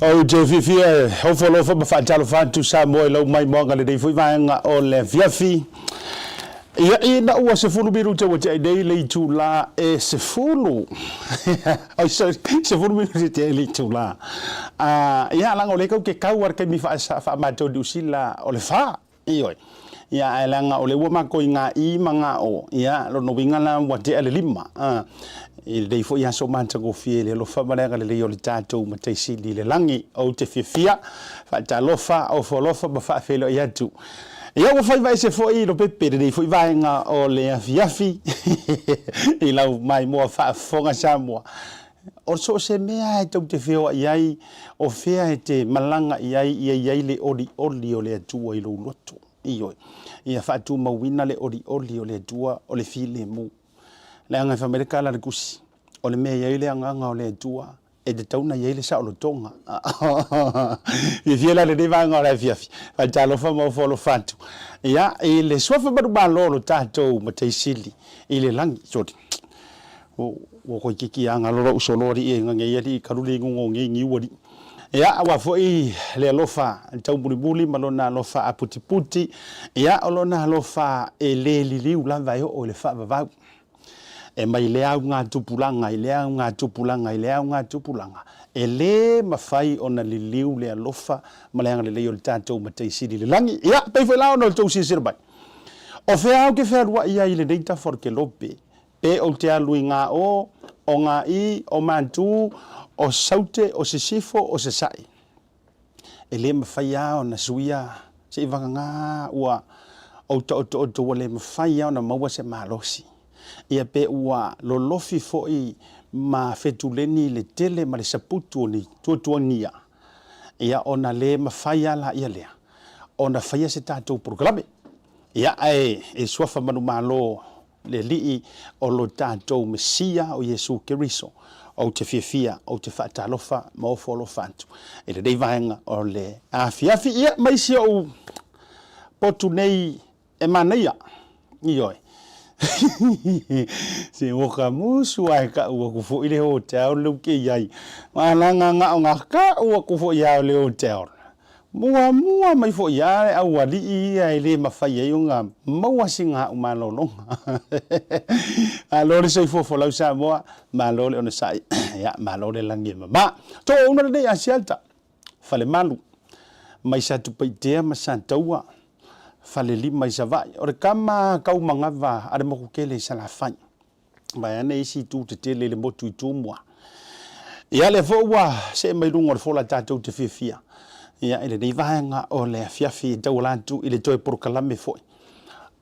Ou te fiafia e ofo alofa ma faatalofa atu Samoa i lau maimoaga lenei foi vaega o le afiafi. Ia, ina ua 10 minute ua tea nei le itula e 10. Oi, sorry, 10 minute tea le itula. Ia, leaga o lea kau ke kau a le taimi faa-matou i Niu Sila o le 4. Ioe. Ia, ae leaga o lea ua matou i ngā i ma ngā o, ia, lona uiga la ua tea le 5. I lenei foi aso matagofie i le alofa ma le agalelei o le tatou Matai Sili i le lagi, ou te fiafia, faatalofa, ofo alofa ma faafeiloai atu. Ia, ua faiva ese foi Lopepe i lenei foi vaega o le afiafi i lau maimoa faafofoga Samoa. O so o se mea e tou te feoai ai, o fea e te malaga i ai, ia i ai le olioli o le Atua i lou loto. Ioe. Ia faatumauina le olioli o le Atua o le filemu. Leaga e fai mai le tala a le Tusi, o le mea e i ai le Agaga o le Atua, e tatau ona i ai le saolotoga. Fiafia la lenei vaega o le afiafi, faatalofa ma ofo alofa atu. Ia, i le suafa manumalo o lo tatou Matai Sili i le lagi, sorry, Ua toeitiiti lava galo lou solo alii e nganei alii kalu le inuga o nei niu alii. Ia, aua foi le alofa taumulimuli ma lona alofa aputiputi, ia, o lona alofa e le liliu lava e oo i le faavavau. E mai lea augatupulaga i lea augatupulaga i lea augatupulaga, e le mafai ona liliu le alofa ma le agalelei o le tatou Matai Sili i le lagi. Ia, pei foi la ona o le tou silasila mai, o fea ou te fealuai ai i lenei tafa o le kelope, Pe ou te alu i ngā o, o ngā i, o Mātū, o Saute, o Sisifo, o Sasaʻi. E le mafai lava ona suia seivagana ua ou taotooto ua le mafai lava ona maua se malosi. Ia pe ua lolofi foi ma fetuleni le tele ma le saputu o ni tuatuagia, ia ona le mafai lava laia lea ona faia se tatou polokalame. Ia ae e suafa manumalo le Alii o lo tatou Mesia o Iesu Keriso, ou te fiafia, ou te faatalofa ma ofo alofa atu i lenei vaega o le afiafi. Ia, ma isi ou potu nei e manaia. Ioe. Se ua ka musu ae ka'u aku foi le hotel leu ke iai. Malaga nga'o nga ka'u aku foi ao le hotel. Muamua mai foi lava le aualii ia e le mafai ai ona maua sina au malologa. Malo le soifua folau Samoa, malo le onosai, ia malo le lagi e mama. Toauna lenei Asiata, Falemalu, mai Satupaitea ma Sataua, Falelima i Savaii. O le kama taumanava a le moku tele i Salafai. Vaeane isi itu tetele i le motu i Tumua. Ia lea foi ua see mai luga o le fola tatou te fiafia. Ia i lenei vaega o le afiafi e tauala atu i le toe polokalame foi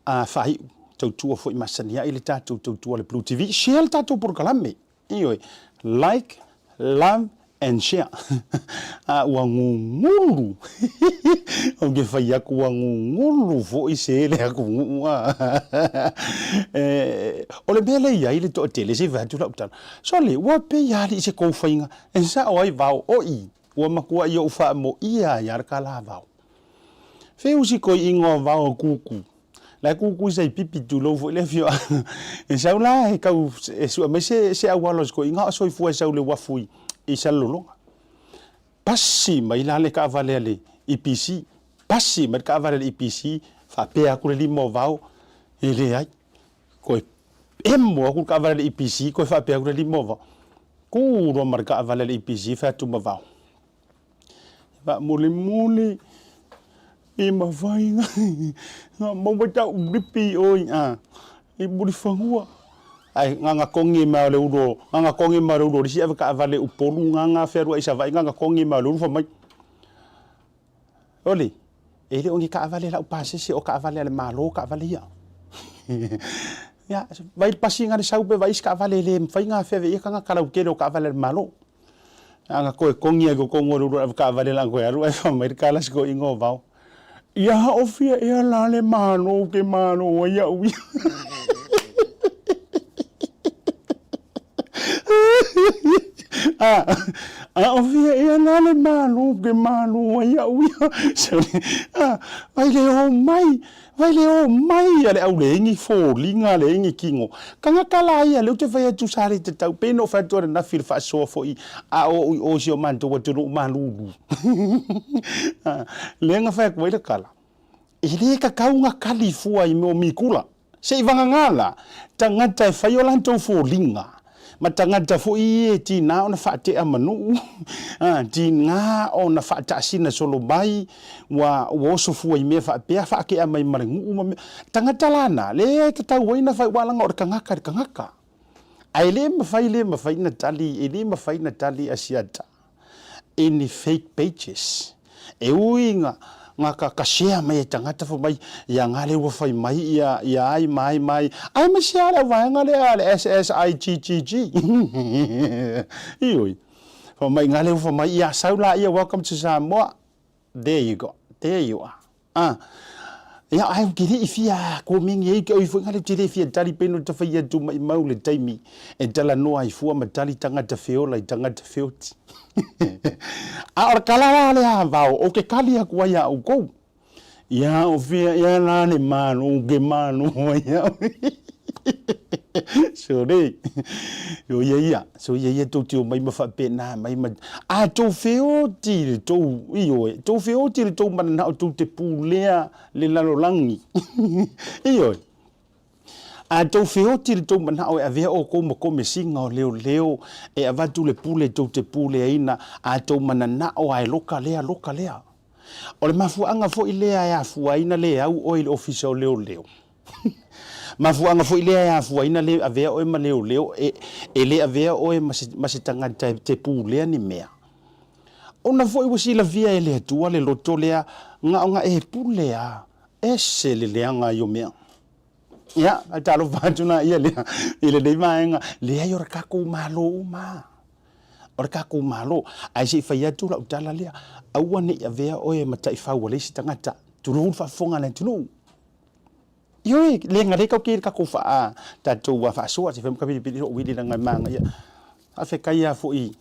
a faaiu tautua foi masani ai le tatou tautua le Blue TV. Share le tatou polokalame. Ioe, like, love and share. A ua gugulu. Ou te fai atu ua gugulu foi se le atunuu a. O le mea lea e i ai le toatele, se i fai atu lau tala, sole, ua pei lava alii se tou faiga e sao ai vao oi, ua matuai ou faamoia ai lava le tala a vao. Feu si toeaina o vao o Kuku, La e kukui sai pipi tulou foi le afioaga. E sau la e tau e sue mai se se auala o se toeaina a o soifua e sau i le uafu i i Salelologa. Pasi mai la le taavale a le EPC, pasi mai le taavale a le EPC, faapea atu le lima o vao, e leai. Toe emo atu le taavale a le EPC, toe faapea atu le lima o vao. Tu loa ma le taavale a le EPC fai atu ma vao. Faamulimuli i mafai na maua tau lipi oi a i Mulifanua. Ae nganga kongi mai o le ulu nganga kongi mai o le ulu o le isi ave taavale Upolu nganga fealuai Savaii nganga kongi mai o le ulu fai mai. Oli, e le o ni taavale lau pasese o taavale a le Malo taavale ia. Ia, vai le pasi nga le sau pe vai isi taavale e le mafai ona afea ia tagata lautele o taavale a le Malo. Ana koe kongi ai ko kongo ruru ave kaavale la koe alu ai fa mai kala siko ingo vao. Ia haofia ea la le malo ke malo ai au ia. Ah, A o fia ea la le Malo ke malo ai au ia. Vai le o mai, vai le o mai a le au leaingi foliga leaingi kino. Tagata la ia lea ou te fai atu sa le tatau pei ona ou fai atu ananafi i le faasoa foi a o ou i o i si o matou atunuu malulu. Lea na fai atu ai le tala, e le tatau ona kali fua i mea o mikula. Seivagana la, tagata e fai o latou foliga, ma tagata foi ia e tiga ona faatea ma nuu, tiga ona faataasina solo mai, ua oso fua i mea faapea, faatea mai ma le nuu ma mea. Tagata la na, lea e tatau ai ona fai, aua leaga o le tagata i le tagata. Ae le mafai, le mafai ona tali, e le mafai ona tali Asiata i ni fake pages. E ui na na ka ka share mai e tagata fai mai ia nga lea ua fai mai ia ia ai ma ai ma ai aemaise lava le auvaega lea le SSIGGG. Ioe. Fai mai nga lea ua fai mai ia sau laia welcome to Samoa. There you go. There you are. Ah. Ia, ai, ou te le i fia komeni ai, ke oi foi ngale, ou te le fia tali pei no ta fai atu maimau le taimi e talanoa ai fua ma tali tagata feola i tagata feoti. A o le kala la lea a vao, o ke kali aku ai a oukou. Ia, o fea ea la le malo ke malo ai au. Sore. Soia ia, soia ia tou te omai ma faapena mai ma a tou feoti le tou, ioe, tou feoti le tou mananao tou te pulea le lalolagi. Ioe. A tou feoti le tou manao e avea outou ma komesina o leoleo e avatu le pule tou te puleaina, a tou mananao a e loka lea, loka lea. O le mafuaaga foi lea e afua ai na le au oe i le ofisa o leoleo. Mafuaaga foi lea e afua ai na le avea oe ma leoleo, e, e le avea oe ma se, ma se tagata e te pulea ni mea. Ona foi ua silafia e le Atua le loto lea, na ona e pule a, ese le leaga ai o mea. Ia, ae talofa atu la ia lea i lenei vaega, leai o le tatou Malo uma. O le tatou Malo. Ae se i fai atu lau tala lea, aua ne i avea oe ma taifau a le isi tagata, tulou le faafofoga a le atunuu. Ioe, le ga le tau ke le tatou faa tatou faasoa se fai ka pilipili lou uili leaga e manaia. Faafetai lava foi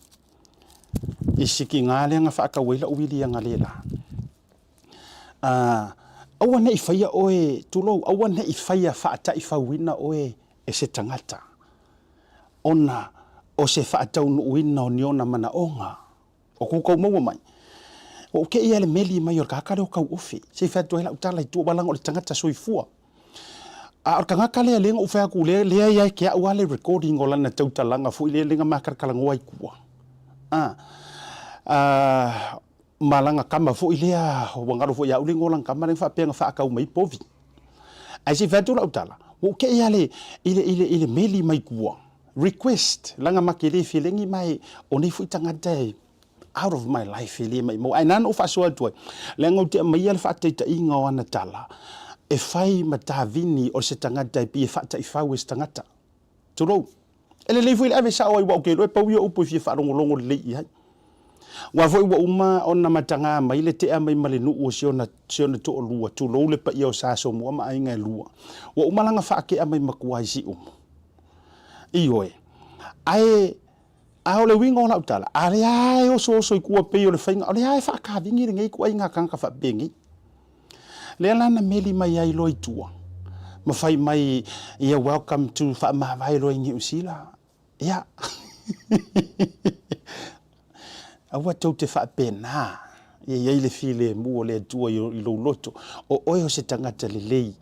i sikiga lea na faatau ai lau uili analeila. Aua ne i faia oe, tulou, aua ne i faia faataifauina oe e se tagata ona o se faataunuuina o ni ona manaoga. O kou kau maua mai. Ua ou teʻi lava i le meli mai o le tagata lea o Tauofe, se i fai atu ai lau tala i tua, aua leaga o le tagata soifua. A o le tagata lea lea na ou fai atu lea, lea ia te au lava le recording o lana tautalaga foi lea lea na ma talatalanoa ai i tua. A, a, ma lana tama foi lea, ua galo foi ia au le igoa o lana tama lea na faapea na faatau mai ai povi. Ae se i fai atu lau tala, ua ou teʻi lava i le, i le, i le meli mai tua, request, leaga ma te le felegi ma e, o nei foi tagata e out of my life e le maimau. Ae na ona ou faasoa atu ai, leaga ou te aumaia le faataitaiga o ana tala, e fai ma tavini o se tagata e pei e faataifau e se tagata. Tulou. E lelei foi le ave sao ai, aua ou te iloa e pau ia upu e fia faalogologo lelei i ai. Aua foi ua uma ona mataga mai le tea mai ma le nuu o si ona, si ona toalua, tulou le paia o Sa Somua ma aiga e lua. Ua uma lana faatea mai ma tua i Siumu. Ioe. Ae, a o le uiga o lau tala, a lea lava e osooso i tua pei o le faiga, o lea lava e faakavini lenei ituaiga tagata faapenei. Lea la na meli mai ai loa i tua, ma fai mai ia welcome to faamavae loa i Niu Sila. Ia, aua tou te faapena, ia i ai le filemu o le Atua i lou loto, o oe o se tagata lelei,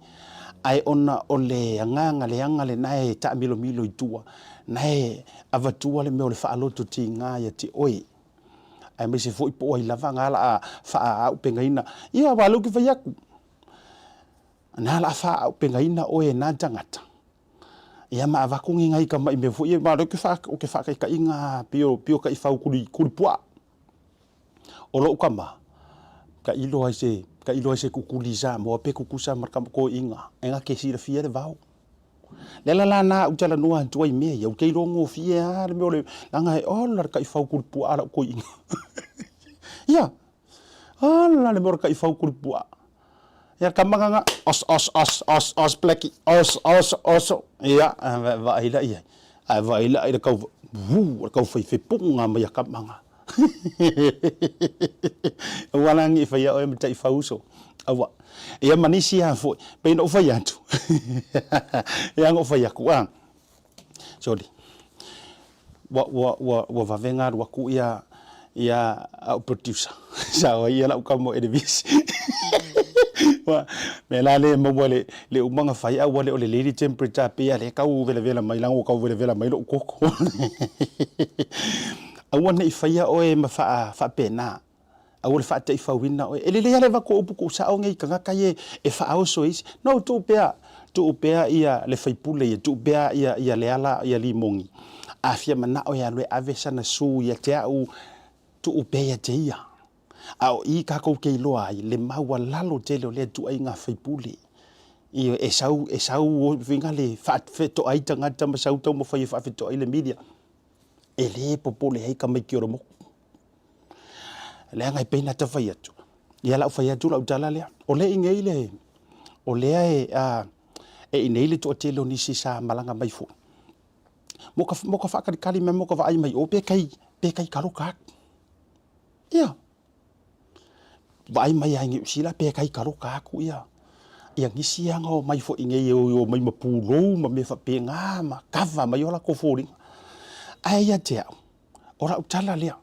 ae ona o le agaga leaga lena e taamilomilo i tua, na e avatua le mea o le faaloto tiga ia te oe. Aemaise foi po o ai lava na la a faaaupegaina. Ia, aua o lea ou te fai atu, na la a faaaupegaina oe e na tagata, ia ma avatu ni nai tamai mea foi ia, aua o lea ou te faataitaiga pei o, pei o taifau kuli, kuli puaa. O lou tama, tailo ai se, tailo ai se kukuli Samoa pe tutusa ma le toeaina, e na te silafia le vao. Le ala la na ou talanoa atu ai i mea ia, ou te iloa gofie lava le mea o le, leaga e ola le taifau kuli puaa lau toeaina. Ia, ola le mea o le taifau kuli puaa. Ia tama lana, os, os, os, os, os, blackie, os, os, os. Ia, vaai la i ai. Ae vaai la i le tau, vuu, le tau fai fepuga mai a tama na. Aua la ne i faia oe ma taifau uso. Aua. Ia ma nisi lava foi, pei ona ou fai atu, e ana ou fai atu, a, sorry, ua, ua, ua, ua vave ona alu atu ia, ia au producer, sao ai ia lau tama o Elevisi. Ua, mea la lea e maua le, le uma ona fai, a ua le o lelei le temperature, pei lava o lea e tau velavela mai, leaga ua tau velavela mai lou toto. Aua ne i faia oe ma faa, faapena. Aua le faataifauina oe. E lelei lava le avatu o upu tuusao nei i tagata ia e faaoso e isi. No, tuu pea, tuu pea ia le faipule ia, tuu pea ia, ia Leala, ia Limoni. A fia manao e alu e ave sana su ia te au, tuu pea ia te ia. A o i tatou te iloa ai le maualalo tele o lea ituaiga faipule. Ioe, e sau, e sau uiga le faafetoai tagata ma sau taumafai e faafetoai le media. E le popole ai tamaiti o le motu. Leaga e pei ona ta fai atu, ia lau fai atu lau tala lea, o lea i inei le, o lea e, a, e i inei le toatele o nisi sa malaga mai foi. Mo ka, mo ka faatalikali mai mo ka vaai mai o pe kai, pe kai kaloka atu. Ia, vaai mai lava i Niu Sila pe kai kaloka atu ia, ia nisi ia na omai foi i inei e o mai ma pulou ma mea faapena ma kava mai o latou foliga. Ae ia te au, O lau tala lea,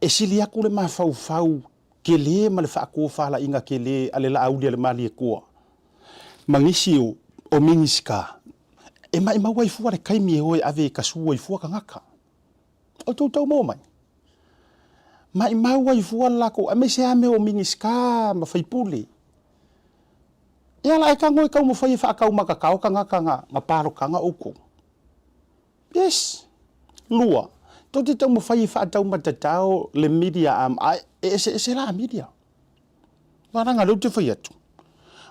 e sili atu le mafaufau tele ma le faatofalaiga tele a le Laauli a le Malietoa ma nisi o Minisita e maimau ai fua le taimi e o e ave e tasu ai fua tagata. O tou tau maua mai? Maimau ai fua le latou, aemaise lava mea o Minisita ma faipule. E ala e tago e taumafai e faataumatatao tagata na palotaga outou. Yes. Lua, tou te taumafai e faataumatatao le media am, a e eseese la media. Aua leaga o lea ou te fai atu,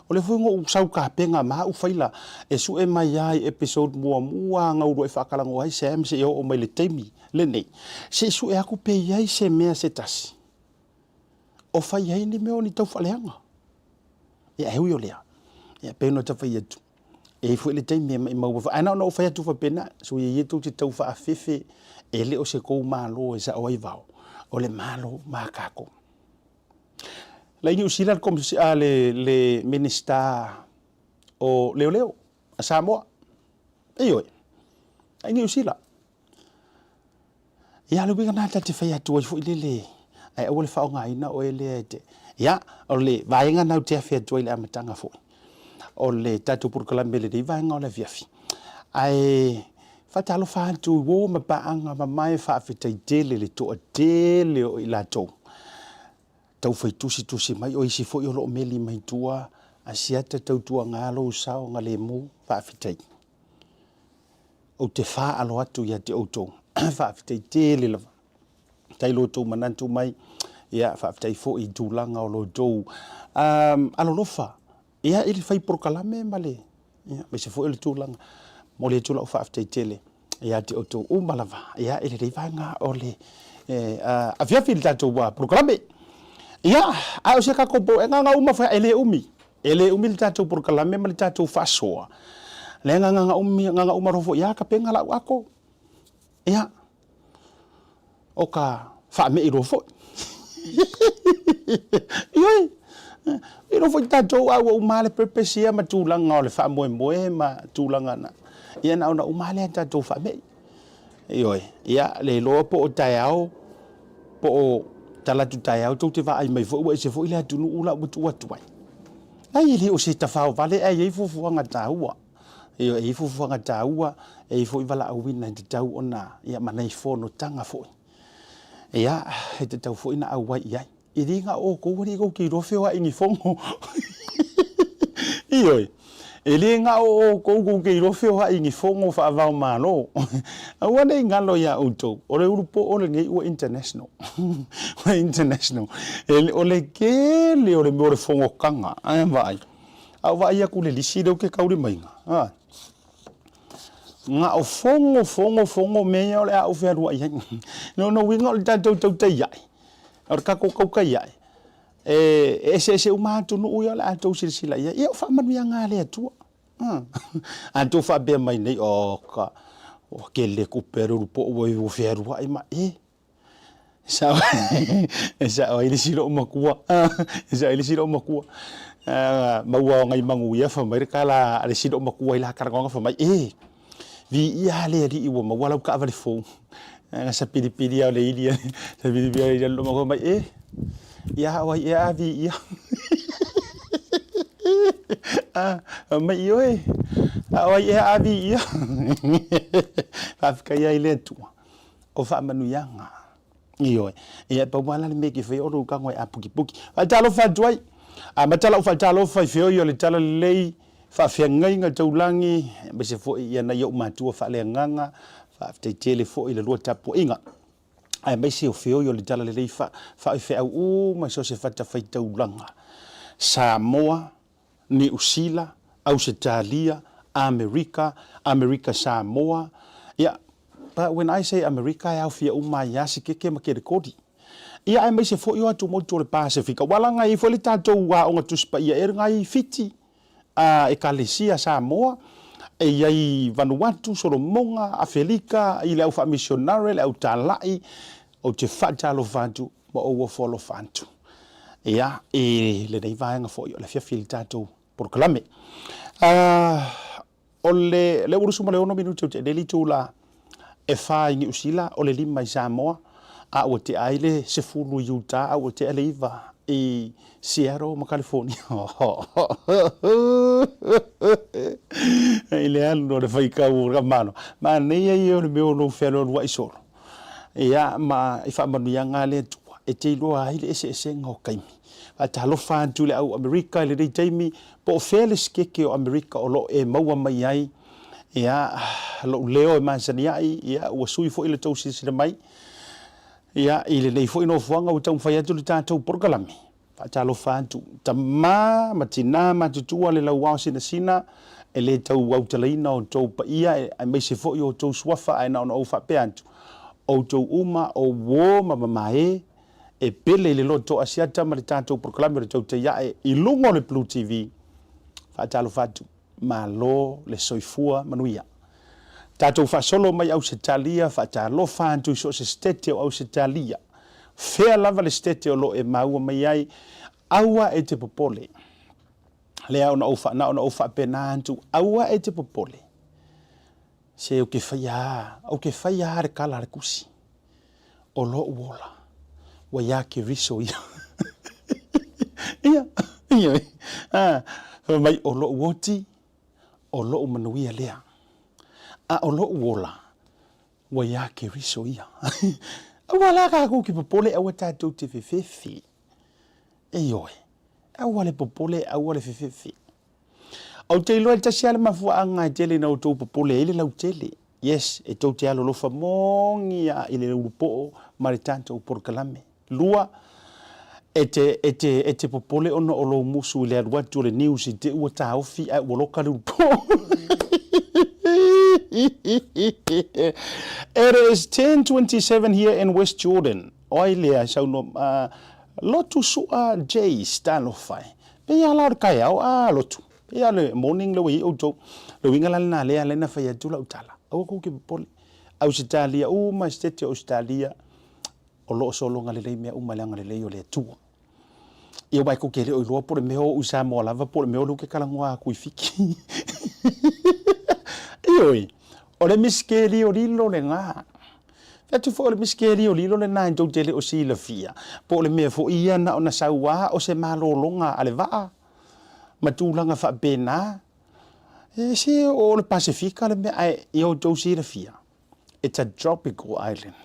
o lea foi na ou sau tapena ma au faila e sue mai lava i episode muamua na uluai faatalanoa ai Sam seia oo mai i le taimi lenei, se i sue atu pe i ai se mea se tasi o fai ai ni mea o ni taufaaleaga. Ia e ui o lea, ia pei ona ta fai atu, E i ai foi le taimi e maimau ai foi, ae na ona ou fai atu faapena, soia ia tou te tau faafefe, e le o se tou Malo e sao ai vao, o le Malo ma tatou. La i Niu Sila le, le Minisita o Leoleo a Samoa, ioe, la i Niu Sila. Ia, o le uiga lena ta te fai atu ai foi lele, ae aua le faaaogaina oe lea e te... Ia, o le vaega lena ou te afe atu ai i le amataga foi o le tatou polokalame i lenei vaega o le afiafi. Ae faatalofa atu i uo ma paaga mamae faafetai tele i le toatele o i latou tau fai tusitusi mai, o isi foi o lo o meli mai tua, Asiata tautuaga lou saogalemu, faafetai. Ou te faaalo atu ia te outou. Faafetai tele lava. Faafetai i lo outou manatu mai. Ia, faafetai foi i tulaga o lo outou um, alolofa ia i le fai polokalame ma le ia, aemaise foi o le tulaga. Momoli atu lau faafetai tele ia te outou uma lava ia i lenei vaega o le eh, uh, afiafi i le tatou uh, polokalame. Ia, a o se tatou po, e nganga uma foi, e le umi. E le umi le tatou polokalame ma le tatou faasoa. Leaga nganga umi, nganga uma loa foi ia ka pega lau ako. Ia, o ka faamei loa foi. Ioe, i loa foi tatou a ua uma le purpose ia ma tulaga o le faamoemoe ma tulaga na. Ia na ona uma lea tatou faamei. Ioe, ia le iloa po o taeao po o talaatu taeao tou te vaai mai foi ua ese foi le atunuu la ua tuu atu ai. Ai e le o se tafao vale ae i ai fuafuaga taua. Ioe, e i ai fuafuaga taua, e i ai foi valaauina e tatau ona, ia ma nai fonotaga foi. Ia, e tatau foi ona auai i ai. E le na o outou alii tou te iloa feoai i ni fono. Ioe, e le na o outou tou te iloa feoai i ni fono faava-o-Malo. Aua ne i galo iā outou, o le ulupo'o lenei ua international. Ua international. O le tele o le mea o le fonotaga, ae vaai. A ou vaai atu i le lisi lea ou te taulimaina, a, na o fono, fono, fono mea ia o le a ou fealuai ai. Lona uiga o le tatou tautai ae, O le tatou tautai ae, e eseese uma atunuu ia o le a outou silasila i ai. Ia o faamanuiaga a le Atua. A outou faapea mai nei, oh ka, ua tele tupe a le ulupo'o ua fealuai ma, e. Sao e sao ai le isi lou matua e sao ai le isi lou matua maua o ngai manuia fai mai le tala a le isi lou matua i la talanoaga fai mai, e viia le alii ua maua lau taavale fou. Na sapilipili lava o le ili sapilipili lava o le ili a le lou matua fai mai, e ia o ai ea a viia. Fai mai, ioe, a o ai ea a viia. Faafetai ai le Atua o faamanuiaga. Ioe. Ia, e pau lava la le mea e te faia o lou tago e apukipuki. Faatalofa atu ai. Amata lau faatalofa i feoi o le Talalelei, faafeagaiga taulagi, aemaise foi ia nai ou matua faaleagaga, faafetai tele foi i le lua tapuaiga. Aemaise o feoi o le Talalelei faafaifeau uma i so o se fatafaitaulaga. Samoa, Niu Sila, Ausetalia, Amerika, Amerika Samoa, ia, but when I say Amerika e aofia uma ai lava Sikeke ma Kerekoli. Ia aemaise foi o atumotu o le Pasefika, ua laga ai foi le tatou aoga Tusi Paia e luga i Fiti, a Ekalesia Samoa, e i ai Vanuatu, Solomoga, Afelika, i le au faamisionare, le au talai, ou te faatalofa atu ma ou ofo alofa atu. Ia, i lenei vaega foi o le afiafi i le tatou polokalame. O le lea ua 26 minute o te nei le itula e 4 i Niu Sila, o le 5 i Samoa, a ua tea ai le 10 i Utah, a ua tea le 9 i Seattle ma California. I le alu o le faitau o le Malo, manaia ia o le mea o lou fealualuai solo. Ia, ma i faamanuiaga a le Atua, e te iloa ai le eseesega o taimi. Faatalofa atu i le au Amerika i lenei taimi, po o fea le sikeke o Amerika o lo o e maua mai ai, ia, lou leo e masani ai, ia, ua sui foi le tou silasila mai, ia, i lenei foi nofoaga ua taumafai atu le tatou polokalame. Faatalofa atu, tama ma tina matutua le lauao sinasina, e le tau autalaina outou paia aemaise foi o outou suafa ae na ona ou faapea atu, outou uma o uo ma mamae e pele i le loto Asiata ma le tatou polokalame o le Tautai Ae i luga o le Blue TV. Faatalofa atu. Malo le soifua manuia. Tatou faasolo mai Ausetalia, faatalofa atu i so o se setete o Ausetalia. Fea lava le setete o lo o e maua mai ai, aua e te popole. Lea ona ou, na ona ou faapena atu, aua e te popole. Se ou te faia a, ou te faia a le tala a le tusi. O lou ola, ua iā Keriso ia. Ia, ia, a, fai mai, o lou oti, o lou manuia lea. A o lou ola, ua iā Keriso ia. Aua la tatou te popole, aua tatou te fefefe. Ioe, aua le popole, aua le fefefe. Ou te iloa e tasi lava le mafuaaga e tele ina outou popole ai le lautele. Yes, e tou te alolofa moni lava i le ulupoo ma le tatou polokalame. Lua, e te, e te, e te popole ona o lou musu i le alu atu o le news i te ua taofi ae ua loka le ulupoo. It is 10:27 here in West Jordan. O ai lea e saunoa, uh, Lotu Sua Jace, talofa e. Pei lava la o le taeao, a Lotu, pei lava o le morning lea ua i ai outou. Le uiga la lena lea ala ai ona fai atu lau tala, aua tou te popole. Ausetalia uma, Esetete o Ausetalia, o lo o sologa lelei mea uma i le agalelei o le Atua. Ia aua e tou te le o iloa po o le mea o ou i Samoa lava po o le mea o lea ou te talanoa atu i Fiti. Ioe, o le miskelio lena. Fai atu foi o le miskelio lena e tou te le o silafia, po o le mea foi ia na ona sau lava o se malologa a le vaa ma tulaga faapena. E se o le Pasefika le mea, ae ia outou silafia, it's a tropical island.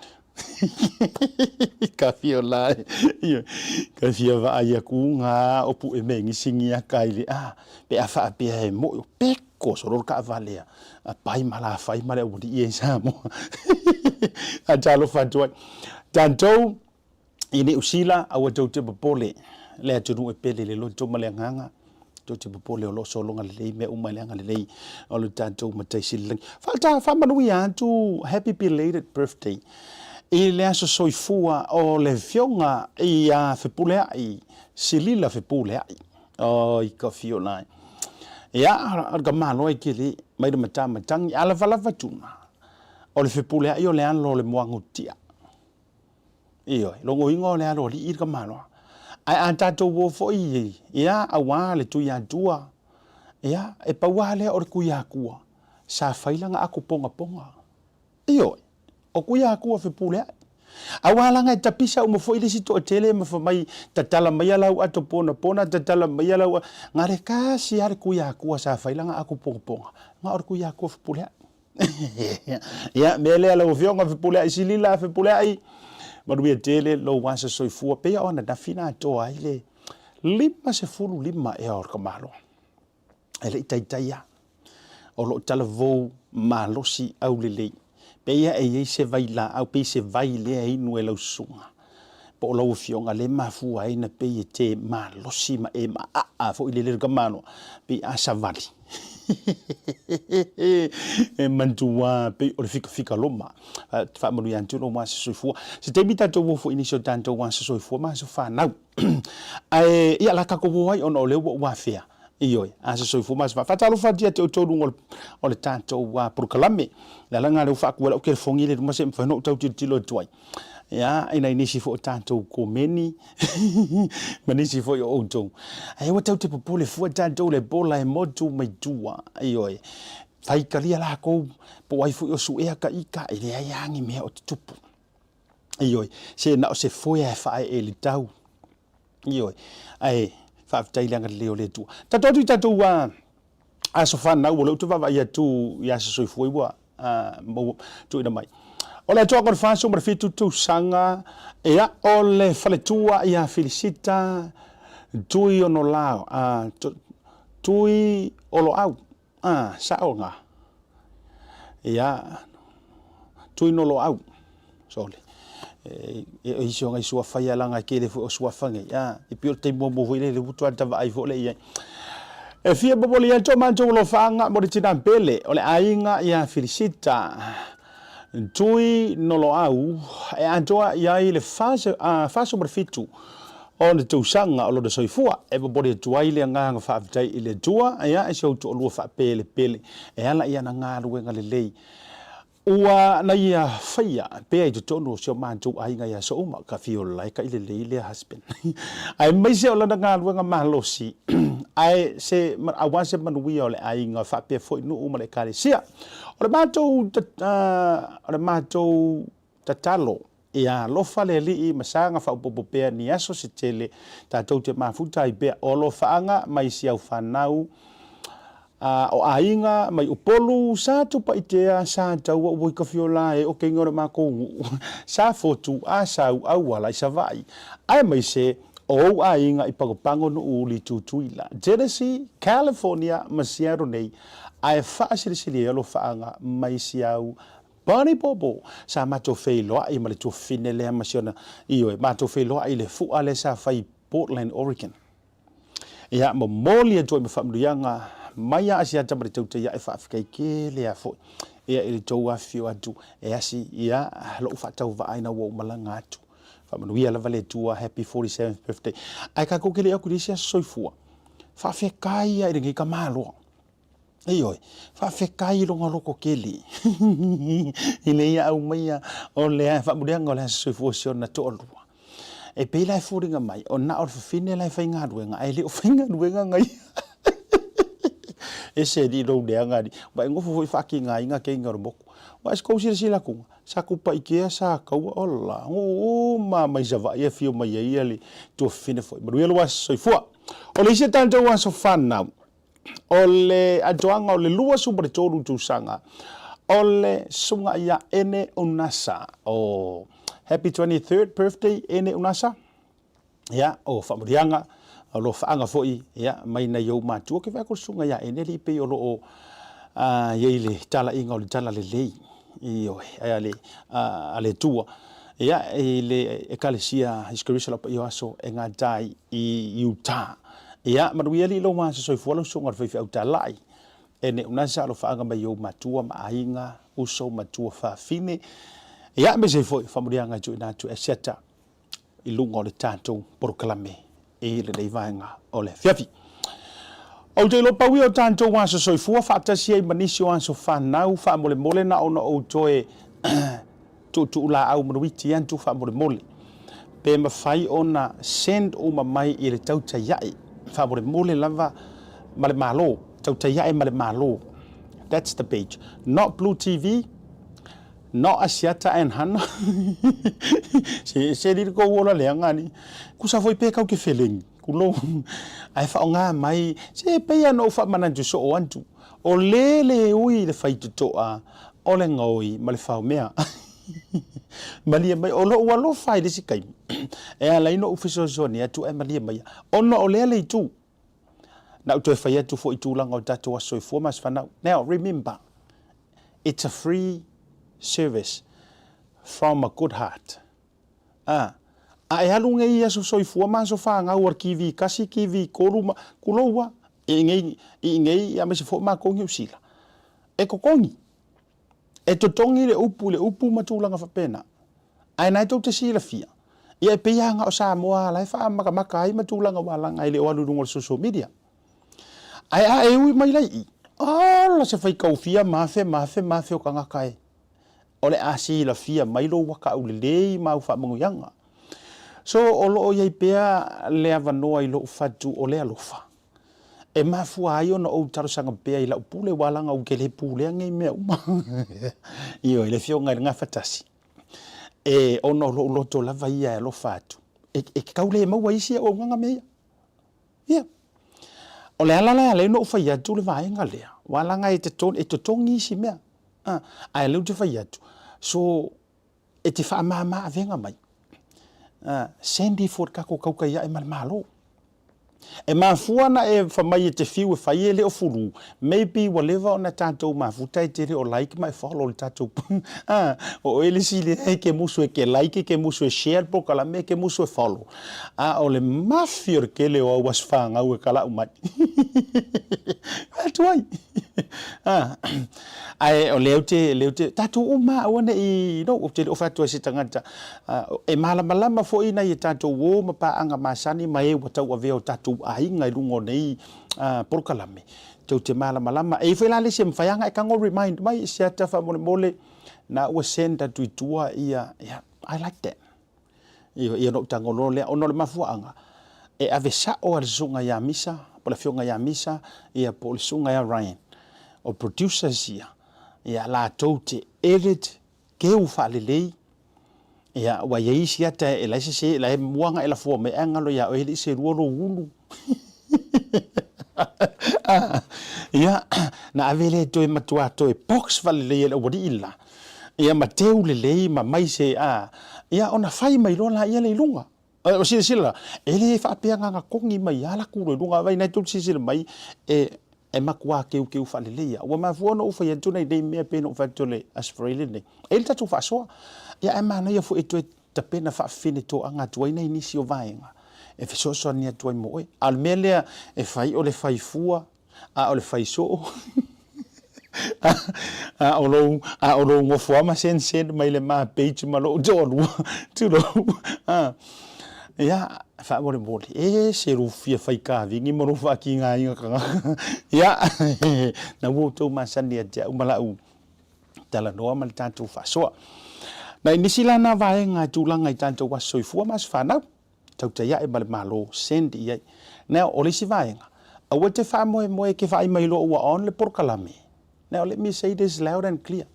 Ka fia la, ka fia vaai atu ngā o puʻe me ngisingi aka i le a, pe a faapea e moʻi o peko solo le taavale a pai ma lafai ma le aualii e i Samoa. A talofa atu ai. Tatou i Niu Sila, aua tou te popole le atunuu e pele i le loto ma le agaga. Tou te popole o lo o sologa lelei mea uma i le agalelei o le tatou Matai Sililagi. Faata faamanuia atu happy belated birthday i le aso soifua o le Afioga ia Fepuleai, Silila Fepuleai. Oi ka fio lai. Ia, o le tamaloa e tele mai le matamatagi, a lavalava tuna, o le Fepuleai o le alo o le moagutia. Ioe, logoina o le aloalii le tamaloa. Ae a tatou o foi, ia, auā le Tuiatua, ia, e pau lava lea o le Tuiatua sa fai lana ato pogapoga. Ioe, o Tuiatua fepuleai. Auā leaga e tapisa uma foi le isi toatele ma fai mai, tatala maia lau ato ponapona, tatala maia lau... Na o le tasi lava le Tuiatua sa fai lana ato pogapoga, na o le Tuiatua fepuleai. Ia, mea lea lau Afioga, fepuleai silila, fepuleai, manuia tele lou aso soifua. Pei o ananafi na atoa ai le 55 ea o le tamaloa. E le i taitai lava. O lo o talavou malosi aulelei. Pei e i ai se vailaau, pei se vai lea e inu e lau susuga po o lau afioga lea e mafua ai na pei e te malosi ma e maaa foi lele le tamaloa, pei a savali. E manatua pei o le fikafika loma. Faamanuia atu lou aso soifua. Se taimi tatou o foi i nisi o tatou aso soifua ma aso fanau. Ae ia la tatou o ai ona o lea ua ou afea. Ioe, aso soifua ma aso fanau. Faatalofa atu ia te outou luga o le tatou polokalame. O le ala lena lea ua faatu ai lau telefoni i le luma se i mafai ona ou tau tilotilo atu ai. Ia, i nai nisi foi o tatou komeni ma nisi foi o outou. Ae aua tatou te popole fua tatou i le bola e motu mai tua. Ioe, faitalia latou po o ai foi o suea ta ita, e leai lava ni mea o tutupu. Ioe, se na o se foe lava e faaee i le tau. Ioe, ae faafetai i le agalelei o le Atua. Tatou atu i tatou aso fanau, o lea ou te vaavaai atu i aso soifua ua maua tuuina mai. O le atoaga o le 47 tausaga, ia, o le faletua ia Filisita Tui Onolau, Tui Oloau, Ah, sao nga. Ia, tui no lo au. Sorry. E, e isi o ngai suafa ia langa e kele foi o suafa nei. Ah, i pio te mo mo foi le le utu ata vaai foi le ia. E fia momoli atu o matou alofaga mo le tina pele o le aiga ia Filisita. Tui Noloau e atoa i ai le 47 o le tausaga o lona soifua. E momoli atu ai le agaga faafetai i le Atua ia i si ou toalua faapelepele e ala i ana galuega lelei ua na ia faia pea i totonu o si o matou aiga i aso uma. Ka fiola e kai lelei lea husband. Aemaise o lana galuega malosi ae se aua se manuia o le aiga faapea foi nuu ma le ekalesia. O le matou, o le matou tatalo, ia alofa le Alii ma saga faaopoopo pea ni aso se tele tatou te mafuta ai pea o alofaaga mai si au fanau a o aiga mai Upolu, sa Tupaitea, sa Taua ua i Kafiola e o keiga o le makou nuu, sa Fotu, Asau, Auala i Savaii, aemaise o ou aiga i Pagopago Nuuuli Tutuila, Tennessee, California ma Seattle nei, ae faasilisili ai alofaaga mai si au Bunny Bobo. Sa matou feiloai ma le tuafafine lea ma si ona, ioe, matou feiloai i le fua lea sa fai i Portland, Oregon. Ia, momoli atu ai ma faamanuiaga mai a Asiata ma le tautai ae faafetai tele lava foi ia i le tou afifio atu e asi ia lou faatauvaa ina ua ou malaga atu. Faamanuia lava le Atua, happy 47th birthday. Ae tatou te le atu i le isi aso soifua, faafetai lava i lenei tamaloa. Ioe, faafetai i lona loto tele ina ia aumaia o le faamuliaga o le aso soifua o si ona toalua. E pei la e foliga mai, o na o le fafine la e faigaluega, ae le o faigaluega na ia. Ese alii lou leaga alii. Ua e nofo foi faatigaina teine o le motu. Ua e se tou silasila atu, sa Tupaikea, sa Taua, ola, nuu uma mai Savaii afio mai ai le tuafafine foi. Manuia lou aso soifua. O le isi o tatou aso fanau, O le atoaga o le 23 tausaga o le susuga ia Ene Unasa. O Happy 23rd birthday Ene Unasa. Ia, o faamanuiaga, o alofaaga foi ia mai nai ou matua. Ke vaai atu le susuga ia Ene alii pei o lo o i ai le talaiga o le talalelei. Ioe, a le a le Atua. Ia, i le Ekalesia Iesu Keriso lau paia o aso e gata ai i Utah. Ia, manuia alii lou aso soifua lau susuga o le faifeau talai. E ne unasa alofaaga mai ou matua ma aiga, uso, matua, fafine. Ia, aemaise ai foi faamanuiaga e tuuina atu e Asiata i luga o le tatou polokalame i lenei vaega o le afiafi. Ou te iloa pau ia o tatou aso soifua faatasi ai ma nisi o aso fanau faamolemole na ona ou toe tuutuu laau manuiti atu faamolemole. Pe mafai ona send uma mai i le Tautai Ae faamolemole lava ma le Malo, Tautai Ae ma le Malo. That's the page. Not Blue TV, not Asiata and Hana. Se se li ko ola leaga ni. Kusa foi pe kau ke feleng. Kulou. Ae faaaoga mai se pei lava ona ou faamanatu soo atu. O le le ui i le faitotoa o le gaoi ma le faomea. Malie mai, o lou alofa i le isi taimi, e ala ai ona ou fesoasoani atu ae malie mai, ona o lea le itu. Na ou toe fai atu foi i tulaga o tatou aso soifua ma aso fanau. Now, remember, it's a free service from a good heart. A, a e alu nei i aso soifua ma aso fanau a le kivi kasi, kivi kolu ma, kulou a, i inei, i inei aemaise foi matou i Niu Sila. E totogi. E totogi le upu i le upu ma tulaga faapena. Ae na e tou te silafia, ia e pei lava na o Samoa la e faamatamata ai ma tulaga ua alaga e le o alu i luga o le social media. Ae a e ui mai la i i, ola se faitaufia ma afe ma afe ma afe o tagata e o le a silafia mai lou ata aulelei ma au faamanuiaga. So o lo o i ai pea le avanoa i lou fatu o le alofa e mafua ai ona ou talosaga pea i lau pule ua laga ou te le pulea nei mea uma. Ioe, le Afioga i le Gafatasi, e ona o lou loto lava ia e alofa atu, e, e tau le maua isi auaunaga mea ia. Ia. O le ala la e ala ai ona ou fai atu le vaega lea, ua laga e e totogi isi mea. A, ae lea ou te fai atu, so e te faamama avega mai. Send ifo i le tatou tautai ae ma le Malo. E mafua na e fai mai e te fiu e fai e le o fulu, maybe ua leva ona tatou mafuta e te le o like ma e follow le tatou o oe le isi lea e ke musu e ke like, e ke musu e share le polokalame, e ke musu e follow. A o le mafi o le kele o au aso fanau e kala'u mai. Atu ai. Ae o lea ou te, lea ou te, tatou uma aua ne i, no, ou te le o fai atu ai se tagata, e malamalama foi nai a tatou uo ma paaga masani ma e ua tauavea o tatou aiga i luga o nei polokalame, tou te malamalama. E i ai foi la le isi e mafai lava ona e tago remind mai, Siata faamolemole, na ua send atu i tua ia, yeah, I like that. Ia ona ou tago loa lea, ona o le mafuaaga, e ave sao lava i le susuga ia Misa, po o le afioga ia Misa, ia po o le susuga ia Ryan. O producers ia, ia latou te edit, keu faalelei, ia ua i ai isi ata e la e sese, la e mua ona e lafoa mai ae galo ia oe e le i selua lou ulu. Ia, na ave lea e toe matua toe box faalelei e le aualii le la. Ia ma teu lelei ma mai se a, ia ona fai mai loa laia lea i luga. O silasila la, e le faapea na ona togi mai lava latou loa i luga, vaai na tou te silasila mai e, e matua keukeu faalelei lava. Ua mafua ona ou fai atu nai nei mea pei ona ou fai atu o le Aso Faraile lenei. E i ai le tatou faasoa, ia ae manaia foi e toe tapena faafefine toaga atu ai nai nisi o vaega e fesoasoani atu ai mo oe. A o le mea lea e fai o le fai fua a o le fai soo, a o lou, a o lou nofo lava ma send send mai le ma page ma lou toalua, tulou, a. Ia, faamolemole, e ese lou fia fai kavini ma lou faatigaina tagata. Ia, na ua outou masani ia te au ma lau talanoa ma le tatou faasoa. Nai nisi la na vaega e tulaga i tatou aso soifua ma aso fanau. Tautai ae ma le Malo, send i ai. Now, o le isi vaega, aua e te faamoemoe e ke vaai mai loa ua on le polokalame. Now, let me say this loud and clear.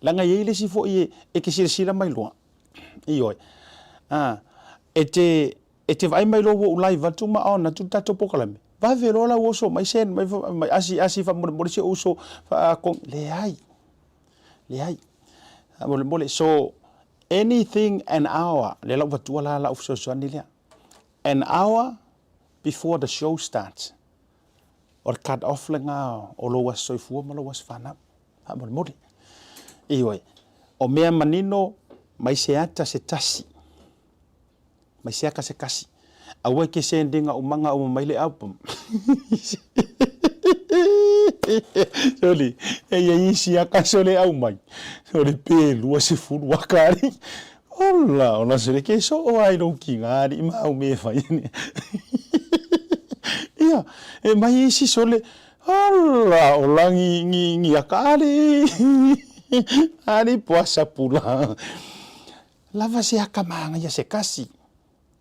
Leaga e i ai le isi foi e ke silasila mai loa, ioe, e te, e te vaai mai loa ua ou live atu ma on atu le tatou polokalame, vave loa lau oso mai send mai, mai asi asi faamolemole si ou uso, leai, leai, faamolemole. So, Anything an hour, lea la ua avatua la lau fesoasoani lea. An hour before the show starts. O le cut off lena o lou aso soifua ma lou aso fanau. Faamolemole. Ioe. O mea manino mai se ata se tasi. Mai se aka se kasi. Aua e ke sendinga umaga uma mai le album. Soli, e i ai isi aka sole au mai. Soli pe 20 aka ari. Ola, ola sole ke so o ai lou kinga ari ma au me fai ni. Ia, e mai isi sole, ola, ola ngi, ngi, ngi aka ari. Ari puasa pula. Lava se aka maangaia se kasi.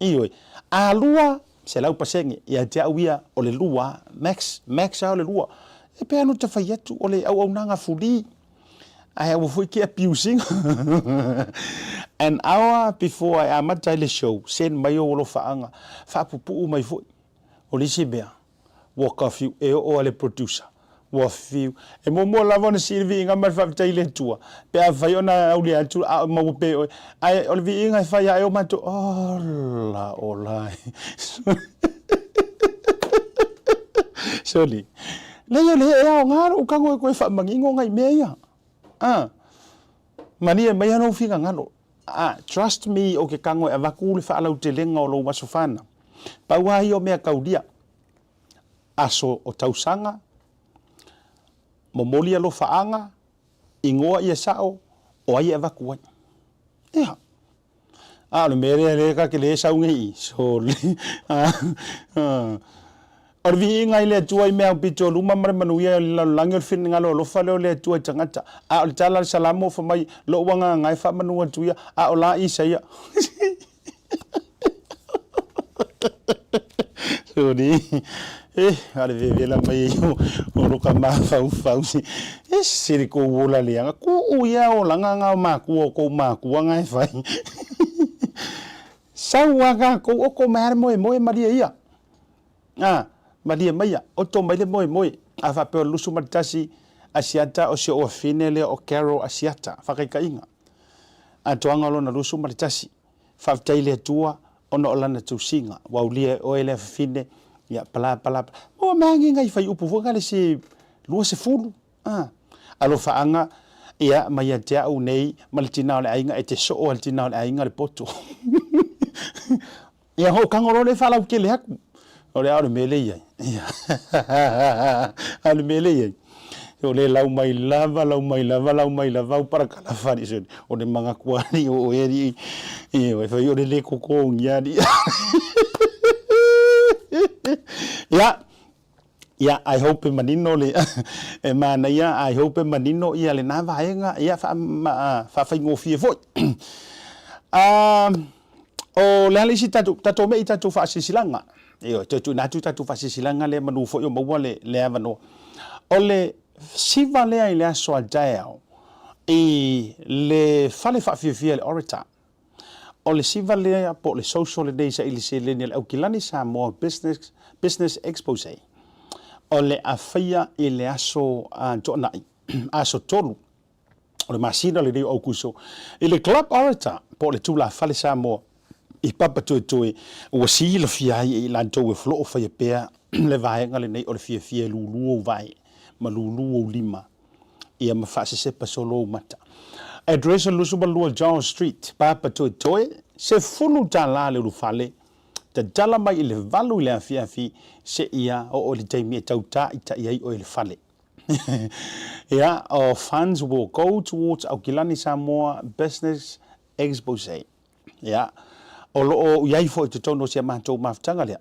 Ioe. A lua, 100% ia te au ia o le lua, max, max lava o le lua. E pei lava ona ou fai atu, o le auaunaga free, ae aua foi ke abuse ina. An hour before e amata ai le show, send mai ou alofaaga, faapupuu mai foi. O le isi mea, ua curfew, e oo lava i le producer, ua fiu. E muamua lava ona sii le viiga ma le faafetai i le Atua, pe afai ona aulia atu a o maua pea e oe. Ae o le viiga e fai ae o matou, ola, ola e. Soli. Leai o le e aoga lou tago e toe faamanino nai mea ia. A. Malie maia lou finagalo. A, trust me o ke tago e avatu le faalautelega o lou aso fanau. Pau lava ia o mea taulia. Aso o tausaga, momoli alofaaga, igoa ia sao, o ai e avatu ai. Ia. A o le mea lea lea ta te le sau nei i, sole. O le viiga i le Atua i mea aupito o luma ma le manuia o le lalolagi o le finagalo alofa lea o le Atua i tagata. A o le tala a le Salamo fai mai, Lou agaga e faamanu atu ia, a o la Isaia. Sole. Eh, a le vevela mai ai o lo ka mafaufau. E se le kou ola leaga. Kuu ia olaga nga o makua o kou makua nga e fai. Sau a kakou oto mai a le moemoe malie ia. A, malie maia, oto mai le moemoe. A faapea o le 21 Asiata o si ou afine lea o Carol Asiata, faakaitaiga. Atoaga o lona 21. Faafetai i le Atua ona o lana tausiga, ua aulia e oe lea fafine, ia pala pala pala. Maua mai agi nai fuaiupu foi nale se 20, a. Alofaaga, ia, ma ia te au nei ma le tina o le aiga, e te soo a le tina o le aiga le poto. Ia hoʻokago loa lea e faalautele atu. O le a o le mea lea i ai. Ia. A o le mea lea i ai. O le lau mai lava, lau mai lava, lau mai lava au parakalafa alii sone. O le manatu alii o oe alii. Ia, e fai o le le totogia alii. Ia, Ia, I hope e manino le, e manaia, I hope e manino ia lena vaega, ia, faafaigofie foi. O le a le isi tatou, tatou mei i tatou faasilasilaga. Ioe, toe tuuina atu tatou faasilasilaga lea manu foi o maua le, le avanoa. O le siva lea i le aso a taeao i le fale faafiafia i le Orator. O le siva lea po o le social lenei saili seleni a le Aukilani Samoa Business, Business Expose. O le a faia i le aso Toonai, aso 3 o le masina lenei o Aukuso, i le Club Orator po o le Tulafale Samoa i Papatoetoe, ua silafia ai e i latou e o lo o faia pea le vaega lenei o le fiafia e lulu ou vae ma lulu ou lima. ia ma faasesepa solo ou mata. Address o le 22 Giles Street, Papatoetoe, $10 le ulufale, tatala mai i le 8 i le afiafi seia oo i le taimi e tau tāita'i ai oe i le fale. Ia, o funds will go towards Aukilani Samoa Business Expose. Ia, o lo o i ai foi i totonu o si a matou mafutaga lea.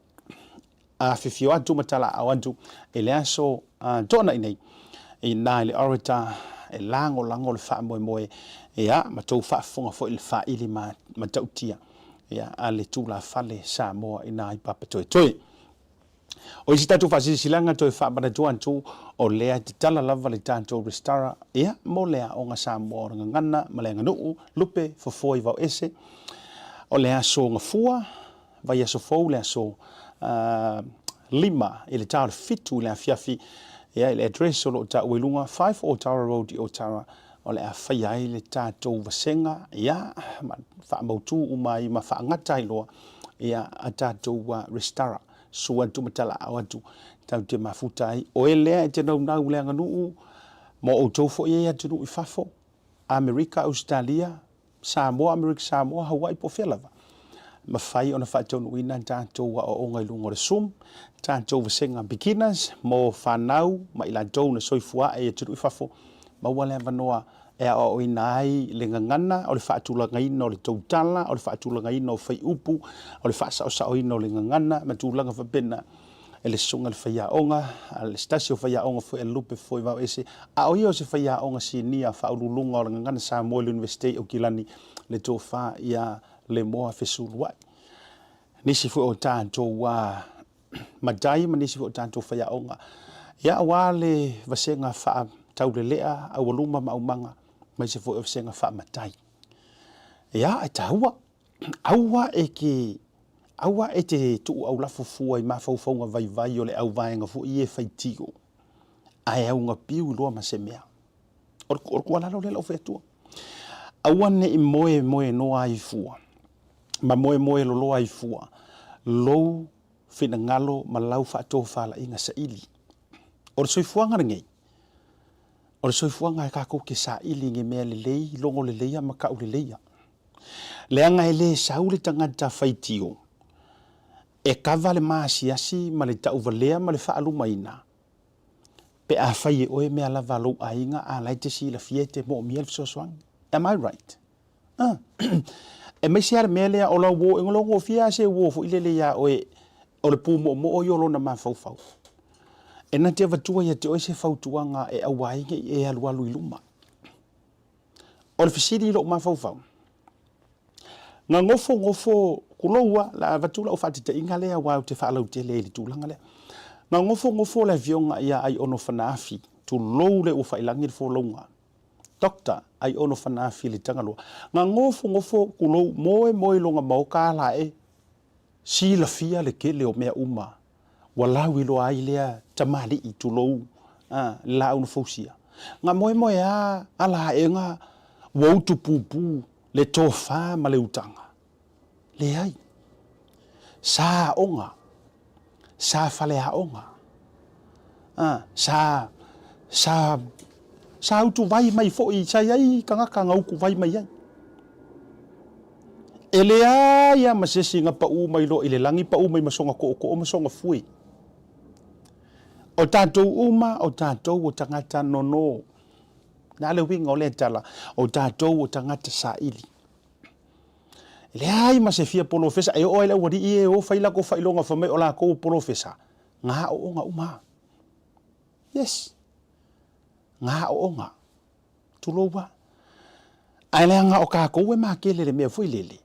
Afifio atu ma talaau atu i le aso Toonai nei, inā i le Orator e lagolago le faamoemoe, ia, ma tou faafofoga foi i le faili matautia, ia, a le tulafale Samoa inā i Papatoetoe. O isi tatou faasilasilaga toe faamanatu atu, o lea e tatala lava le tatou resitala, ia, mo le Aoga Samoa o le Gagana ma le Aganuu, Lupe, Fofoa i Vaoese, o le aso Gafua, vaiaso fou le aso 5 i le ta o le 7 i le afiafi, ia, i le address o lo o taua i luga, 5 Otara Road i Otara, o le a faia ai le tatou vasega, ia, ma faamautu uma ai ma faagata ai loa, ia, a tatou resitala. Sua atu ma talaau atu, tatou te mafuta ai. O e lea e te naunau i le aganuu, ma outou foi e i atunuu i fafo, Amerika, Ausetalia, Samoa, Amerika Samoa, Hawaii po o fea lava, mafai ona faataunuuina tatou aoaoga i luga o le Zoom, tatou vasega beginners mo fanau ma i latou na soifua ae i atunuu i fafo, maua le avanoa e aoaoina ai le gagana o le faatulagaina o le tautala, o le faatulagaina o faiupu, o le faasaosaoina o le gagana ma tulaga faapena. E le susuga i le faiaoga, a le se tasi o faiaoga foi a le Lupe foi Vaoese, a o ia o se faiaoga sinia faauluuluga o le Gagana Samoa i le Iunivesite i Aukilani, le tofa ia Lemoa Fesulua'i. Nisi foi o tatou matai ma nisi foi o tatou faiaoga, ia aua le vasega faataulelea, aualuma ma aumaga, aemaise foi o vasega faamatai. Ia, e taua, aua e te, aua e te tuu aulafo fua i mafaufauga vaivai o le auvaega foi ia e faitio, ae augapiu loa ma se mea. O le tuualalo lea lau faiatua. Aua ne i moemoenoa ai fua ma moemoeloloa ai fua lou finagalo ma lau faatofalaiga saili. O le soifuaga lenei, o le soifuaga e tatou te saili i ni mea lelei, logo leleia ma tau leleia. Leaga e le sau le tagata faitio e kava le maasiasi ma le tauvalea ma le faalumaina pe a fai e oe mea lava a lou aiga a la e te silafia e te moomia le fesoasoani. Am I right? Ah. Aemaise lava le mea lea o lau uo, e gofie lava se uo foi lele iā oe o le pumoomoo ia o lona mafaufau. E na te avatua ia te oe se fautuaga e aua ai ne i e alualu i luma. O le fesili i lou mafaufau, na nofonofo, tulou lava, o le a avatu lau faataitaiga lea aua ou te faalautele i le tulaga lea. Na nofonofo le afioga ia Aiono Fanaafi, tulou le ua faiilagi le folauga, Doctor Aiono Fanaafi i le Tagaloa, na nofonofo, tulou, moe moe i lona maota ala e silafia le tele o mea uma ua lauiloa ai lea tamalii, tulou, a, le laau na fausia. Na moemoeā ala aega ua utupupu le tofa ma le utaga. Leai. Sa aoga, sa faleaoga, a, sa, sa, sa utuvai mai foi, sa i ai tagata na utuvai mai ai. E leai lava ma se isi na pau mai loa i le lagi, pau mai ma sona tootoo ma sona fue. O tatou uma, o tatou o tagata nono. O le a le uiga o lea tala? O tatou o tagata saili. E leai ma se fia polofesa, e oo lava i le aualii ia e o fai latou faailoga fai mai o latou o polofesa, na aooga uma lava. Yes, na aooga. Tulou lava. Ae leaga o tatou e makele i le mea foi lele,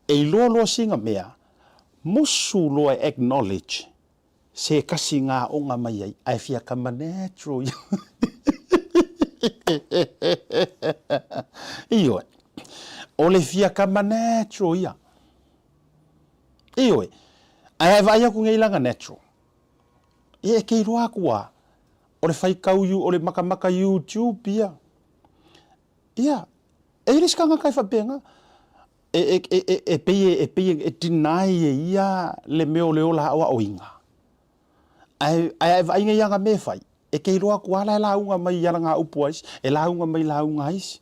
e iloa loa sina mea, musu loa e acknowledge se tasi na aoga mai ai, ae fia kama natural ia. Ioe. O le fia kama natural ia. Ioe. Ae a e vaai atu nei lana natural, ia e te iloa atu lava, o le faitau, o le makamaka YouTube ia. Ia, e i ai le isi tagata e faapena, e, e, e, e pei e, pei e deny e ia le mea o le ola aoaoina. Ae, ae a e vaai nei ana mea e fai, e te iloa atu lava la e lauga mai i alagaupu a isi, e lauga mai i lauga a isi.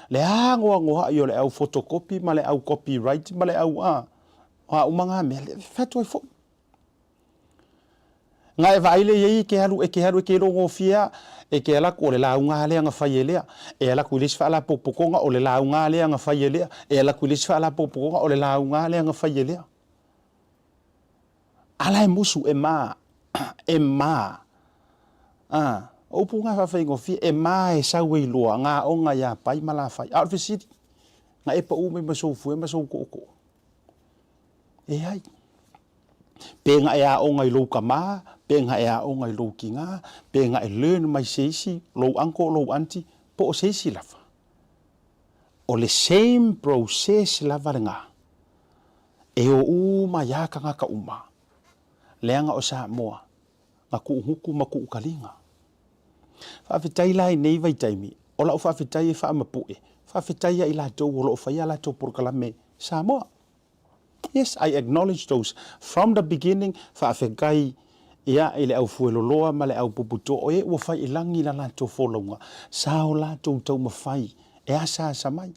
Le anoanoai o le au photocopy ma le au copyright ma le au a, o a uma na mea, fai atu ai foi. Na e vaai lea i ai e te alu, e te alu, e te iloa gofie lava, e te alu atu o le lauga lava lea na fai e lea, e alu atu i le isi faalapotopotoga o le lauga lava lea na fai e lea, e alu atu i le isi faalapotopotoga o le lauga lava lea na fai e lea. A la e musu, e ma, e ma, a, o upu na faafaigofie, e ma e sau e iloa na aoga ia Pai ma Lafai. A o le fesili, na e pau mai ma sou fue ma sou tootoo. Leai. Pe na e aoga i lou tama, pe na e aoga i lou tina, pe na e learn mai se isi, lou uncle, lou aunty, po o se isi lava. O le same process lava lena e o uma ai lava tagata uma, leaga o Samoa na kuugutu ma kuukaliga. Faafetai la i nei vaitaimi, o lau faafetai e faamapue, faafetai ia i latou o lo o faia a latou polokalame Samoa. Yes, I acknowledge those from the beginning, faafetai ia i le au fueloloa ma le au puputoa o e ua fai i lagi la latou folauga, sa o latou taumafai e asaasa mai.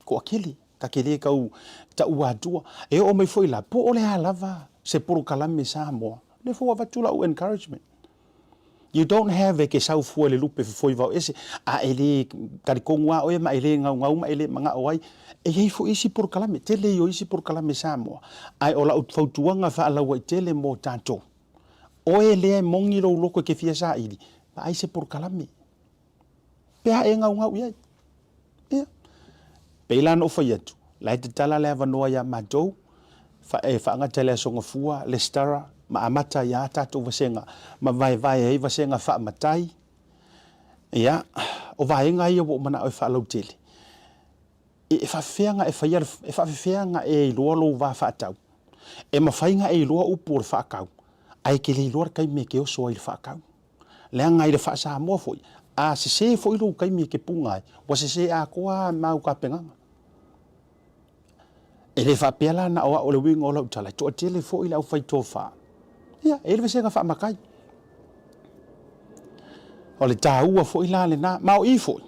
Toatele, ta te le tau taua atua. E oo mai foi la, po o le a lava se polokalame Samoa, lea foi ua avatu lau encouragement. You don't have e ke sau fua i le lupe fofoi vao ese, a e le talitonu lava oe ma e le gaugau ma e le manao ai. E i ai foi isi polokalame, tele ia o isi polokalame Samoa, ae o lau fautuaga faalauaitele mo tatou, oe lea e moni lou loto e te fia saili, vaai se polokalame. Pe a e gaugau i ai. Ia. Pei la ona ou fai atu, la e tatala le avanoa ia matou, E faagata i le Aso Gafua, lesitara ma amata ai a tatou vasega ma vaevae ai vasega faamatai. Ia, o vaega ia ua ou manao e faalautele. E faafefea ona e faia, e faafefea ona e iloa lou va faatau? E mafai ona e iloa upu o le faatau, ae e te le iloa le taimi e te oso ai i le faatau. Leaga i le faa-Samoa foi, a sese foi lou taimi e te puna ai, ua sese atoa lava ma au tapenaga. E le faapea la na o au o le uiga o lau tala, e toatele foi le aufai tofa. Ia, e i ai le vasega faamatai. O le taua foi la lena, ma o i foi,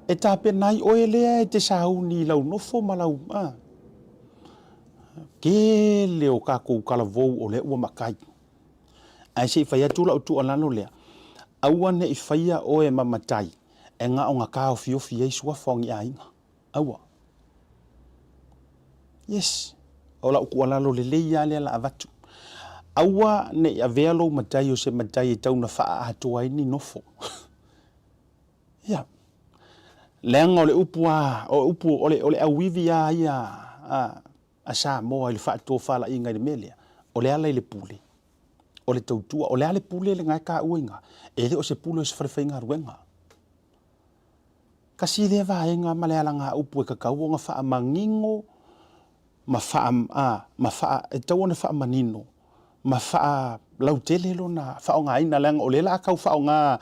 e tapena ai oe lea e te sauni i lau nofo ma lau... A, tele o tatou talavou o lea ua matai. Ae se i fai atu lau tuualalo lea, aua ne i faia oe ma matai e na ona taofiofi ai suafa o ni aiga. Aua. Yes. O lau tuualalo lelei lava lea la avatu. Aua ne i avea lou matai o se matai e tau na faaatoa ai ni nofo. Ia. Leaga o le upu a, o upu o le, o le auivi a ia a, a Samoa i le faatofalaiga i le mea lea, o le ala i le pule, o le tautua. O le a le pule lena e taua i ina? E le o se pule o se falefaigaluega. Tasi lea vaega ma le alagaupu e tatau ona faamanino ma faa, a, ma faa, e tatau ona faamanino ma faalautele lona faaaogaina leaga o lea o le a tau faaaoga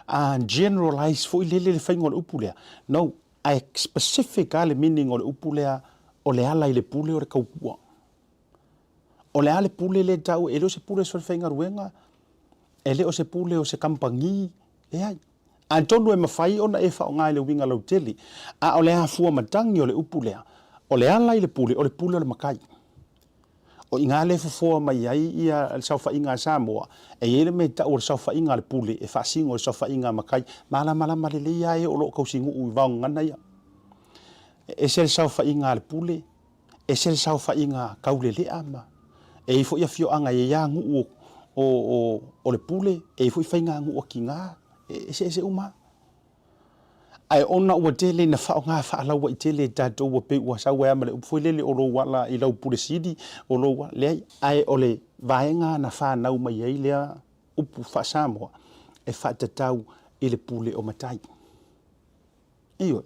a generalize foi lele le faiga o le upu lea. No, ae specific lava le meaning o le upu lea o le ala i le pule o le tautua. O le a le pule lea e taua, e le o se pule o se falefaigaluega, e le o se pule o se kamupani, leai. Atonu e mafai ona e faaaoga i le uiga lautele, a o le afua matagi o le upu lea, o le ala i le pule, o le pule o le matai. O i ina lea e fofoa mai ai ia le saofaiga a Samoa, e i ai le mea e tau o le saofaiga a le pule e faasino i le saofaiga a matai, malamalama lelei lava e o lo o tausinuu i vaogagana ia. E ese le saofaiga a le pule, ese le saofaiga taulelea ma e i ai foi afioaga e i ai lava nuu o le pule, e i ai foi faiganuu a tina, e eseese uma lava. Ae ona ua tele ina faaaoga faalauaitele e tatou ua pei ua sau ai lava ma le upu foi lele o lou ala i lau pule sili, o lou ala, leai. Ae o le vaega na fanau mai ai lea upu faa-Samoa e faatatau i le pule o matai. Ioe.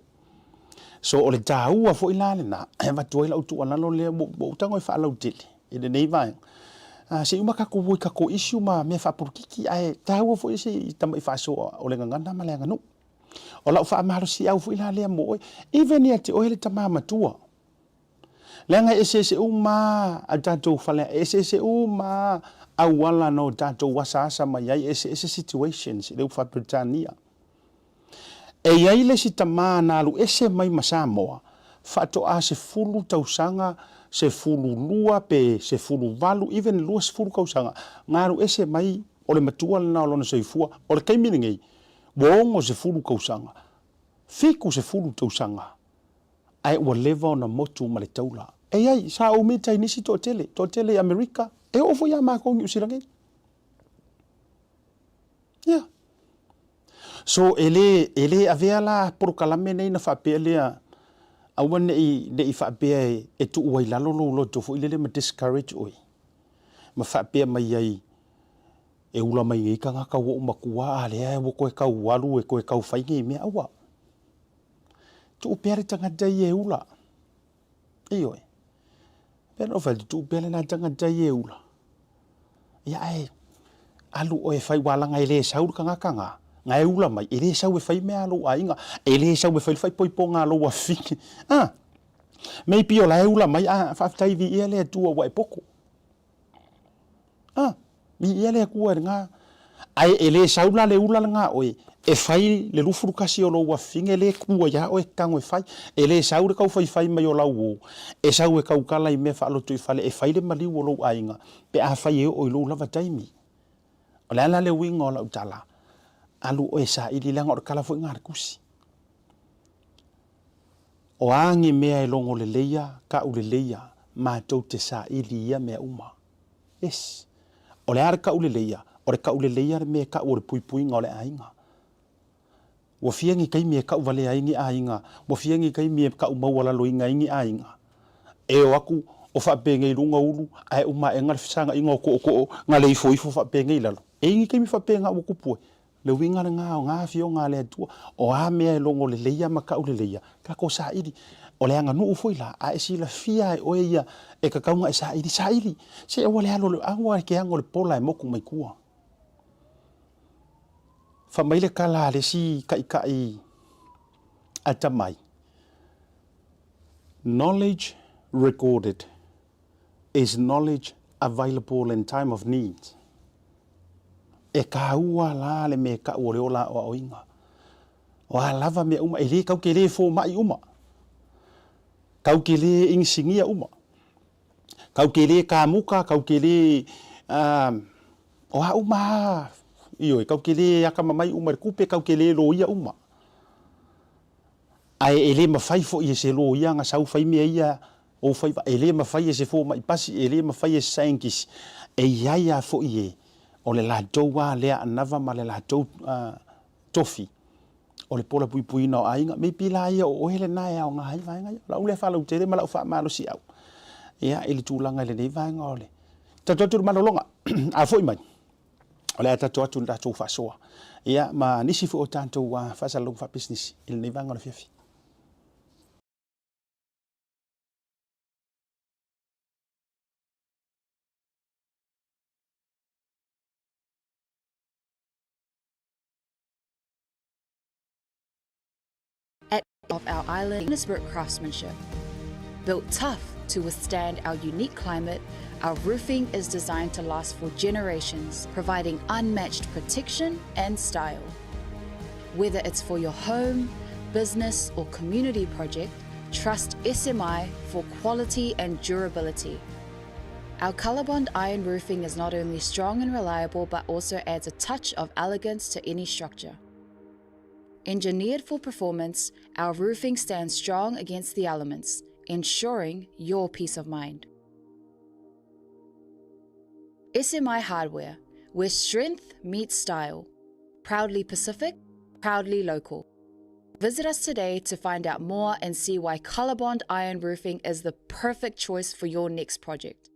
So o le taua foi la lena e avatu ai lau tuualalo lea ua ou tago e faalautele i lenei vaega. Se i uma tatou o i tatou issue ma mea faapolokiki ae taua foi se i tamai faasoa o le gagana ma le aganuu. O lau faamalosiau foi la lea mo oe, even ia te oe le tama matua, leaga e eseese uma a tatou fale, e eseese uma auala na o tatou asaasa mai ai, e eseese situations i le upu faa-Peretania. E i ai le isi tama na alu ese mai ma Samoa, faatoa 10 tausaga, 12 pe 18, even 20 tausaga, na alu ese mai, o le matua lena o lona soifua. O le taimi lenei, ua 60 tausaga, 70 tausaga, ae ua leva ona motu ma le taula. E i ai, sa ou mita i nisi toatele, toatele i Amerika, e oo foi ia matou i Niu Sila nei. Ia. So e le, e le avea la polokalame nei na faapea lea, aua ne i, ne i faapea e, e tuu ai lalo lou loto foi lele ma discourage oe, ma faapea mai ai, e ula mai nei tagata ua ou matua a lea ua toe tau alu e toe tau fai nei mea. Aua. Tuu pea le tagata ia e ula. Ioe. Pea na ou fai atu, tuu pea lena tagata ia e ula. Ia ae alu oe e fai, ua laga e le sau le tagata na, na e ula mai, e le sau e fai mea a lou aiga, e le sau e fai le faaipoipoga a lou afafine. Ah, maybe o la e ula mai, ah, faafetai viia le Atua ua e poto. A, viia le Atua i lena. Ae e le sau la le ula lena oe e fai le 21 o lou afafine lea e tua ia oe e tago e fai. E le sau le taufaifai mai o lau uo e sau e tautala i mea faalotoifale e fai le maliu o lou aiga pe afai e oo i lou lava taimi. O le a la le uiga o lau tala? Alu oe e saili leaga o le tala foi lena a le Tusi. O a ni mea e logo leleia, ka'u leleia, matou te saili i ia mea uma. Yes. O le a le ka'u leleia? O le ka'u leleia le mea e ka'u o le puipuiga o le aiga. Ua fia ni taimi e ka'u valea ai ni aiga, ua fia ni taimi e ka'u maualaloina ai ni aiga. E o atu, O faapenei i luga ulu ae uma aega le fesagaiga o tootoo na le ifoifo faapenei i lalo. E i ai ni taimi faapena ua tupu ai. Le uiga lena o na afioga a le Atua, o a mea e logo leleia ma tau leleia, tatou saili. O le aganuu foi la, a e silafia lava e oe ia e tatau ona e saili, saili. Se aua le alo, aua e te ano i le pola e motu mai tua. Fai mai le tala a le isi taitai atamai, Knowledge recorded is knowledge available in time of need. E taua la le mea e tau o le ola aoaoina. O a lava mea uma, e le tatou te le fomai uma, tatou te le inisinia uma, tatou te le kamuta, tatou te le o a uma lava, ioe, tatou te le atamamai uma i le tupe, tatou te le loia uma. Ae e le mafai foi e se loia ona sau fai mea ia ou faiva, e le mafai e se fomai pasi, e le mafai e se saienitisi, e i ai lava foi e o le latou lava lea anava ma le latou tofi o le pola puipuiina o aiga. Maybe la ia o oe lena e aoga ai vaega ia. O lau lea faalautele ma lau faamalosiau ia i le tulaga i lenei vaega o le tatou atu i le malologa. A foi mai, o le a tatou atu i le tatou faasoa ia ma nisi foi o tatou faasalalauga faapisinisi i lenei vaega o le afiafi. At of our island spirit craftsmanship. Built tough to withstand our unique climate, our roofing is designed to last for generations, providing unmatched protection and style. Whether it's for your home, business, or community project, trust SMI for quality and durability. Our Colorbond iron roofing is not only strong and reliable, but also adds a touch of elegance to any structure. Engineered for performance, our roofing stands strong against the elements, ensuring your peace of mind. SMI Hardware, where strength meets style. Proudly Pacific, proudly local. Visit us today to find out more and see why Colorbond Iron Roofing is the perfect choice for your next project.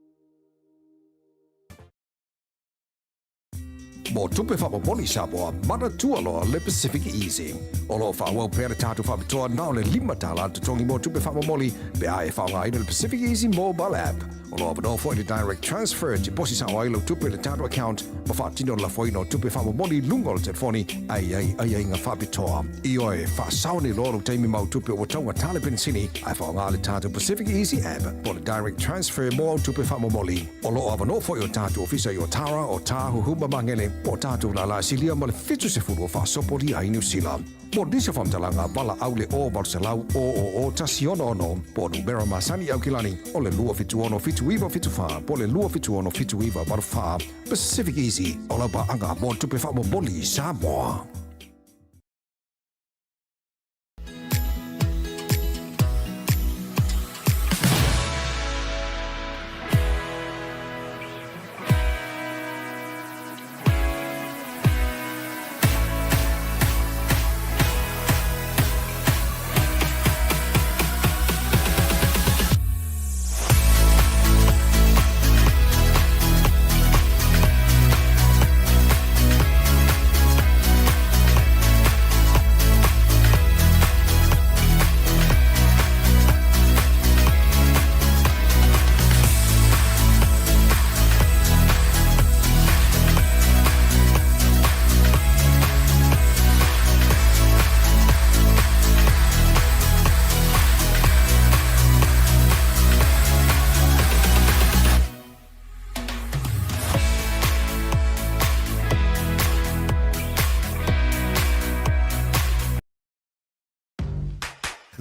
Mo tupe faamomoli Samoa, manatua loa le Pacific Easy. O lo o faaauau pea le tatou faapitoa na o le $5 le totogi mo tupe faamomoli pe a e faaaogaina le Pacific Easy Mobile App. O lo o avanoa foi le Direct Transfer e tiposi sao ai lau tupe i le tatou account ma faatino le lafoina o tupe faamomoli i luga o le telefoni ae i ai aiaiga faapitoa. Ioe, faasao nei loa lou taimi ma au tupe ua taugata le penisini ae faaaoga le tatou Pacific Easy App po o le Direct Transfer mo au tupe faamomoli. O lo o avanoa foi o tatou ofisa i Otara, Otāhuhu ma Magele, po o tatou lala silia ma le 70 o faasopolia ai Niu Sila. Mo nisi o faamatalaga, valaau le 0 800 000 166 po o numera masani i Aukilani o le 276 7974 po o le 276 7984. Pacific Easy, o lau paaga mo tupe faamomoli i Samoa.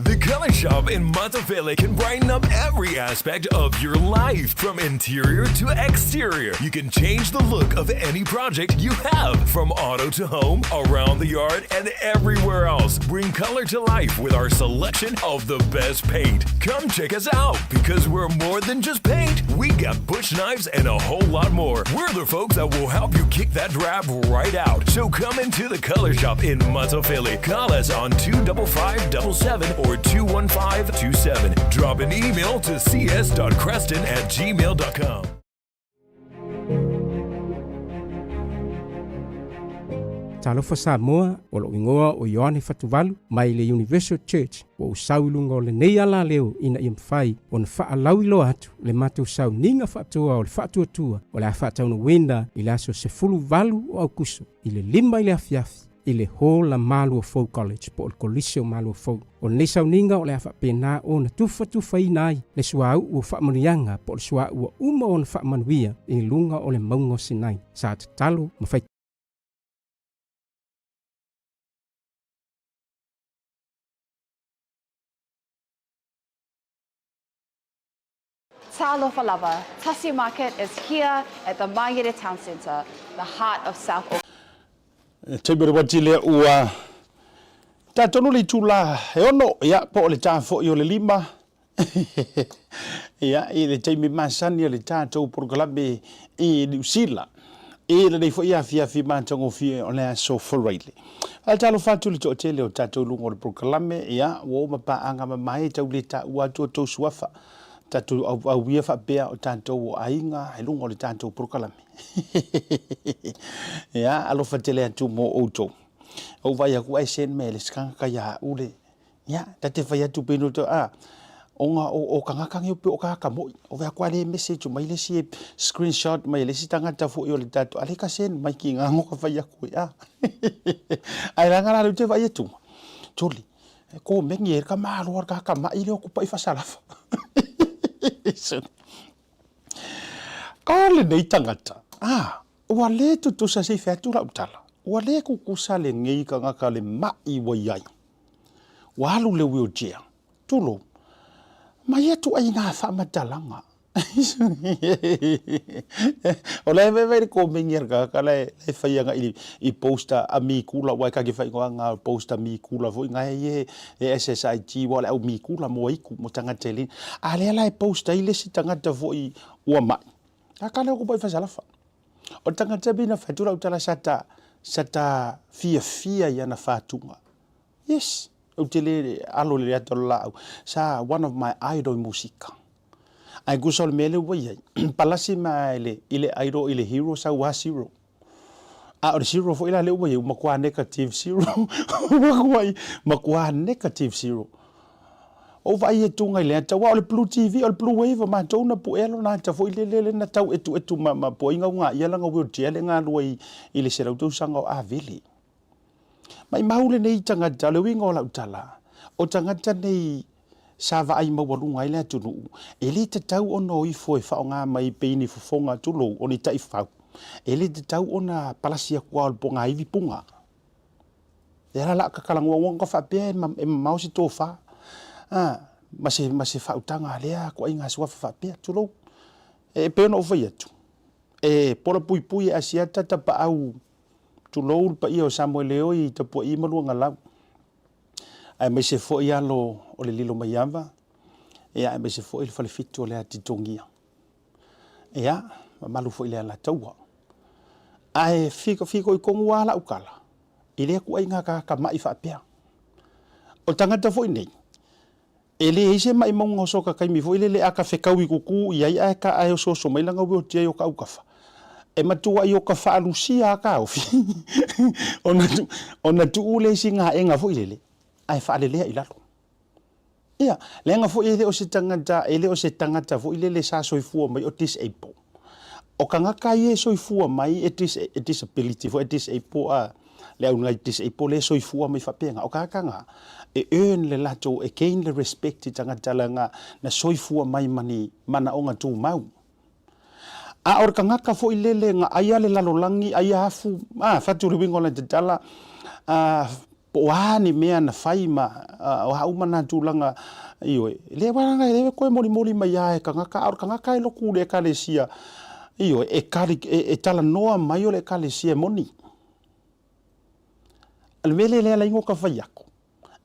The Color Shop in Matafele can brighten up every aspect of your life, from interior to exterior. You can change the look of any project you have, from auto to home, around the yard, and everywhere else. Bring color to life with our selection of the best paint. Come check us out because we're more than just paint. We got bush knives and a whole lot more. We're the folks that will help you kick that drab right out. So come into the Color Shop in Matafele. Call us on 25577 or 215 527. Drop an email to cs.creston at gmail.com. Talofa Samoa, o lou igoa o Ioane Fatuvalu mai le Universal Church ua ou sau i luga o lenei alaleo ina ia mafai ona faalauiloa atu le matou sauniga faatoa o le faatuatua o le a faataunuuina i le aso 18 o Aukuso i le 5 i le afiafi i le Hall a Maluafou College po o le Kolisi o Maluafou. O lenei sauniga o le a faapena ona tufatufaina ai le suauu o faamanuiaga po o le suauu ua uma ona faamanuia i luga o le mauga o Sinai. Sa tatalo ma fai Talofa lava, Tasi Market is here at the Mangere Town Centre, the heart of South Auckland. Taimi o le uati lea ua ta tonu le itula e ono, ia, po o le ta foi o le lima, ia, i le taimi masani o le tatou polokalame i Niu Sila. I lenei foi afiafi matagofie o le aso Faraile. Faatalofa atu i le toatele o tatou luga o le polokalame, ia, ua uma paaga mamae tau le taua atu o tou suafa. Tatou auauia faapea o tatou o aiga i luga o le tatou polokalame. Ia, alofa tele atu mo outou. Ou vaai aku ai send me le skanga ia ule. Ia, ta te fai atu pe no to a ona o o kangaka ngi pe o ka ka moi. O vea kwa le message mai le si screenshot mai le si tangata fo i o le tato. Ale ka send mai ki ngā ngoka fai aku e a. Ai ranga la te vai atu. Tuli. Ko mengi e ka malo ka ka mai le o kupa i fasalafa. O lenei tagata, a, ua le tutusa se i fai atu lau tala, ua le kukusa lenei tagata le ma'i ua i ai. Ua alu le wheelchair, tulou, ma ia tuaiga faamatalaga. O la e vaivai le komeni a le tagata la e fai agai i post a mikula, aua e kake faaigoaga post a mikula foi na e e SSIG ua o le au mikula mo aiku mo tagata e le a lea la e post ai le isi tagata foi ua mai a ka leo ko fasalafa o le tagata pei na fai atu lau tala sa ta sa ta fiafia i ana fatuga yes ou te le alo le ata o le laau sa one of my idol musika ae kusa o le mea lea ua i ai palasi mai le i le idol i le hero sa ua zero A o le zero foi la lea ua i ai, ua matua negative zero. Ua matua negative zero. Ou vaai atu i le ata, aua o le Blue TV, o le Blue Wave, matou na puea lona ata foi lele lea na tau etuetu ma, ma puaiga uga ia lana wheelchair le galua i, i le 100 tausaga o Avele. Maimau lenei tagata, o le uiga o lau tala, o tagata nei sa vaai maualuga ai le atunuu, e le tatau ona o ifo e faaaoga mai pei ni fofoga, tulou, o ni taifau. E le tatau ona palasi atu lava o le pogaivi puga. E ala la kakalagoagoa ka faapea e mamao se tofa ma se, ma se faautaga a lea toaiga suafa faapea, tulou. E pei ona ou fai atu, e pola puipui e Asiata tapaau, tulou le paia o Samoeleoi i Tapua'i ma Luagalau. Aemaise foi alo o le Lilomaiava, ia aemaise foi le falefitu o le Atitogia. Ia, mamalu foi le Alataua. Ae fitoitonu lava lau tala, i lea ituaiga tagata ma'i faapea. O tagata foi nei, e leai se maimauga o soka taimi foi lele a ta fetaui tutu i ai ae ta ae osooso mai lana wheelchair i o ta autafa. E matuai o ta faalusia a taofi ona ona tuu le isi gaega foi lele ae faalelea i lalo. Ia, leaga foi e le o se tagata, e le o se tagata foi lele sa soifua mai o disable. O tagata ia e soifua mai e, dis, e disability foi, e disable a le au ngai disable le soifua mai faapena. O tagata na, e earn le latou, e gain le respect i tagata leaga na soifua mai ma ni manaoga tumau. A o le tagata foi lele na aia le lalolagi, aia afu, a, fatu le uiga o lana tatala, a, po o a ni mea na fai ma o a uma nā tulaga, ioe, le wala e koe molimoli mai a e tagata, a o le tagata e loku le ekalesia, ioe, e, kali, e, e talanoa mai o le ekalesia e moni. O le mea lea lea laingo ka fai aku,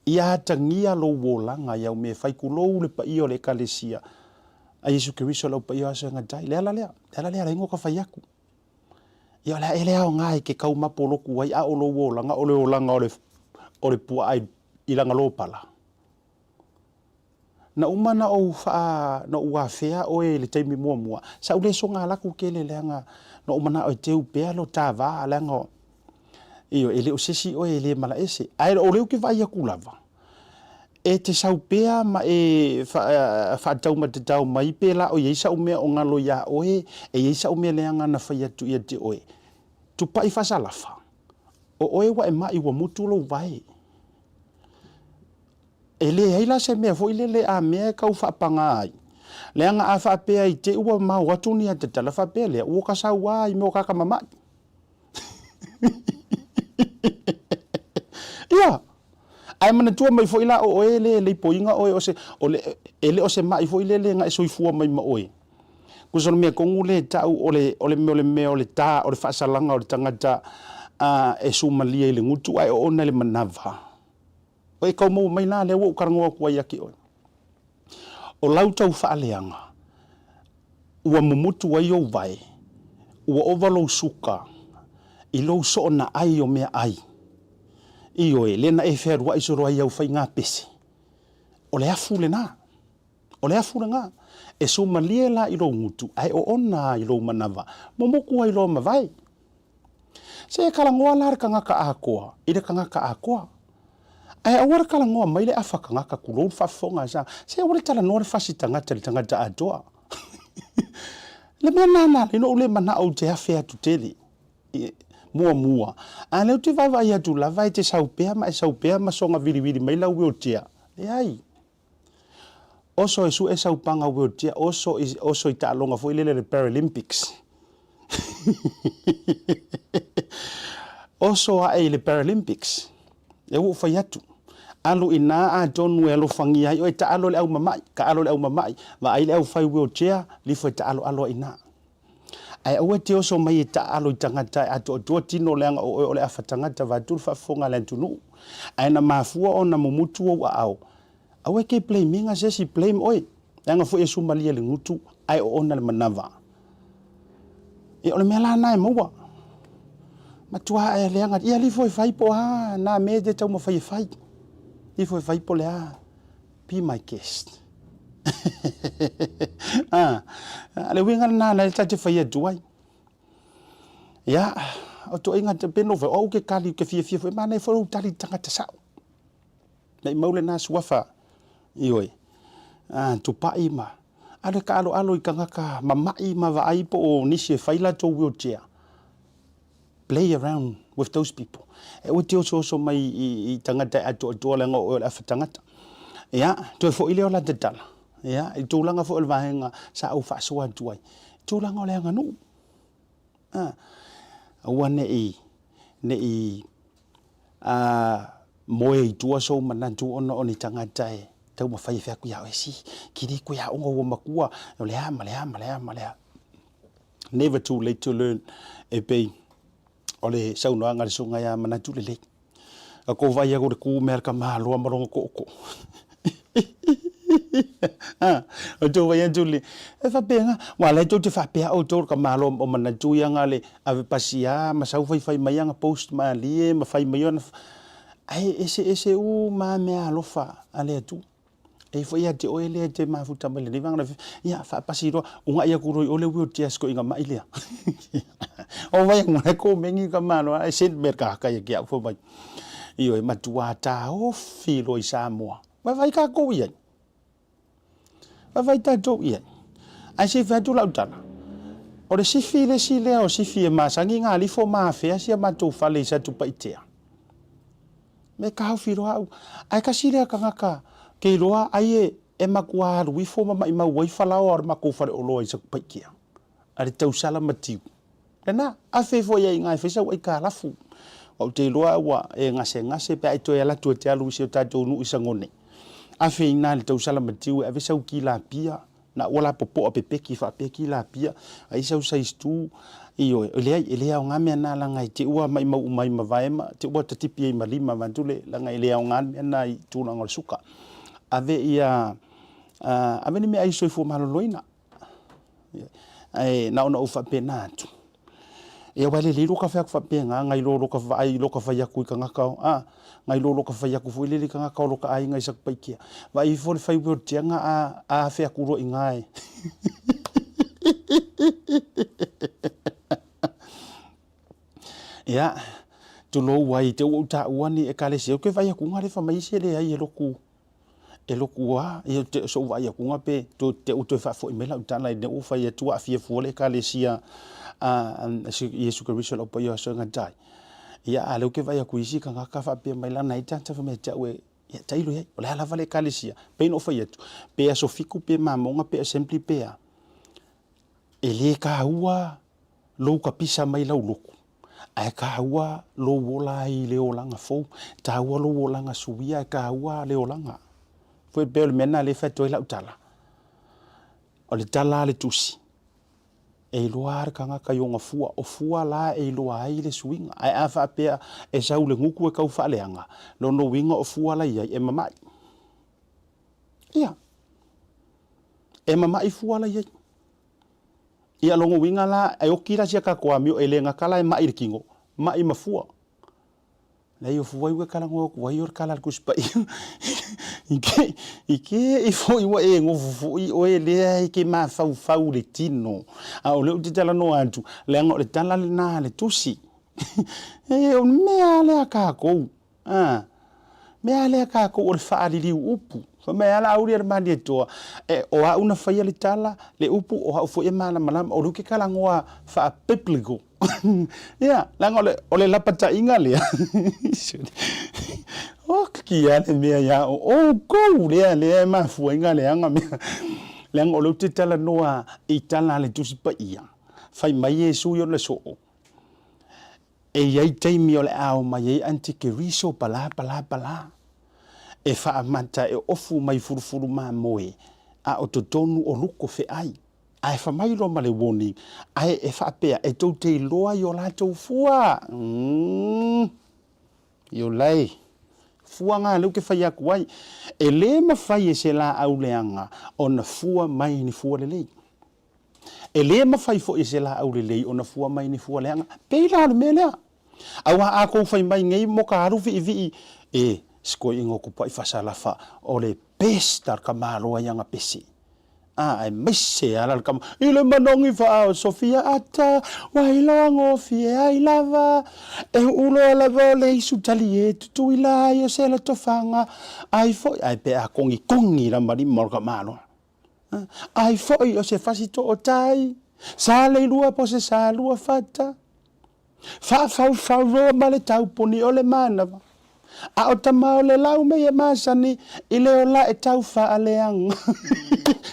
ia atagia lou olaga i au mea e fai, tulou le paia o le ekalesia a Iesu Keriso lau paia o aso e gatai. Le ala lea, le ala lea laingo ka fai aku. Ia o le a e le aoga i ke kau mapoloku ai, a o lou olaga o le olaga o le, o le puaa i, i lana lopala. Na uma na ou faa, na ou afea oe i le taimi muamua, sa ou le soga alaku tele leaga na ou manao e teu pea lo ta va leaga ioe, e le o se isi oe e le malaese. Ae o lea ou te vaai atu lava, e te sau pea ma e faataumatatao mai pe la o i ai sau mea o galo iā oe, e i ai sau mea leaga na fai atu ia te oe. Tupai faasalafa, o oe ua e mai ua mutu lou vae. E leai la se mea foi lele a mea e tau faapaga ai, leaga a faapea i te i ua mao atu ni ata tala faapea lea, ua ka sau lava i mea o kaka mama'i. Ia! Ae manatua mai foi la o oe le leipoiga oe o se, o le, e le o se ma'i foi lele na e soifua mai ma oe. Kusa o le mea tonu lea e ta'u o le, o le mea o le mea o le tā, o le faasalaga o le tagata a, e sumalia i le gutu ae oona i le manava. O e kau maua mai la lea ua ou talanoa atu ai ia te oe. O lau tau faaleaga, ua mumutu ai ou vae, ua ova lou suka i lou soona ai o mea ai. Ioe, lea na e fealuai solo ai i au faiga pese. O le afu lena. O le afu lena. E sumalie la i lou gutu, ae oona i lou manava, momoku ai loa ma vae. Se e talanoa la le tagata atoa i le tagata atoa. Ae aua le talanoa mai le afa tagata tulou le faafofoga a sa. Se aua le talanoa le fasi tagata i le tagata atoa. Le mea lena na ala ai ona ou le manao ou te afe atu tele. Muamua, a lea ou te vaavaai atu lava e te sau pea ma e sau pea ma soga vilivili mai lau wheelchair. Leai. Oso e sue sau paga wheelchair, oso i, oso i taaloga foi lele le Paralympics. Oso ae i le Paralympics. E ua ou fai atu. Alu i na atonu e alofagia ai oe, taalo le au mama'i, taalo le au mama'i, vaai le au fai wheelchair, lifo e taaloalo ai ina. Ae aua e te oso mai e taalo i tagata e atoatoa tino leaga o oe o le afa tagata vaeatu le faafofoga a le atunuu. Ae na mafua ona mumutu ou aao, aua e te blame ina se isi, blame oe, leaga foi e sumalia le gutu ae oona le manava. Ia o le mea la na e maua. Matua e leaga, ia lifo e fai po o a na mea e te taumafai e fai. Lifo e fai po o le a. Be my guest. Ah, le uiga lena na e ta te fai atu ai. Ia, o toaiga te peno foi, o au ke kali ke fiafia foi, manaia foi lou tali i tagata sao. Nei mau lena suafa, ioe, ah, tupai ma, alu e kaaloalo i tagata mama'i ma vaai po o nisi e fai latou wheelchair. Play around with those people. E aua te osooso mai i, i tagata e atoatoa leaga o oe o le afa tagata. Ia, toe foi lea o la tatala. Ia, i tulaga foi o le vaega sa ou faasoa atu ai. Tulaga o le aganuu. Ah, aua ne'i, ne'i moe i tua sou manatu ona o ni tagata e taumafai e fai atu ia oe, si, kili koe aoga ua matua, o le a ma le a ma le a ma le a. Never too late to learn e pei o le saunoaga a le susuga ia Manatu Lelei. Ka kou vaai aku i le ku mea a le tamaloa ma lona tootoo. O tou vaai atu le, e faapena, aua o la e tou te faapea outou le tamaloa o Manatu ia na le ave pasia ma sau faifai mai ana post malie ma fai mai ona, ae eseese uma lava meaalofa a le Atua. E foi ia te oe lea e te mafuta mai lenei vaega, ia faapasi loa, uunai atu loa i o le wheelchair si toeaina mai lea. O vai atu e komeni ka malo e send me ka kai ki au fai mai. Ioe matua taofi loa i Samoa. Vaivai tatou i ai. Vaivai tatou i ai. Ae se i fai atu lau tala, o le sifi le isi lea o sifi e masani na alifo ma afea si a matou fale i Satupaitea. Me taofi loa au. Ae tasi lea tagata ke iloa ai e, e matua alu ifo ma maimau ai falaoa o le matou faleoloa i Satupaitea. A le tausala matiu. Lena, afe ifo ai i ina e fai sau aitalafu. Ou te iloa ua e gasegase pe a e toe alu atu e te alu i si o tatou nuu i Sagone. Afe i ina i le tausala matiu e ave sau kilapia, na ua lapopoa pepeki faapea kilapia, ai sau size 2, ioe, e leai, e le aoga mea na leaga i te ua maimau uma ai ma vae ma te ua tatipi ai ma lima vaeatu le, leaga e le aoga le mea na i tulaga o le suka. Ave ia, ave ni meaai soifua maloloina. Ae na ona ou faapena atu. Ia aua e lelei lou ka fai atu faapena nai lo lo ka vaai lo ka fai atu i tagata a nai lo lo ka fai atu foi lele i tagata o lo ka aiga i Satupaitea. Vaai ifo le fai wheelchair nga a a afe atu loa i ina e. Ia, tulou ai te ua ou taua ni ekalesia, ou te vaai atu nga le fai mai isi e leai e loku e loku a, ia te so'u vaai atuga pe to te ua toe faafoi mai lau tala ina ua fai atu ua aafia fua le Ekalesia a Iesu Keriso o lau Paia o Aso e Gata ai. Ia a o lea ou te vaai atu i isi tagata faapea mai lana ai tagata fai mai ia te au e, ia tailo i ai, o le a lava le Ekalesia? Pei ona ou fai atu, pe aso Fitu pe mamoga pe assembly pe a, e le taua lou kapisa mai lau lotu, ae taua lou ola ai i le olaga fou, taua lou olaga suia ae taua le olaga. Foi pei o le mea lena lea e fai atu ai lau tala. O le tala a le Tusi, e iloa lava le tagata i ona fua, o fua la e iloa ai le suiga. Ae a faapea e sau le gutu e tau faaleaga, lona uiga o fua la i ai e mamai. Ia, e mamai fua la i ai. Ia lona uiga la, e oti la sia tatou amio e le gata la e mai i le tino, mai ma fua. Leai o fua ua e talanoa atu ai o le tala a le Tusi Paia. I te, i te i foi ua e nofo foi oe lea e te mafaufau i le tino. A o lea ou te talanoa atu, leaga o le tala lena a le Tusi. E, o le mea lea a tatou. A, mea lea tatou o le faaliliu upu. Fai mai a Laauli a le Malietoa, e, o au na faia le tala, le upu, o au foi e malamalama, o lea ou te talanoa faa-biblical. Ia, leaga o le, o le lapataiga lea. O, kia le mea ia o outou lea, lea e mafua ai leaga mea. Leaga o lea ou te talanoa i tala a le Tusi Paia, fai mai Iesu i ona soo, E i ai taimi o le a omai ai antikeriso palā palā palā, e faamata e ofu mai fulufulu mamoe, a o totonu o luko feai. Ae fa mai loa ma le warning, ae e faapea e tou te iloa i o latou fua. Umm. Iola e. Fua nga lea ou te fai atu ai. E le mafai e se laau leaga ona fua mai ni fua lelei. E le mafai foi e se laau lelei ona fua mai ni fua leaga. Pei la o le mea lea. Aua a kou fai mai nei mo ka alu viivii, e, sikoiga o kupaʻi fasalafa o le best a le tamaloa i ana pese. A, aemaise a la le tama, i le manogi faa o Sofia ata, ua iloa gofie ai lava, e uloa lava o le isu talie tutuila ai o se lotofaga, ai foi, ae pe a kogikogi la ma lima o le tamaloa. Ai foi o se fasi tootai, sa leilua po se sa lua fata. Faafaufau roa ma le taupuni o le manawa. A o tama o le lau mei e masani i le ola e tau faaleaga.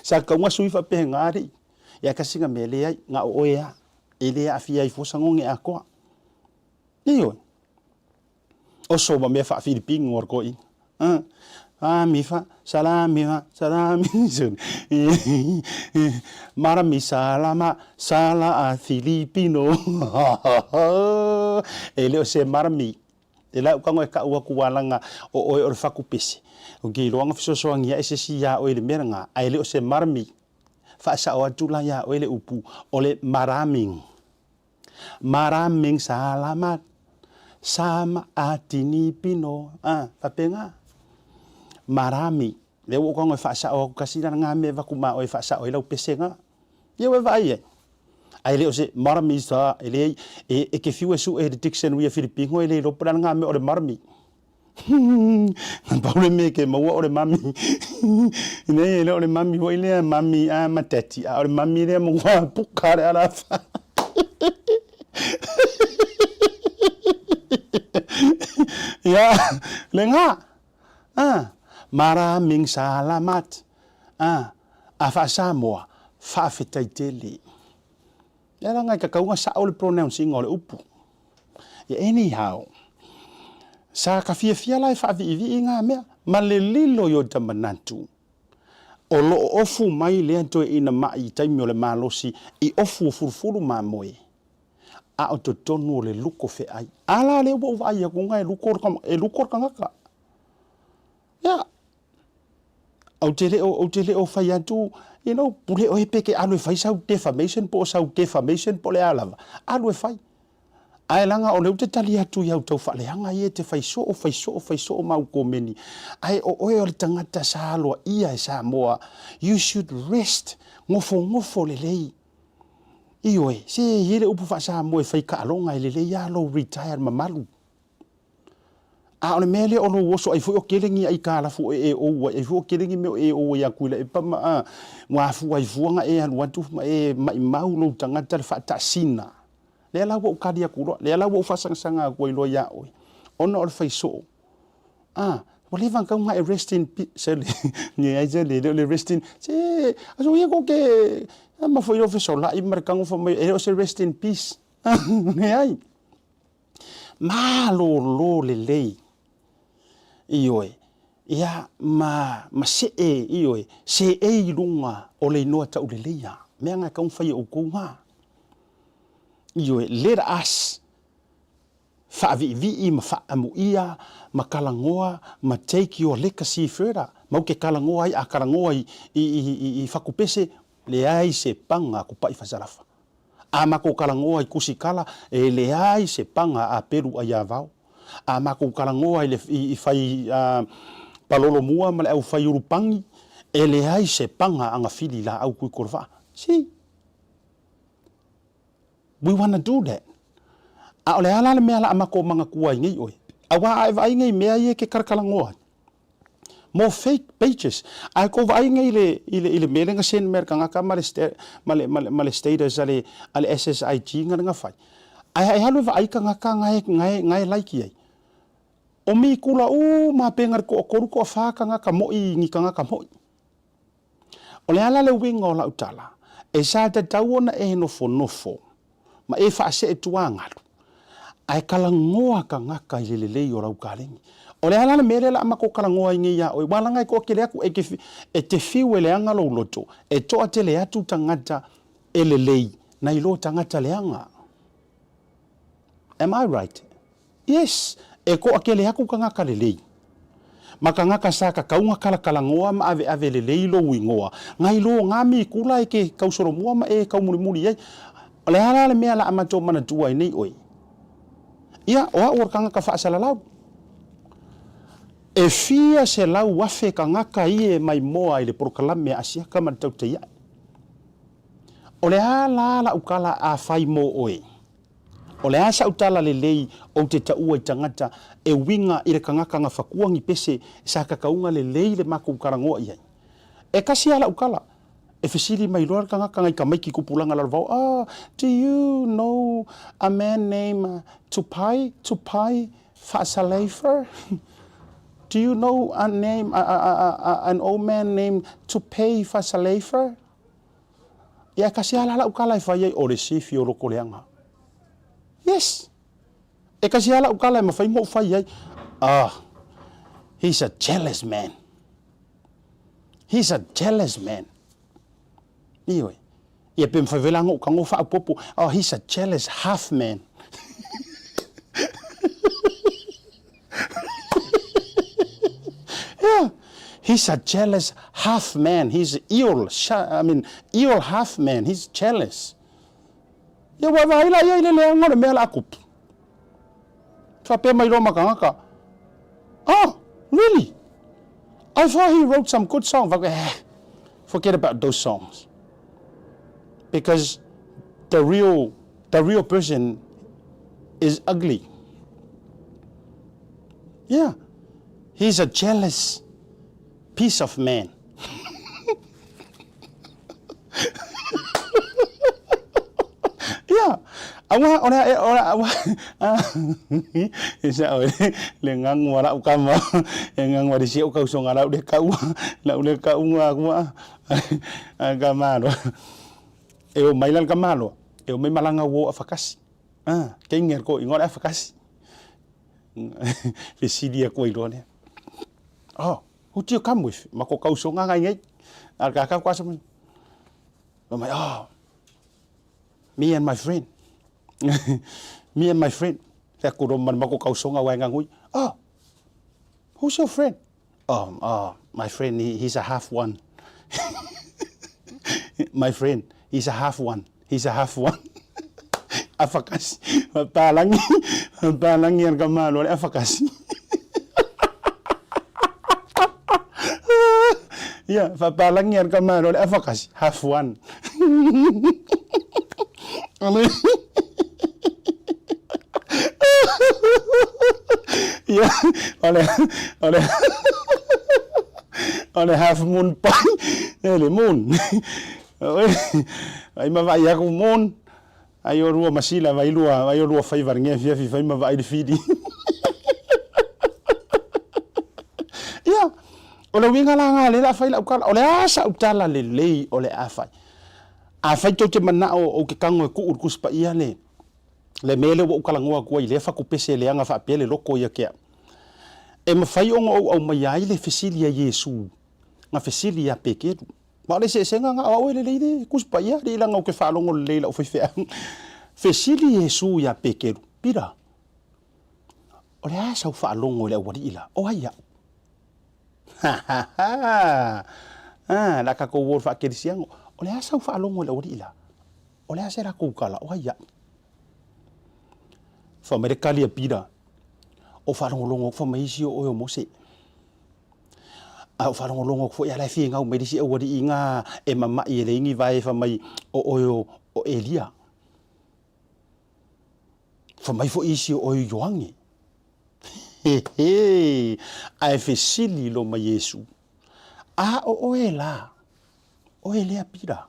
Sa kauga sui faapena alii. Ia kasi na mea leai, na o oe a. E le aafia ai fua sagoge atoa. Ioe. Oso ma mea faa-Filipino a le toeaina. A, mi fa, salami fa, salami marami salama, sala a Filipino. E le o se marami. E lau tago e kau atu alaga o oe o le fatu pese. Ou te iloa na fesoasoani ae se isi iā oe i le mea lena, ae le o se marami. Faasao atu la iā oe le upu o le maraming. Maraming salamat sama atinipino. A, faapena. Marami. Lea ua ou tago e faasao atu kasi la lena mea e avatu ma oe e faasao ai lau pese na. Ia ua e vaai ai. Ae le o se marami sa, e leai, e, e te fiu e sue i le dictionary a Filipino e le iloa po o le a lena mea o le marami. Na pau le mea ke maua o le mami. Nei e le o le mami foi lea, mami a ma daddy, a o le mami lea mo ngā puka le ala wha. Ia, le ngā. Ah, maraming salamat. Ah, a wha-Samoa, whaafetai tele. Ia la ngai kakauga sao le pronouncing o le upu. Ia anyhow, sa ka fiafia la e faaviivii ngā mea, ma le lilo i ota manatu, o lo o ofu mai lea toeaina maʻi i taimi o le malosi i ofu o fulufulu mamoe, a o totonu o le luko feai. A la lea ua ou vaai atu nga e luko e luko le tagata. Ia, Ou te le o, ou te le o fai atu, you know, pule oe pe ke alu e fai sau defamation po o sau defamation po o le a lava, alu e fai. Ae leaga o lea ou te tali atu i au taufaaleaga ia e te fai soo, fai soo, fai soo ma au komeni. Ae o oe o le tagata sa aloaia e Samoa. You should rest. Nofonofo lelei. Ioe, se e i ai le upu faa-Samoa e fai kaaloga e lelei lava lou retire mamalu. A o le mea lea o lou oso ai foi o kele ni aikalafu o e e ou ai, ai foi o kele ni mea o e ou ai aku i Laepa ma a, ua afua ai fua na e alu atu ma e maimau lou tagata le faatasina. Lea la ua ou kali atu loa, lea la ua ou faasagasaga atu ai loa iā oe, ona o le fai soo. A, ua leva ona tatau ona e rest in peace, sole, leai sole, e le o le rest in, se, aso ia ko ke, ma foi lo fesolai ma le tago fai mai, e le o se rest in peace. Leai. Malolo lelei, ioe, ia, ma, ma see, ioe, seei i luga o le inoa tauleleia, mea na e tatau ona fai e outou na. Ioe, let us faaviivii ma faaamuia ma talanoa ma take your legacy further. Matou te talanoa ai, a talanoa i, i, i, i fatupese, leai se paga a Kupa'i Fasalafa. A matou talanoa i Tusitala, e leai se paga a Peru Aiavao. A matou talanoa i le i fai palolo mua ma le au fai ulupangi, e leai se paga a Gafili laau Tuitolovaa. See? We wanna do that. A o le a la le mea la a matou manatua ai nei oe? Aua a e vaai nei i mea ia e te talatalanoa ai, mo fake pages. A e tou vaai nei i le, i le, i le mea lea na send mai e le tagata ma le, ma le, ma le, ma le status a le, a le SSIG na na fai. Ae e alu e vaai tagata na e, na e, na e like i ai. O mikula uma pe na le toatolu toafa tagata moi ni tagata moi. O le a la le uiga o lau tala? E sa tatau ona e nofonofo ma e faasee tuagalu, ae talanoa tagata i le lelei o lau kalegi. O le a la le mea lea o le a matou talanoa ai nei ia oe? Ua laga e toatele atu, e te, e te fiu e leaga lou loto, e toatele atu tagata e lelei nai lo tagata leaga. Am I right? Yes, e toatele atu tagata lelei. Ma tagata sa tatau ona talatalanoa ma aveave lelei lou igoa, nai lo nga mikula e te tausolomua ma e taumulimuli ai. O le a la le mea la a matou manatua ai nei oe? Ia, o au o le tagata faasalalau. E fia 100,000 tagata ia e maimoa i le polokalame a Asiata ma le Tautaiae. O le a la lau tala a fai mo oe? O le a sa'u tala lelei ou te taua i tagata e uiga i le tagata na fatua ni pese sa tatauga lelei le matou talanoa i ai. E kasi a la'u tala, e fesili mai loa le tagata nai tamaiti tupulaga lalovaoa, Oh, do you know a man named Tupai, Tupai Fa'asalefa? Do you know a name, a, a, a, a, an old man named Tupei Fa'asalefa? Ia e kasi lava la lau tala e fai ai o le sifi o loko leaga. Yes! E kasi lava lau tala e mafai ona ou fai ai. Ah, he's a jealous man. He's a jealous man. Ioe. Ia pe mafai foi la ona ou tago faaopoopo. Oh, he's a jealous half man. Yeah. He's a jealous half man. He's ill, I mean, ill half man. He's jealous. Ia ua vaai la ia i le leaga o le mea la a kupu. Faapea mai loa ma tagata, Oh, really? I thought he wrote some good song. Faapea, eh, forget about those songs. Because the real, the real person is ugly. Yeah. He's a jealous piece of man. Ia, aua o le o le aua e sa o le ngangu a lau kama e ngangu a le si o kausoga lau le kau lau le kau nga kua a ka malo e o mai la le ka malo e o mai malanga wo a fakasi ah ke nge ko ingo le a fakasi fesili aku ai loa lea. Oh, who do you come with? Ma ko kausoga ngai nei. A ka ka kwa sa mai. Mai, oh, me and my friend. Me and my friend. Te aku roma ma ko kausoga wa ngangui. Oh, who's your friend? Oh, oh, my friend, he's a half one. My friend, he's a half one. He's a half one. Afakasi, papalagi, papalagi a le kamalo le afakasi. Ia, papalagi a le kamalo le afakasi, half one. Ia, o le, o le, o le half moon pie, e le moon. Ai ma vaai aku moon, Ai o lua masila vai lua, ai o lua faiva le afiafi fai ma vaai le fili. Ia, o le uiga la nga le la fai lau tala, o le a sa'u tala lelei o le a fai. Afai tou te mana'o ou te tago e tuu le Tusi Paia le, le mea lea ua ou talanoa atu ai i lea fatupese leaga faapea le loto ia te au. E mafai ona ou aumaia ai le fesili a Iesu na fesili ia Peteru. Ma o le eseesega na o au e lelei le Tusi Paia, alii leaga ou te faalogo lelei i lau faifeau. Fesili Iesu ia Peteru, Pita, o le a sau faalogo i le aualii la? O ai au? Ha ha ha! Ah, la tatou o i le faakerisiano. O le a sau faalogo i le aualii la? O le a se latou tala? O ai au? Fai mai le tali a Pita, O faalogologo atu fai mai isi o oe o Mose. A ou faalogologo atu foi a la e finau mai le isi aualii na e mama'i e leai ni vae fai mai o oe o Elia. Fai mai foi isi o oe o Ioane. Hehe! Ae fesili loa ma Iesu, A o oe la, oe lea Pita,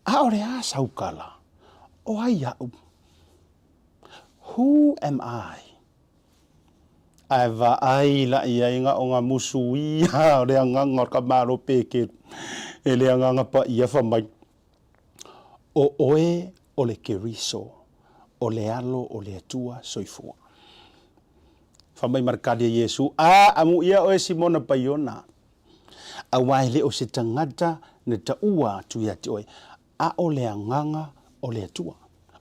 a o le a sau tala, o ai a'u? Who am I? Ae vaai la i ai na o na musu ia o le agaga o le tamālo Pekeru, e le Agaga Paia fai mai, O oe o le Keriso, o le Alo o le Atua soifua. Fai mai ma le kali a Iesu, A, amuia oe Simona Paiona, auā e le o se tagata na taua atu ia te oe, a o le Agaga o le Atua.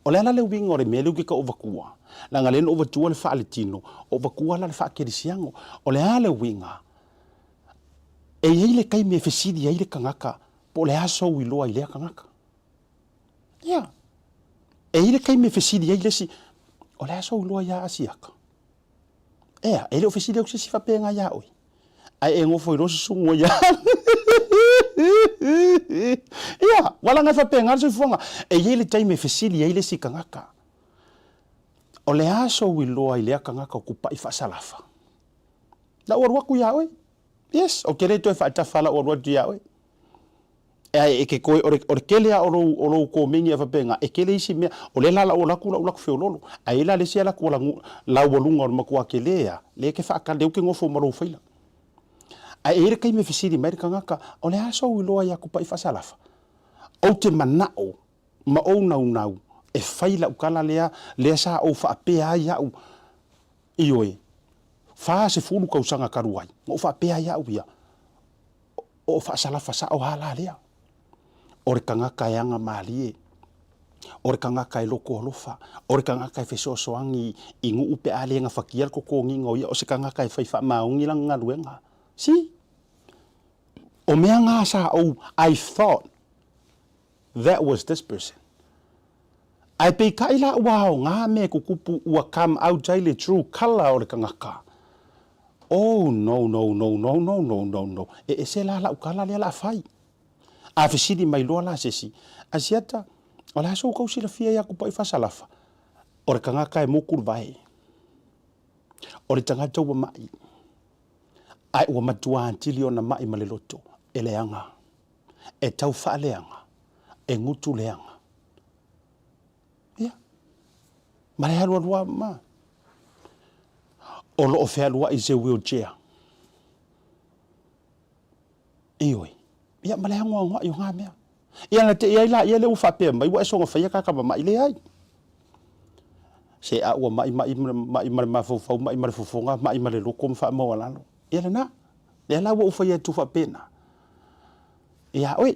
O le a la le uiga o le mea lea ou te tau avatua? Leaga lea na ou avatua le faaletino, o avatua la le faakerisiano. O le a le uiga? E i ai le taimi e fesili ai le tagata po o le a sou iloa i lea tagata. Ia, e i ai le taimi e fesili ai le isi, o le a sou iloa iā Asiata? Ea, e le o fesili atu se isi faapena iā oe. Ae e nofo i loa susugu ai Ia, ua laga e faapena le soifuaga. E i ai le taimi e fesili ai le isi tagata, o le a sou iloa i lea tagata o kupaʻi faasalafa? La ua alu atu iā oe. Yes, ou te le toe faatafa la ua alu atu iā oe. E ke koe, o le, o le tele a o lou, o lou komeni a faapena, e tele isi mea, o lea la la ua alu atu lau laku feololo, ae i ai la le isi laku laualuga o le matua tele a, lea e te faatali, lea ou te nofo ma lou faila. Ae e i ai le taimi e fesili mai le tagata, o le a sou iloa ia Kupaʻi Faasalafa? Ou te manao ma ou naunau e fai lau tala lea, lea sa ou faapea ai au, ioe, 40 tausaga talu ai, na ou faapea ai au ia, O faasalafa sao a la lea. O le tagata e aga malie, o le tagata e loto alofa, o le tagata e fesoasoani i nuu pe a le gafatia le totogiga o ia, o se tagata e fai faamaoni lana galuega. See? O mea na sa ou, I thought that was this person. Ae peitai la ua aoga mea e tutupu ua come out ai le true colour o le tagata. Oh no no no no no no no no e ese la lau tala lea la fai. A fesili mai loa la se isi, Asiata, o le a sou tau silafia ia Kupaʻi Fasalafa? O le tagata e moku le vae. O le tagata ua maʻi. Ae ua matua atili ona maʻi ma le loto e leaga. E tau faaleaga, e gutu leaga. Ia. Ma le alualua ma. O lo o fealuai i se wheelchair. Ioe. Ia, ma le agoagoai o ngā mea. Ia, na te i ai la ia le ua faapea mai, ua e soga whaia ka kama mai le ai. Se a ua mai mai mai ma le mafaufau, mai ma le fofoga, mai ma le loko ma faamaualalo. Ia lena. Lea la ua ou faia atu faapena. Ia oe,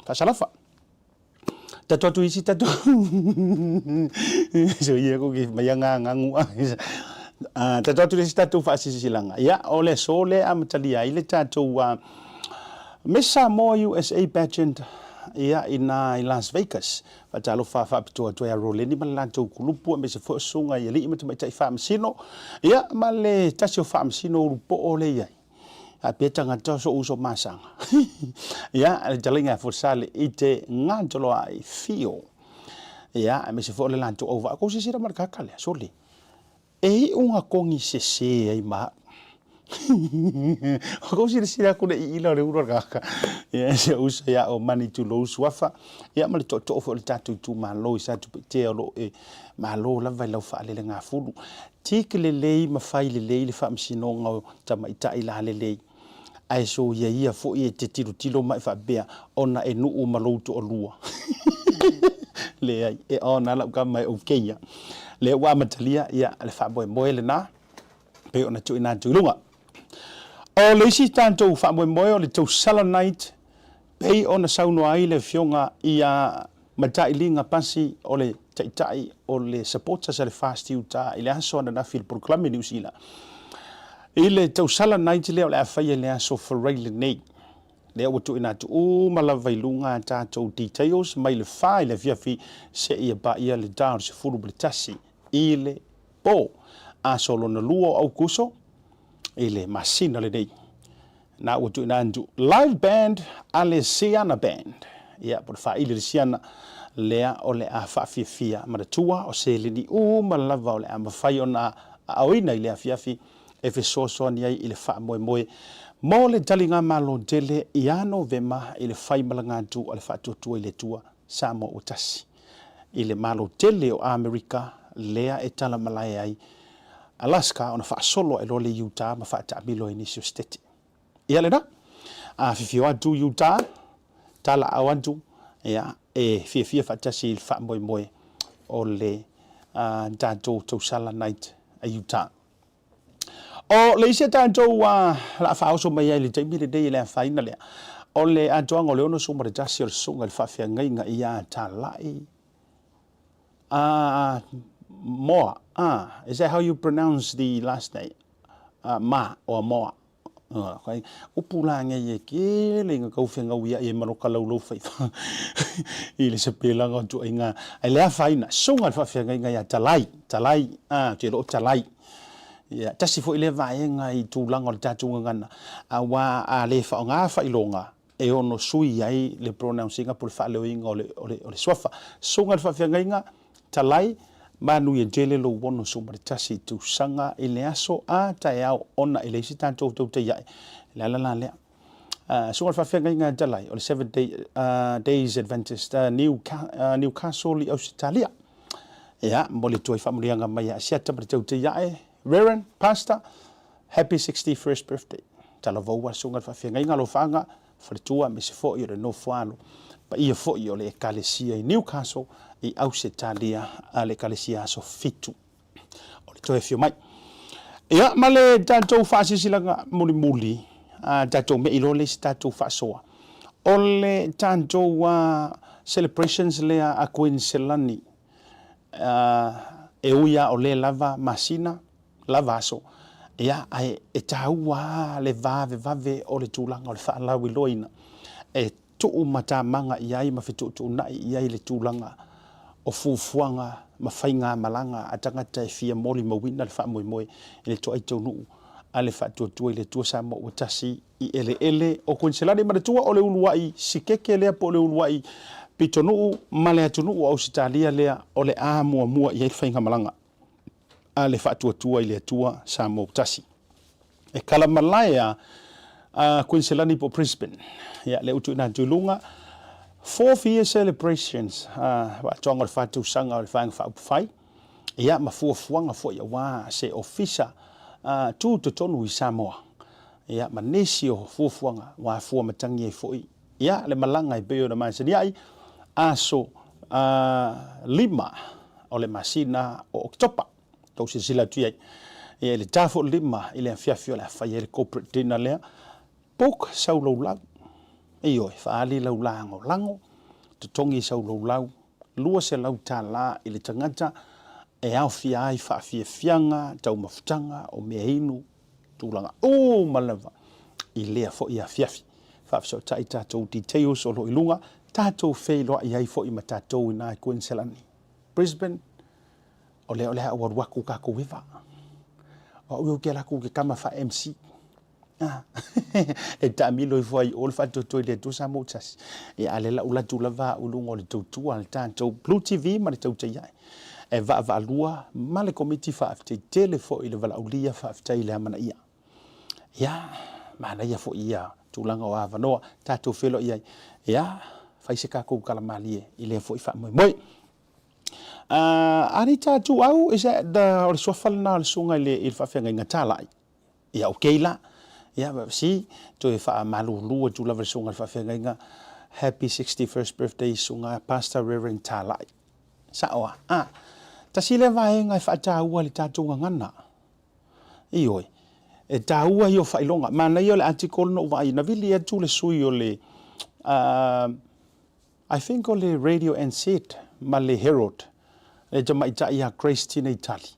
faasalafa. Tatou atu isi tatou so ia ko ki mai nga ngangu a tatou atu isi tatou faasisilaga ia o le aso lea amatalia ai le tatou Miss Samoa USA pageant. ia, i ina i Las Vegas. Faatalofa faapitoa atu ai ia Roleni ma le latou kulupu aemaise foi o susuga i alii ma tamaitai faamasino, ia, ma le tasi o faamasino ulupoo lea e i ai. Faapea tagata o so'u uso masaga. Ia, le talaiga ia Fosale i te gatoloai fio. Ia, aemaise foi o le latou auvaa. Kou silasila ma le kaka lea, sole. E iu ga kogi sese ai ma a'u. Ua kou silasila atu le iila o le ulu o le kaka. Ia, si ou uso ia o Mani tulou suafa. Ia, ma le tootoo foi o le tatou itumalo i Satupaitea o lo o e malo lava i lau faalelegafulu. Tiki lelei ma fai lelei le faamasinoga o tamaitai lalelei. Ae soia ia foi e te tilotilo mai faapea ona e nuu ma lou toalua. Leai, e ona lau kama e okay ia. Lea ua amatalia ia le faamoemoe lena pei ona tuuina atu i luga. O le isi tatou faamoemoe o le tausala night pei ona saunoa ai le afioga ia Matailiga Pasi o le taitai o le supporters a le FAST i uta i le aso ananafi i le polokalame i Niu Sila. I le tausala night lea o le a faia i le aso Faraile lenei, lea ua tuuina atu uma lava i luga a tatou details mai le 4 i le afiafi seia paia le ta o le 11 i le po, aso lona lua o Aukuso i le masina lenei. Na ua tuuina atu live band a le Siana Band. Ia, po o le faaili le Siana lea o le a faafiafia manatua o seleni uma lava o le a mafai ona aoina i le afiafi e fesoasoani ai i le faamoemoe mo le taligamalo tele ia Novema i le faimalaga atu a le Faatuatua i le Atua Samoa ua tasi i le Malo tele o Amerika lea e talamalae ai Alaska ona faasolo ae loa le Utah ma faataamilo ai nisi o Setete. Ia lena, afifio atu Utah, talaau atu, ia, e fiafia faatasi i le faamoemoe o le tatou tausala night a Utah. O le isi a tatou o le a faaoso mai ai i le taimi lenei e le afaina lea, o le atoaga o le 61 o le Susuga i le Faafeagaiga ia Talai Moa, is that how you pronounce the last name? Ma or Moa? Okay. Upu la nei e kele nga kau whengau ia e maroka laulau whaifa i le sepelanga o tuaiga. Ai le afaina, suga le faafeagaiga ia Talai, Talai, te loo Talai. Ia, tasi foi lea vaega i tulaga o le tatou gagana, aua a le faaaoga faailoga, e ono sui ai le pronouncing po o le faaleoina o le, o le, o le suafa. Suga le faafeagaiga, Talai, manuia tele lou 61 tausaga i le aso a taeao ona e leai se tatou tautai ae. Le ala la lea. Suga le faafeagaiga a Talai o le Seventh Day, Days Adventist New, Newcastle i Ausetalia. Ia, momoli atu ai faamanuiaga mai ia Asiata ma le tautai ae. Reverend, Pastor, Happy 61st birthday. Talavou a susuga le faafeagaiga alofaaga faletua aemaise foi o le nofoalo paia foi o le Ekalesia i Newcastle i Ausetalia a le Ekalesia Aso Fitu o le toe afio mai. Ia ma le tatou faasilasilaga mulimuli a tatou mei loa le isi tatou faasoa o le tatou celebrations lea a Kuiniselani e ui lava o lea lava masina lava aso, ia, ae e taua lava le vavevave o le tulaga o le faalauiloaina e tuu matamaga i ai ma fetuutuunai i ai le tulaga o fuafuaga ma faigamalaga a tagata e fia molimauina le faamoemoe i le toai taunuu a le Faatuatua i le Atua Samoa ua tasi i eleele o Kuiniselani. Manatua o le uluai sikeke lea po o le uluai pitonuu ma le atunuu o Ausetalia lea o le a muamua i ai le faigamalaga a le Faatuatua i le Atua Samoa ua tasi. E kala malae a a Kuiniselani po o Brisbane. Ia, lea ua tuuina atu i luga. Fourth year celebrations, atoaga o le fa tausaga o le Vaega Faaupufai, ia, ma fuafuaga foi aua se ofisa tu totonu i Samoa, ia, ma nisi o fuafuaga ua afua matagi ai foi, ia, le malaga e pei ona masani ai, aso 5 o le masina o Oketopa. Tou silasila atu i ai. Ia, i le ta foi 5 i le afiafi o le a fai ai le corporate dinner lea, book sau laulau. Ioe, faaali lau lagolago, totogi sau laulau, $200 i le tagata e aofia ai faafiafiaga, taumafutaga, o meainu, tulaga uma lava i lea foi afiafi. Faafesootai tatou details o lo o i luga. Tatou feiloai ai foi ma tatou i ina i Kuiniselani, Brisbane, o lea o le a ou alu atu tatou e va. O au ia ou te alu atu ou te tama faa-MC. Ah, e taamilo ifo ai i o le faatoatoa i le Atua Samoa ua tasi. Ia, a o lea la ua latu lava au i luga o le tautua a le tatou Blue TV ma le tautai ae. E vaavaalua ma le Komiti Faafetai tele foi i le valaaulia faafetai i le amanaia. Ia, manaia foi ia tulaga o avanoa tatou feiloai ai. Ia, fai se tatou tala malie i lea foi faamoemoe. Anita Tuau, is that the, o le suafa lena o le susuga i le, i le faafeagaiga Talai? Ia, okay la. Ia, si, toe faamalulu atu lava i le susuga i le faafeagaiga, Happy 61st birthday susuga Pastor Reverend Talai. Sao a? Ah, tasi lea vaega e faataua i le tatou gagana. Ioe, e taua ia o faailoga. Manaia o le article na ou vaai, na vili atu le sui o le, I think o le Radio NZ ma le Herald, le tamaitai ia Grace Tinei Tali.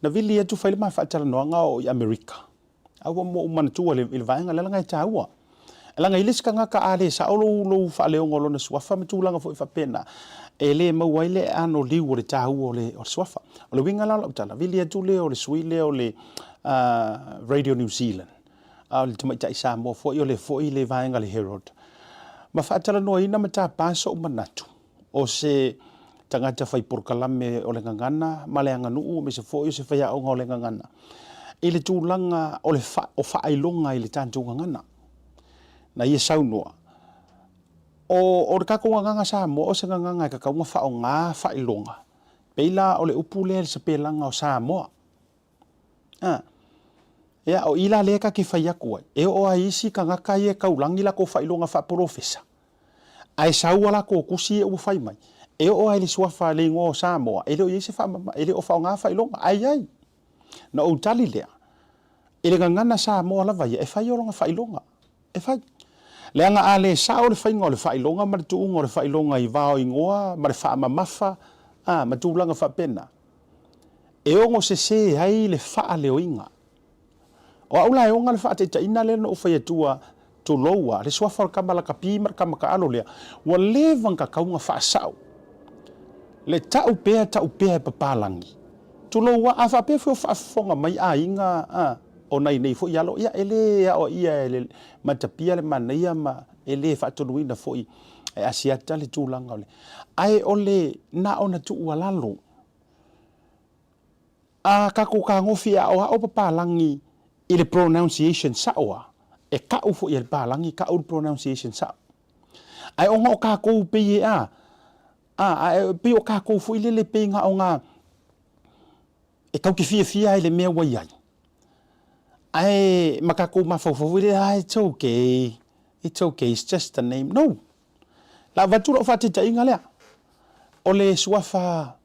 Na vili atu fai le ma faatalanoaga o i Amerika. A ua ou manatua i le vaega lea leaga e taua. Leaga i le isi tagata a le sao lou, lou faaleoga o lona suafa ma tulaga foi faapena, e le maua ai le aano liu o le taua o le, o le suafa. O le uiga la o lau tala, vili atu lea o le sui lea o le Radio New Zealand, a o le tamaitai Samoa foi, o le foi le vaega a le Herald, ma faatalanoaina ma tapa sou manatu o se tagata fai polokalame o le gagana ma le aganuu aemaise foi o se faiaoga o le gagana i le tulaga o le o faailoga i le tatou gagana. Na ia saunoa, o, o le tatou gagana Samoa o se gagana e tatau ona faaaoga faailoga, pei la o le upu lea i le sapelaga o Samoa. A. Ia, o i la lea ta te fai atu ai, e oo lava i isi tagata ia e taulagi latou faailoga faapolofesa, ae sau a latou tusi ia ua fai mai, e oo lava i le suafa le igoa o Samoa, e le o i ai se faamama, e le o faaaoga faailoga, ae i ai. Na ou tali lea, i le gagana Samoa lava ia, e fai lona faailoga, e fai. Leaga a le sao le faiga o le faailoga ma le tuuga o le faailoga i va o igoa ma le faamamafa, a, ma tulaga faapena, e ono sese ai le faaleoina. O au la e ona le faataitaiga lea na ou fai atua, tulou a, le suafa o le tama lakapi ma le tama taalo lea, ua leva ona tatau ona faasao. Le tau pea tau pea e papalagi. Tulou a, a faapea foi o faafofoga mai aiga a, o nai nei foi alo, ia e le aoaia e le matapia le manaia ma e le faatonuina foi e Asiata le tulaga o le, ae o le na ona tuualalo. A tatou tagofi e aoao papalagi i le pronunciation sao a, e kau foi e le palagi kau le pronunciation sao. Ae ona o tatou pei e a, a, ae pei o tatou foi lele pei na o na e tau te fiafia ai i le mea ua i ai. Ae ma tatou mafaufau foi lele, ah, it's okay, it's okay, it's just a name. No! La avatu lau faataitaiga lea, o le suafa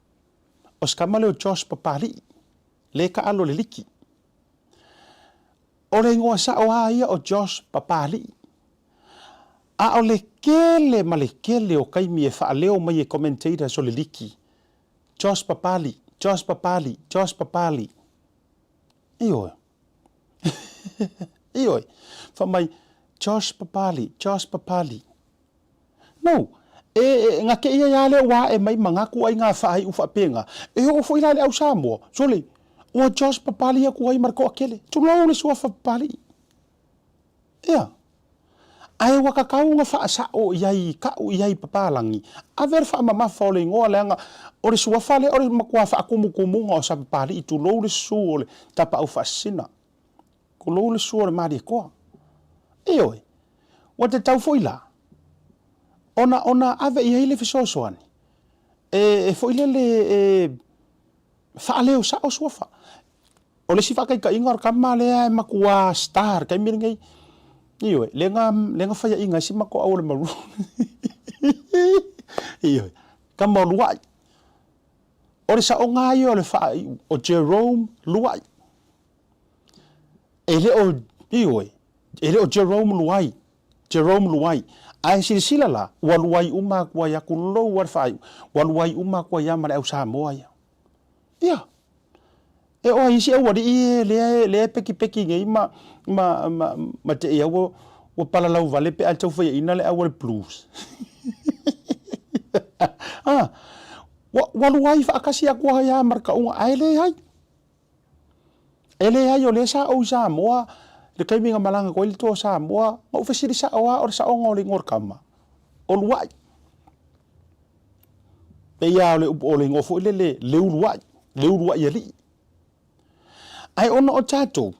o si tama lea o Josh Papali'i, lea e taalo i le liki. O le igoa sao lava ia o Josh Papali'i. A o le tele ma le tele o taimi e faaleo mai e commentators o le liki, Josh Papali'i, Josh Papali'i, Josh Papali'i. Ioe. Ioe. Fai mai, Josh Papali'i, Josh Papali'i. No. E, e, na te i ai lava lea ua ae mai manatu ai ngā faaiu faapena. E oo foi la i le au Samoa, sole, ua Josh Papali'i atu ai ma le toatele. Tulou le suafa Papali'i. Ia. Ae ua tatau ona faasao i ai, kau i ai papalagi, ave le faamamafa o le igoa leaga o le suafa lea o le matua faatumutumuga o Sapapalii, tulou le susu o le tapaau faasisina, tulou le susu o le Malietoa. Ioe, ua tatau foi la ona ona ave i ai le fesoasoani e, e foi lele e faaleo sao suafa. O le isi faataitaiga o le tama lea e matua star i le taimi lenei, ioe, lea na, lea na faiaina ai si matou au o le Maroon. Ioe, tama o Luai. O le saoga lava ia o le faaiu o Jerome Luai. E le o, ioe, e le o Jerome Luai, Jerome Luai. Ae silasila la, ua luai uma atu ai atu lou lava le faaiu, ua luai uma atu ai lava ma le au Samoa ia. Ia. E oo ai isi aualii e lea lea e pekipeki nei ma ma ma ma te i ua ua palalau vale pe a tau faiaina le au o le blues. Ah, ua, ua luai faatasi atu ai lava ma le tauga, ae leai. E leai, o lea sa ou i Samoa i le taimi na malaga atu ai le toa o Samoa, na ou fesili sao lava o le saoga o le igoa o le tama, o Luai. Pei lava o le upu o le igoa foi lele Leuluai, Leuluai alii. Ae ona o tatou,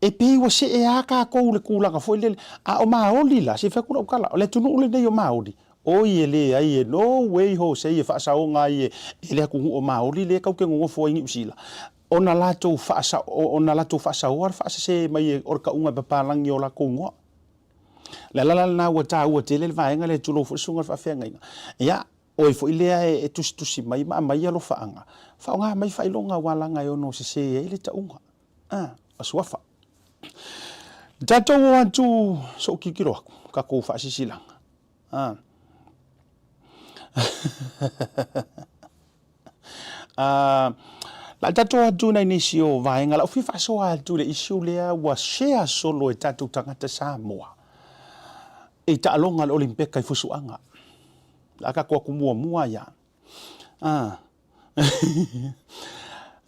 e pei ua see lava tatou i le tulaga foi lele, a o Maoli la, se i fai atu lau tala, o le atunuu lenei o Maoli, oi e leai e no way Jose e faasaoga ai e le atunuu o Maoli lea tatou te nonofo ai i Niu Sila, ona latou faasa, ona latou faasaoa le faasese mai o le tauga e papalagi o latou igoa. O le ala la lena ua taua tele le vaega lea, tulou foi le susuga i le faafeagaiga. Ia, oe foi lea e tusitusi mai ma aumai alofaaga, faaaoga mai faailoga aua leaga e ono sese ai le tauga. A, o suafa. Tatou o atu so'u tilotilo atu, tatou faasisilaga. A. A, la tatou atu nai nisi o vaega, lau fia faasoa atu le issue lea ua share solo e tatou tagata Samoa i taaloga a le Olimpeka i fusuaga. La tatou atu muamua ia. A.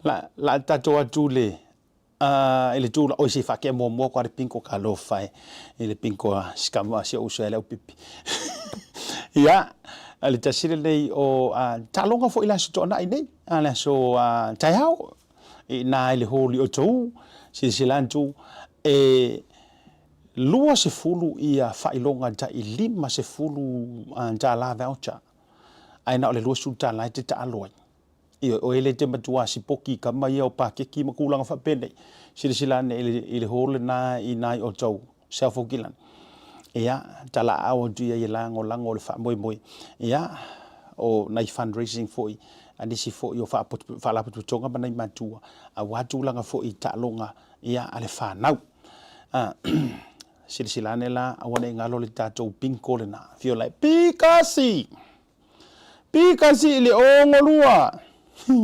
La, la tatou atu le i le tula, oi se i faatea muamua atu lava le pinko talofa e i le pinko a si tama a si ou uso ia Leaupipi. Ia, le tasi lenei o taaloga foi i le Aso Toonai nei, le aso taeao i ina i le hall i Otahuhu, silasila atu e 20 faailoga tai $50 voucher, ae na o le $20 e te taalo ai. Ioe, o e le te matua sipoki i kama ia o pakeki ma tulaga faapenei. Silasila ane i le, i le hall lena i ina i Otahuhu, South Auckland. Ia, talaaao atu i ai e lagolago le faamoemoe. Ia, o nai fundraising foi a nisi foi o faalapotopotoga ma nai matua, aua tulaga foi i taaloga ia a le fanau. Ah, silasila ane la, aua ne i galo le tatou bingo lena. Feel like, Pikasi! Pikasi i le 62.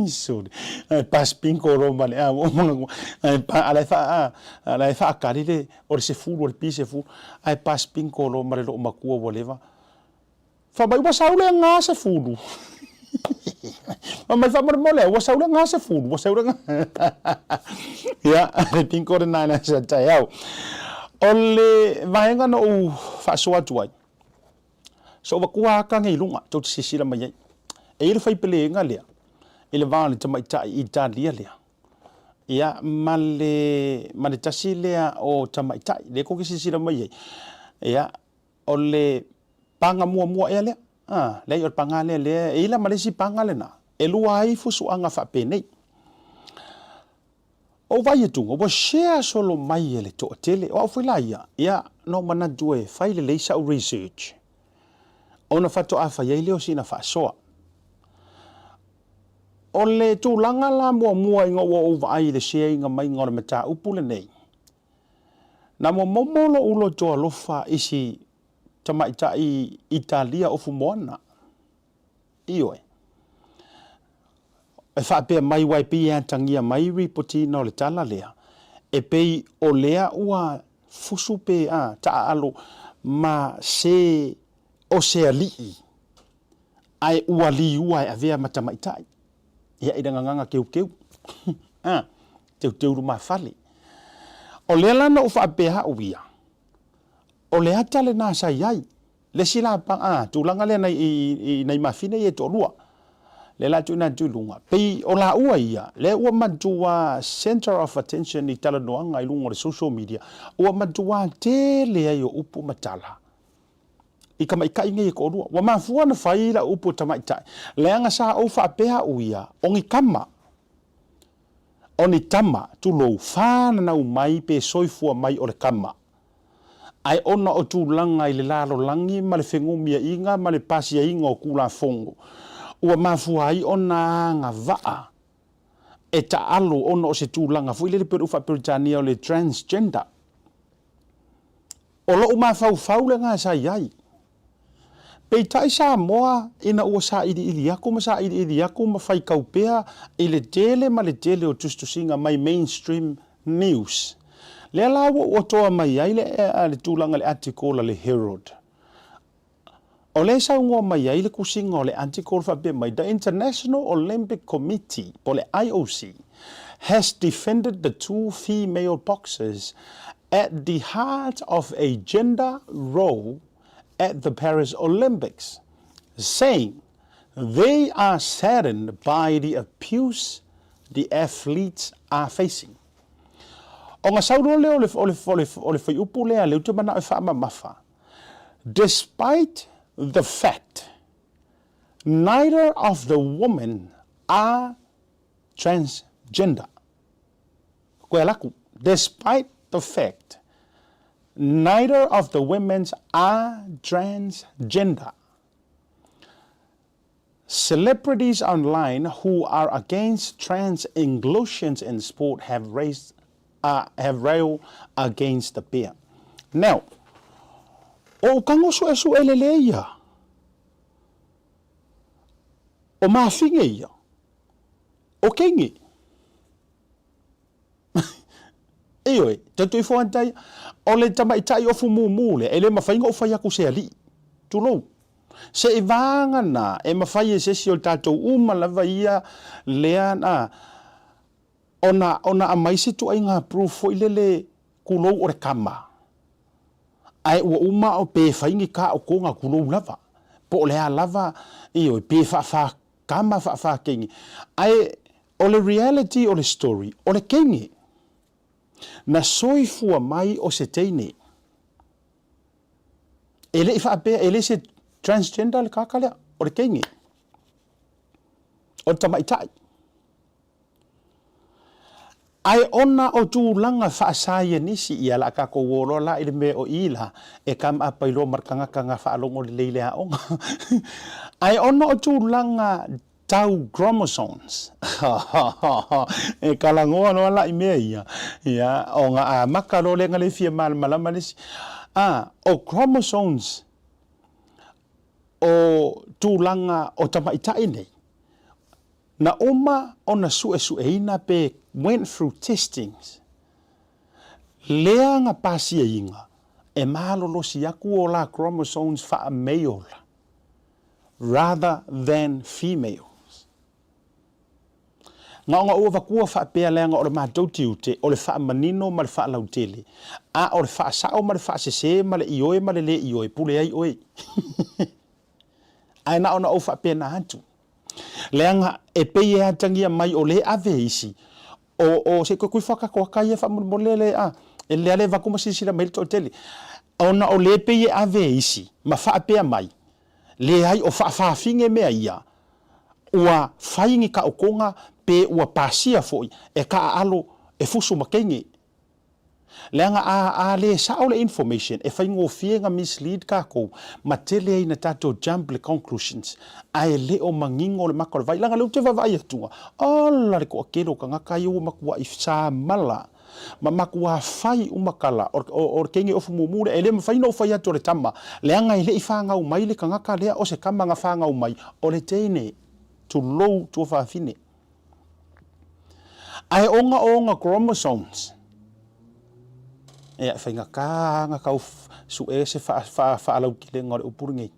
Sorry. Ai pas bingo lo ma le a o manga ai pa ala fa a ala e faakali le o le sefulu o le pi sefulu ai pas bingo lo ma le loo makua ua leva. Fa mai ua sau le nga sefulu. Fa mai faamolemole ua sau le nga sefulu ua sau le nga. Ia le bingo lena i le aso taeao. O le vaega na ou faasoa atu ai. Sa ou vatua aka nei i luga, tou te silasila mai ai. E i ai le faipelega lea i le va o le tamaitai Italia lea, ia, ma le, ma le tasi lea o tamaitai, lea tou te silasila mai ai. Ia, o le paga muamua ea lea? A, leai, o le paga lea, lea, e i ai la ma le isi paga lena, e lua ai fusuaga faapenei. Ou vaai atu, ua share solo mai e le toatele. O au foi la ia, ia, na ou manatu e fai lelei sau research, ona faatoa fai ai lea o sina faasoa. O le tulaga la muamua ina ua ou vaai i le share ina maiga o le mataupu lenei, na momomo lou loto alofa i si tamaitai Italia ofu moana. Ioe. E faapea mai aua e pei e atagia mai ripotiina o le tala lea, e pei o lea ua fusu pe a taaalo ma se o se alii ae ua liua e avea ma tamaitai. Ia i le gagana teuteu. A, teuteu lumafale. O lea la na ou faapea au ia, o le ata lena sa i ai. Le isi la a, tulaga lea nai, i, i nai mafine ia e toalua, lea la tuuina atu i luga, pei o laua ia, lea ua matua center of attention i talanoaga i luga o le social media, ua matua tele ai o upu ma tala i tamaitai nei e toalua. Ua mafua ona fai lau upu o tamaitai, leaga sa ou faapea au ia, o ni tama, o ni tama, tulou, fananau mai pe soifua mai o le tama. Ae ona o tulaga i le lalolagi ma le fegumiaiga ma le pasiaiga o Tulafono, ua mafua ai ona agavaa e taaalo ona o se tulaga foi lele pei o le faa-Peretania o le transgender. O lou mafaufau lena sa i ai. Peitai Samoa ina ua sailiili atu ma sailiili atu ma faitau pea i le tele ma le tele o tusitusiga mai mainstream news. Lea la ua ou atoa mai ai le tulaga i le article a le Herald. O lea e saunoa mai ai le tusiga o le article faapea mai, The International Olympic Committee, po o le IOC, has defended the two female boxers at the heart of a gender row at the Paris Olympics, saying they are saddened by the abuse the athletes are facing. Ona sau loa lea o le, o le, o le, o le fuaiupu lea, lea ou te manao e faamamafa, Despite the fact neither of the women are transgender. Koe alaku, despite the fact neither of the women are transgender. Celebrities online who are against trans inclusions in sport have raised uh, have railed against the bill. Now, o ukago suesue lelei ia. O mafine ia. O keini. Ioe, tatou ifo antai, o le tamaitai ofu mumu lea, e le mafai ona ou fai atu se alii. Tulou. Se i vagana e mafai e se isi o le tatou uma lava ia lea na, ona, ona aumai se ituaiga proof foi lele, tulou o le kama. Ae ua uma o pe fai ni taotoga, tulou lava. Po o le a lava, ioe, pe faafa Kama faafakeigi. Ae o le reality o le story, o le keigi. Na soifua mai o se teine. E le i faapea, e le se transgender le kaka lea, o le keigi. O le tamaitai. Ae ona o tulaga faasaienisi, ia la tatou o loa la i le mea o i la, e come up ai loa ma le tagata na faalogo lelei i le aoga. Ae ona o tulaga tau chromosomes, e talanoa loa la i mea ia, ia, ona amata loa lea na le fia malamalama le isi. A, o chromosomes o tulaga o tamaitai nei, Na uma ona suesueina pe went through testings lea na pasiaina e malolosi atu o la chromosomes faa-male rather than females. Na ona ou avatua faapea leaga o le matou tiute o le faamanino ma le faalautele, a o le faasao ma le faasese ma le ioe ma le le ioe, pule ai oe. Ae na ona ou faapena atu. Leaga e pei e atagia mai o lea e ave isi, o, o, se i toe tuifo a tatou ata ia faamolemole le, a, e lea le avatu ma silasila mai le toatele. Ona o lea e pei e ave isi ma faapea mai, leai o faafafine mea ia, ua fai ni taotoga pe ua pasia foi e taaalo e fusu ma teine. Leaga a, a le sao le information, e faigofie na mislead tatou, ma tele ai na tatou jump le conclusions, ae le o manino le maka o le vai. Leaga lea ou te vaavaai atu, ola le toatele o tagata ia ua matuai samala, ma matua fai uma tala, o, o, o le teine ofu mumu lea, e le mafai ona ou fai atu o le tama, leaga e le i fanau mai le tagata lea o se tama na fanau mai, o le teine, tulou tuafafine. Ae ona o ona chromosomes, ia, e faigata ona tau sue se faalautelega o le upu lenei.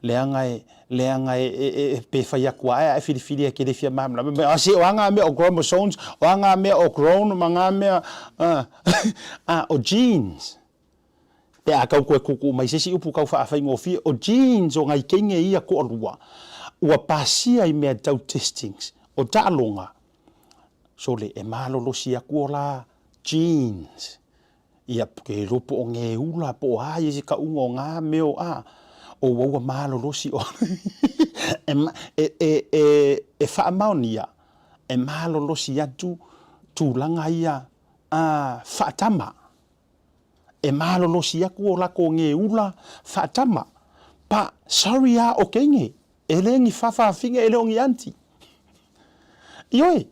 Leaga e, leaga e, e, e, pe fai atu lava ae filifili e te le fia malamalama. A se o a ngā mea o chromosomes, o a ngā mea o grown ma ngā mea, a, o genes. Pe a tau toe tuutuu mai se isi upu tau faafaigofie, o genes o nai teine ia toalua, ua pasia i mea tau testings, o taaloga, sole, e malolosi atu o la genes, ia, ke iloa po o geula po o a ia se tauga o ngā mea o a, o ua ua malolosi o e, e, e, e, e faamaonia, e malolosi atu tulaga ia a faatama. E malolosi aku o lako geula faatama pa sorry a o keige e le ni fafafiga e le o ni aunty. Ioe,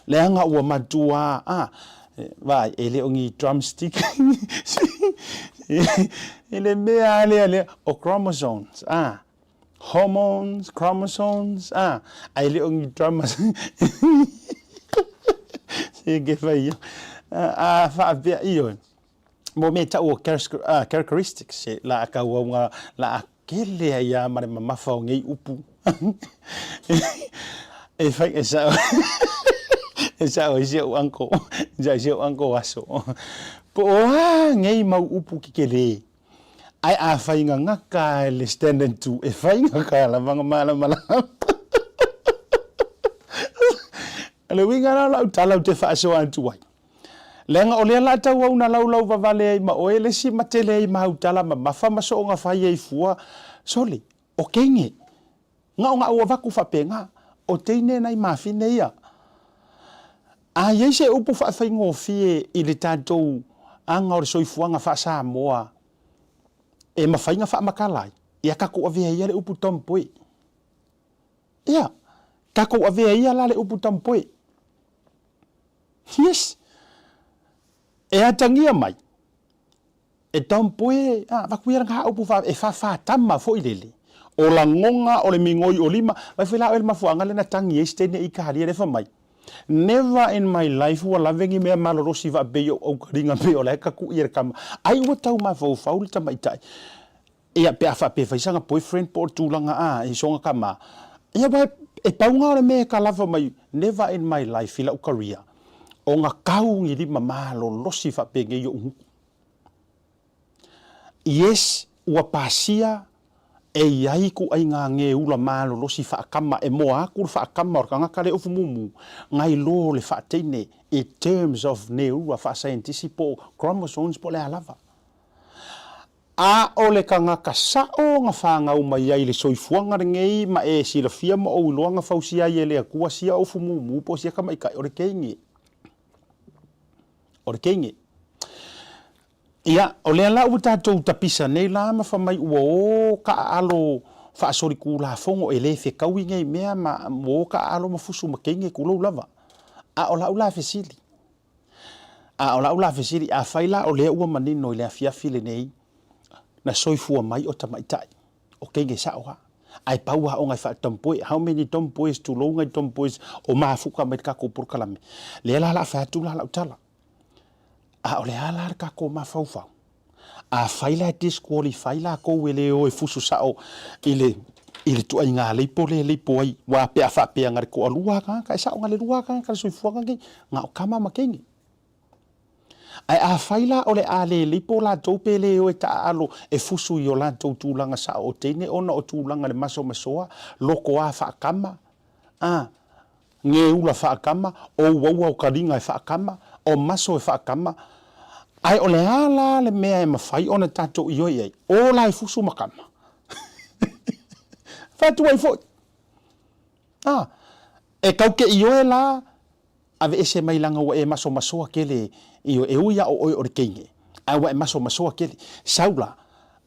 leaga ua matua a vaai e le o ni drumstick e le mea lea lea o chromosomes a hormones chromosomes a ae le o ni drummers se ke fai a faapea ioe mo mea tau o characteristics se la kau au la. kele ai lava ma le mamafa o nei upu e fai e sao e sao ai si ou uncle, e sao ai si ou uncle aso. Po o a nei mau upu kekele, ae afai gagaka e le standard 2 e fai gaka lava ga malamalama. O le uiga la o lau tala ou te faasoa atu ai, Leaga o lea la tauau na laulau vavale ai ma oe le isi ma tele ai ma au tala mamafa ma soonga fai ai fua, sole, o teine. Nga o ga'u avaku faapena, o teine nai mafine ia. A i ai se upu faafaigofie i le tatou aga o le soifuaga faa-Samoa e mafai na faamatala ai, ia tatou avea ia le upu tomboy. Ia, tatou avea ia la le upu tomboy. Yes. E atagia mai, e tomboy, a, avatu ia lana upu fa, e faafatama foi lele. O lagona o le migoi o lima, vai foi la oe le mafuaaga lea na tagi ai se teine Ikalia lea fai mai, Never in my life ua lave ni mea malolosi faapei o aukaliga pei o la e tatu'i e le tama. Ai ua tau mafaufau le tamaitai. Ia, pe a faapea e fai sana boyfriend po o le tulaga a, i sona tama, ia aua e pau lena o le mea e kalava mai, never in my life i lau career, ona tau ni lima malolosi faapenei i ou gutu. Yes, ua pasia e i ai ituaiga ge ula malolosi faatama e moa atu le faatama o le tagata lea e ofu mumu, nai lo le faateine in terms of neura faasaienitisi po o chromosomes po o le a lava. A o le tagata sao na fanau mai ai i le soifuaga lenei ma e silafia ma ou iloa na fausia ai e le Atua sia ou fumumu po o sia tamaitai, o le teine. O le teine. Ia, o lea la ua tatou tapisa nei la ma fai mai ua o taaalo faasolitulafono e le fetaui nei mea ma ua o taaalo ma fusu ma teine tulou lava. A o lau la fesili, A o lau la fesili, afai la o lea ua manino i le afiafi lenei, na soifua mai o tamaitai, o teine sao lava, ae pau aoga e faa-tomboy, how many tomboys, tulou nai tomboys o mafuta mai le tatou polokalame? Lea la o le a fai atu la lau tala. A o le a la le tatou mafaufau? Afai la e disqualify lakou e le o e fusu sao i le i le tuaiga leipo lea e leipo ai, aua pe a faapea na le toalua lava tagata, e sao na le lua lava tagata i le soifuaga lenei, na o tama ma teine. Ae afai la o le a le leipo latou pe le o e taaalo e fusu i o latou tulaga sao o teine ona o tulaga i le masomasoa, lotoa faatama, a, Geula faakama, o uaua o kaliga e faakama, o maso e faakama, ae o le a la le mea e mafai ona tatou ioe i ai? O la e fusu ma kama. Fai atu ai foi. A, e tau ke ioe la, aveese mai leaga ua e masomasoa kele ioe, e ui a o oe o le teine, ae ua e masomasoa kele. Sau la,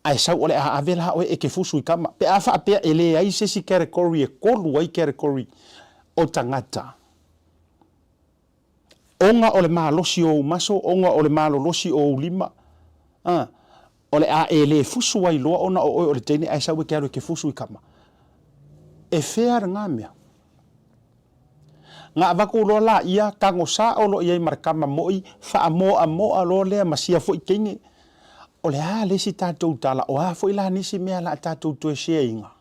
ae sau o le a ave la oe e te fusu i kama. Pe a faapea e leai se isi category e kolu ai category o tagata, ona o le malosi o ou maso, ona o le malolosi o ou lima, a, o le a e le fusu ai loa ona o oe o le teine ae sau e te alu e te fusu i kama. E fea lena mea? Na avatu loa laia, tago sao loa i ai ma le tama moi, faamoamoa loa lea ma sia foi teine. O le a le isi tatou tala, o a foi la nisi mea la tatou toe share ina?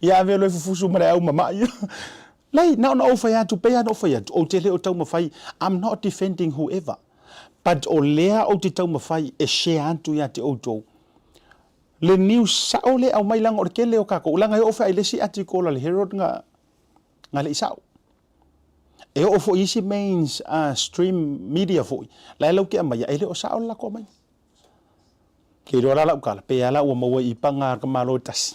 Ia ave loa e fufusu ma le au mama'i. Leai, na ona ou fai atu, pei lava ona ou fai atu, ou te le o taumafai, I'm not defending whoever, but o lea ou te taumafai e share atu ia te outou le news sao lea e aumai leaga o le tele o tatou, leaga e oo foi i le isi article a le Herald na, na le i sao. E oo foi i isi main stream media foi, la e lau te aumaia, e le o sao le latou aumaiga. Ke iloa la lau tala, pe a la ua maua i paga a le tamaloa e tasi.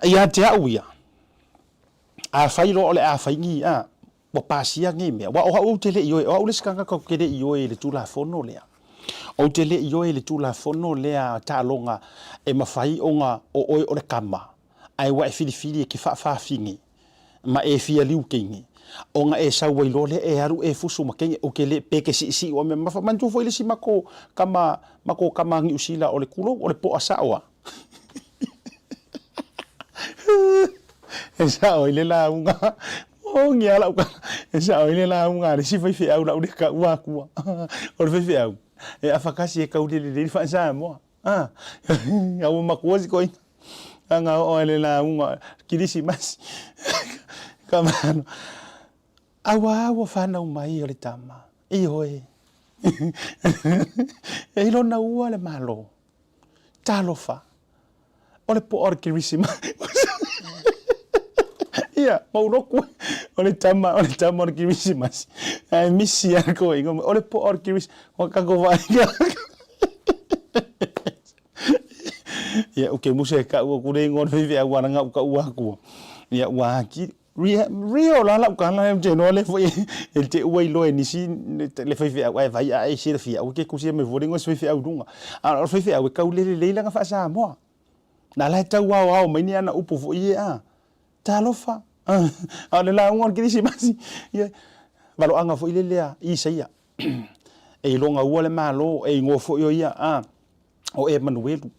Ia te au ia, afai loa o le a fai ni, a, ua pasia nei mea, aua o au ou te le i ioe, o au le isi tagata ou te le i ioe i le Tulafono lea. Ou te le i ioe i le Tulafono lea a taaloga e mafai ona o oe o le tama, ae ua e filifili e te faafafine ma e fia liu teine, ona e sau ai loa lea e alu e fusu ma teine, ou te le, pe te siisii ua mea mamafa. Manatua foi le isi matou tama, matou tama Niu Sila o le tulou, o le poa sao lava. E sao ai le lauga. Mogi lava lau tala. E sao ai le lauga a le isi faifeau lau lea kaua akua. O le faifeau, e afakasi e kaulele lelei le faa-Samoa. A, a ua matua si toeaina. Aga oo ai le lauga kirisimasi. Kamano. Aua ua fanau mai o le tama. Ioe. E lona ua le Malo. Talofa. O le po'a o le kirisimasi. Ia, ma ou loku o le tama, o le tama o le kirisimasi. Ae misi a koe, o le po'a o le kirisimasi. Ua kako vaai. Ia, uke musa e ka'u aku le ingoa o le faifeau ua laga uka ua akua. Ia, ua aki. Rio la lau kala e te noa le foi e te ua iloa e nisi le faifeau ae vai ae silafia aua ke kusia mai fua le ingoa se faifeau luga. A o le faifeau e kau lele lelei lana faa-Samoa. Na la e tau aoao mai ni ana upu foi e a. Talofa. A o le lauga o le kerisimasi. Ia, valoaga foi lele a Isaia. E iloga ua le Malo, e igoa foi o ia a o Emanuelu.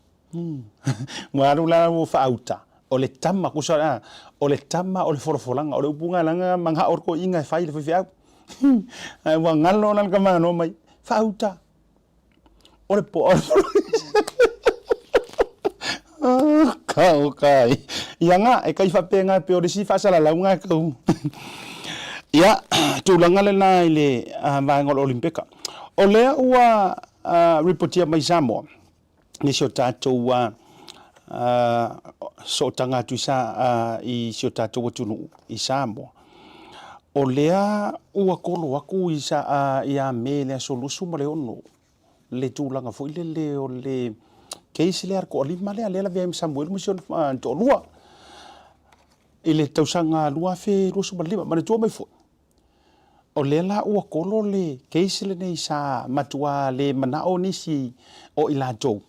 Ua alu la ua faauta, o le tama, kusa a, o le tama o le folafolaga, o le upu galaga manao le toeaina e fai le faifeau. Ae ua galo la le tamaloa mai, faauta, o le poa o le Kau kai. Ia nga, e kai faapena e pei o le isi faasalalauga e kau. Ia, tulaga lena i le vaega o le Olimpeka. O lea ua ripotia mai Samoa, nisi o tatou sootaga atu i si o tatou atunuu i Samoa, o lea ua kolo atu ia Me le aso 26 le tulaga foi lele o le case lea a le toalima lea, lea e lavea ai ma Samuelu ma si ona toalua i le tausaga 2025. Manatua mai foi, O lea la ua kolo le case lenei sa matua le manao nisi o i latou,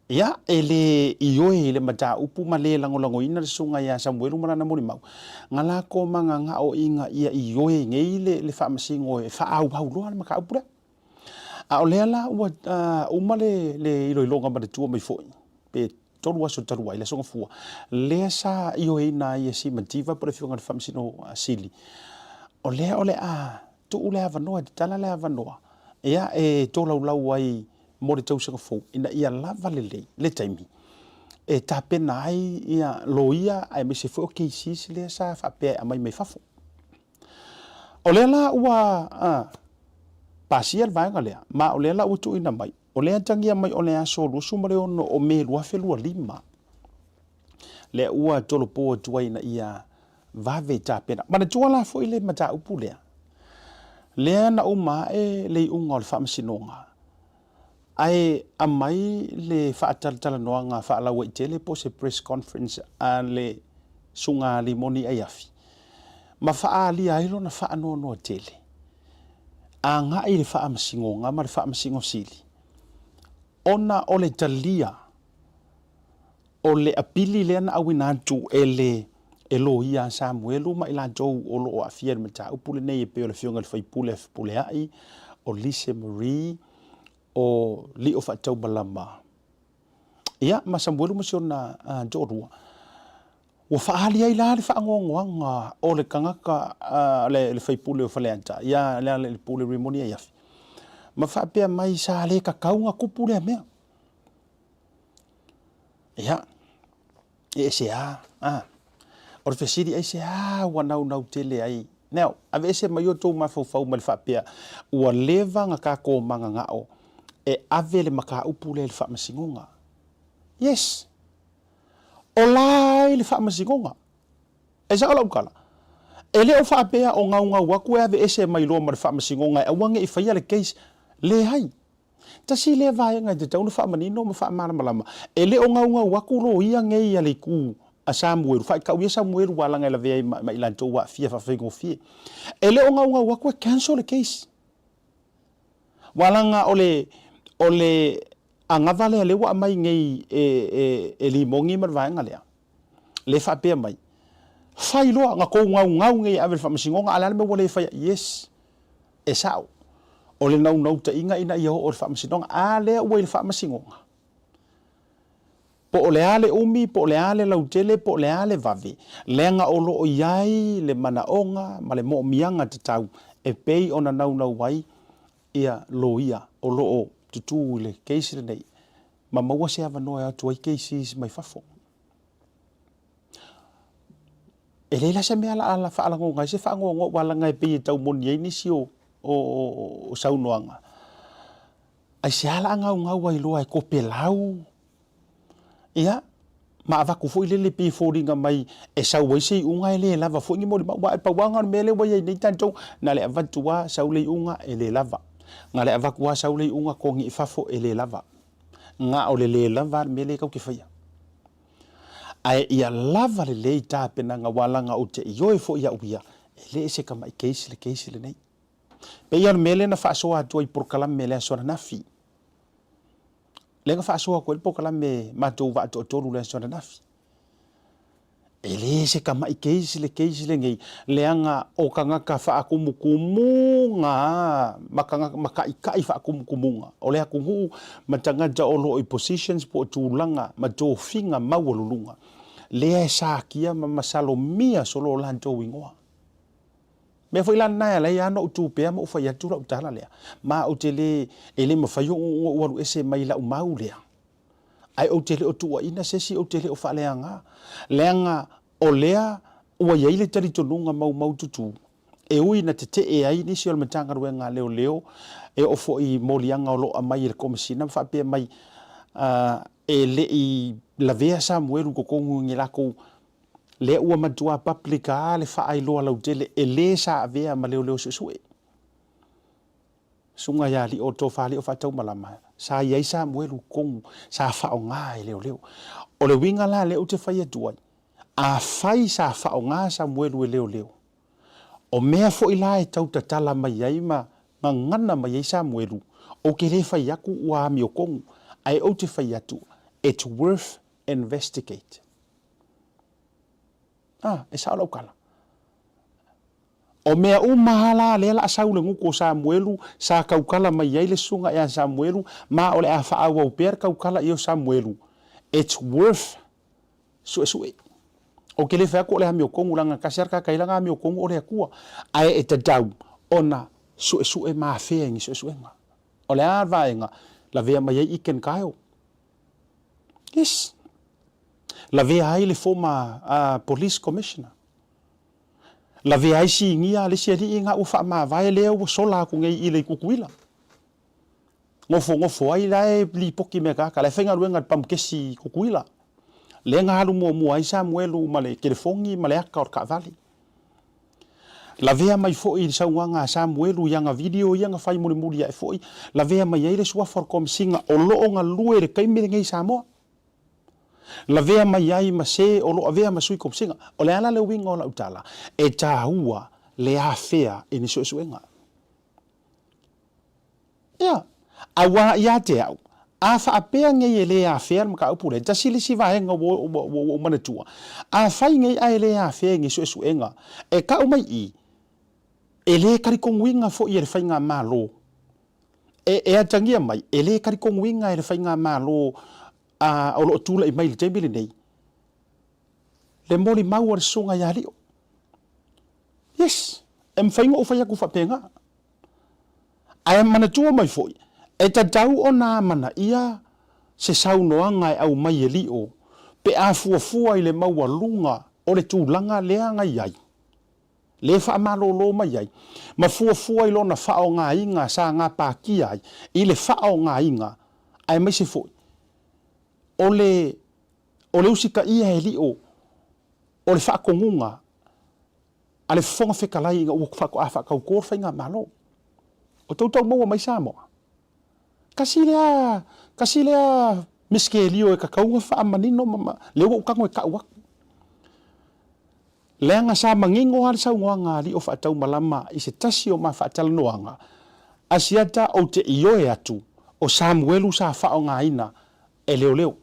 ia, e le ioe i le mataupu ma le lagolagoina le susuga ia Samuelu ma lana molimau, na lako magagao ina ia ioe nei le faamasino e faaauau loa le mataupu lea. A o lea la ua uma le iloiloga manatua mai foi, pe 3 aso talu ai, le Aso Gafua, lea sa ioeina ai e Simativa po o le Afioga i le Faamasino Sili, o lea o le a tuu le avanoa, e tatala le avanoa, ia, e tolaulau ai mo le tausaga fou, ina ia lava lelei le taimi e tapena ai ia loia aemaise foi o cases lea sa faapea e aumai mai fafo. O lea la ua pasia le vaega lea, ma o lea la ua tuuina mai, O lea atagia mai o le aso 26 o Me 2025, lea ua tolopo atu ai ina ia vave tapena. Manatua la foi le mataupu lea, lea na uma ae le iuga o le faamasinoga, ae aumai le faatalatalanoaga faalauaitele po o se press conference a le Susuga Limoni Aiafi, ma faaalia ai lona faanoanoa tele. agai i le Faamasinoga ma le Faamasino Sili ona o le talia o le apili lea na auina atu e le e loia a Samuelu ma i latou o lo o aafia i le mataupu lenei e pei o le Afioga i le Faipule a Fepuleai, o Lise Marie, o Lio Faataumalama, ia ma Samuelu ma si ona toalua. Ua faaali ai la le faanoanoaga o le tagata, le sui usufono o Faleata, ia Lealailepule Rimoni Aiafi, ma faapea mai sa le tatau ona tupu lea mea. Ia, e ese a, a. O le fesili, aisea ua naunau tele ai? Now, aveese mai outou mafaufau mai le faapea, ua leva ona tatou mananao e ave le mataupu lea i le faamasinoga. Yes! O la ai le faamasinoga. E sao lau tala? E le o faapea o gaugau atu e aveese mai loa ma le faamasinoga e aua ne i faia le case. Leai. Tasi lea vaega e tatau ona faamanino ma faamalamalama, e le o gaugau atu loia nei a le itu a Samuelu, faitau ia Samuelu ua alaga e lavea ai ma i latou ua aafia faafaigofie. E le o gaugau atu e cancel le case. Ua alaga o le, o le Anava lea lea ua aumai nei e Limoni ma le vaega lea, lea e faapea mai, fai loa, na tou naunau nei e ave i le faamasinoga, a o le a le mea ua le faia? Yes, e sao, o le naunautaiga ina ia oo i le faamasinoga, a lea ua i le faamasinoga? Po o le a le umi, po o le a le lautele, po o le a le vave, leaga o lo o i ai le manaoga ma le moomiaga tatau e pei ona naunau ai ia loia o lo o tutū i le case lenei ma maua se avanoa e o atu ai cases mai fafo. E leai la se mea la faalagoga ai se faanoanoa aua leaga e pei e tau moni ai nisi o o saunoaga. Aisea la a gaugau ai loa e topelau ia ma avatu foi lele pei e foliga mai e sau ai se iuga e le lava foi ni molimau. Aua e pau lava lena o le mea lea ua i ai nei tatou, na le avatu lava sau le iuga e le lava. Na le avatu lava sau le iuga togi i fafo e le lava. Na o le le lava le mea lea tatou te faia. Ae ia lava lelei tapenaga aua leaga ou te ioe foi au ia, e le se tamai case le case lenei. Pei o le mea lea na faasoa atu ai i polokalame i le aso ananafi. Lea na faasoa atu ai le polokalame matou vaa toatolu i le aso ananafi. E le se tamai case le case lenei, leaga o tagata faakumukumuga ma tagata ma taitai faakumukumuga o le atunuu ma tagata o lo o i positions po o tulaga ma tofiga maualuluga, lea e satia ma masalomia solo o latou igoa. Mea foi la lena e ala ai lava ona ou tu pea ma ou fai atu lau tala lea, ma ou te le, e le mafai ona ou alu ese mai lau mau lea. Ae ou te le o tuuaina se isi, ou te le o faaleaga, leaga o lea ua i ai le talitonuga maumaututu, e ui ina tetee ai nisi o le Matagaluega a Leoleo, e oo foi i moliaga o lo o aumai e le Komesina ma faapea mai, e le i lavea Samuelu i totonu i ni latou Lea ua matua public a le faailoa lautele e le sa avea ma leoleo suesue. Susuga ia Lio Tofa Lio Faataumalama, sa i ai Samuelu tonu sa faaaoga e leoleo. O le uiga la lea ou te fai atu ai, afai sa faaaoga Samuelu e leoleo, o mea foi la e tau tatala mai ai ma gagana mai ai Samuelu, ou te le fai atu ua amiotonu, ae ou te fai atu, it's worth investigate. A, e sao lau tala. O mea uma lava la lea la a sau le gutu o Samuelu, sa tautala mai ai le susuga ia Samuelu, ma o le a faaauau pea le tautala i o Samuelu. It's worth suesue. Ou te le fai atu o le amiotonu, leaga tasi lava le tagata e i ai lana amiotonu o le Atua. Ae e tatau ona suesue ma afea i ni suesuega. O le a le vaega lavea mai ai Iken Kyle? Yes. Lavea ai le former Police Commissioner. Lavea ai sinia a le isi alii na ua faamavae lea ua sola atu nei i le Tutuila. Nofonofo ai la e lipoti mea tagata, la e faigaluega i le pamukesi i Tutuila. Lea na alu muamua ai Samuelu ma le telefoni ma le ata o le taavale. Lavea mai foi i le saunoaga a Samuelu i ana video ia na fai mulimuli ae foi, lavea mai ai le suafa o le Komesina o lo o galue i le taimi lenei i Samoa. Lavea mai ai ma se o lo o avea ma Sui Komesina. O le a la le uiga o lau tala? E taua le afea i ni suesuega. Ia, aua ia te au, a faapea nei e le afea le mataupu lea, tasi le isi vaega ua ou manatua, afai nei ae le afea i ni suesuega, e tau mai i, e le talitonuina foi e le faigamalo, e atagia mai, e le talitonuina e le faigamalo o lo o tulai mai i le taimi lenei, le molimau a le Susuga ia Lio. Yes, e mafai ona ou fai atu faapena. Ae manatua mai foi, e tatau ona amanaia se saunoaga e aumai e Lio pe a fuafua i le maualuga o le tulaga lea na i ai, le faamalolo mai ai, ma fuafua i lona faaaogaina sa gapatia ai i le faaaogaina aemaise foi o le o le usitaia e Lio o le faatonuga a le Fofoga Fetalai ina ua faatoa faatauto le Faigamalo. O tou tau maua mai Samoa. Tasi lea, tasi lea misikelio e tatau ona faamanino ma, ma, lea ua ou tago e tau atu. Leaga sa manino lava le saunoaga a Alii o Faataumalama i se tasi o ma faatalanoaga, Asiata ou te ioe atu o Samuelu sa faaaogaina e leoleo.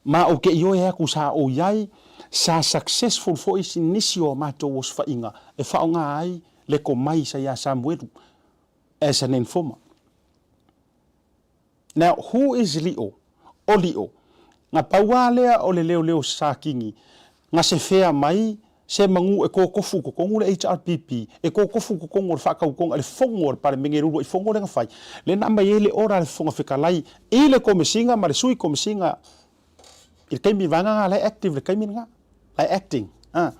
Ma ou te ioe atu sa ou i ai, sa successful foi nisi o a matou osofaiga e faaaoga ai le tomai sa ia Samuelu as an informer. Now, who is Lio? O Lio, Na pau lava lea o le leoleo sakini, na sefea mai se manu e kokofu i totonu le HRPP, e kokofu i totonu o le faatautoga i le fono a le Palemene, le uluai fono lea na fai, lea na aumai ai le order a le Fofoga Fetalai i le Komesina ma le Sui Komesina i le taimi, vaega lena la e active i le taimi lena, la e acting, a.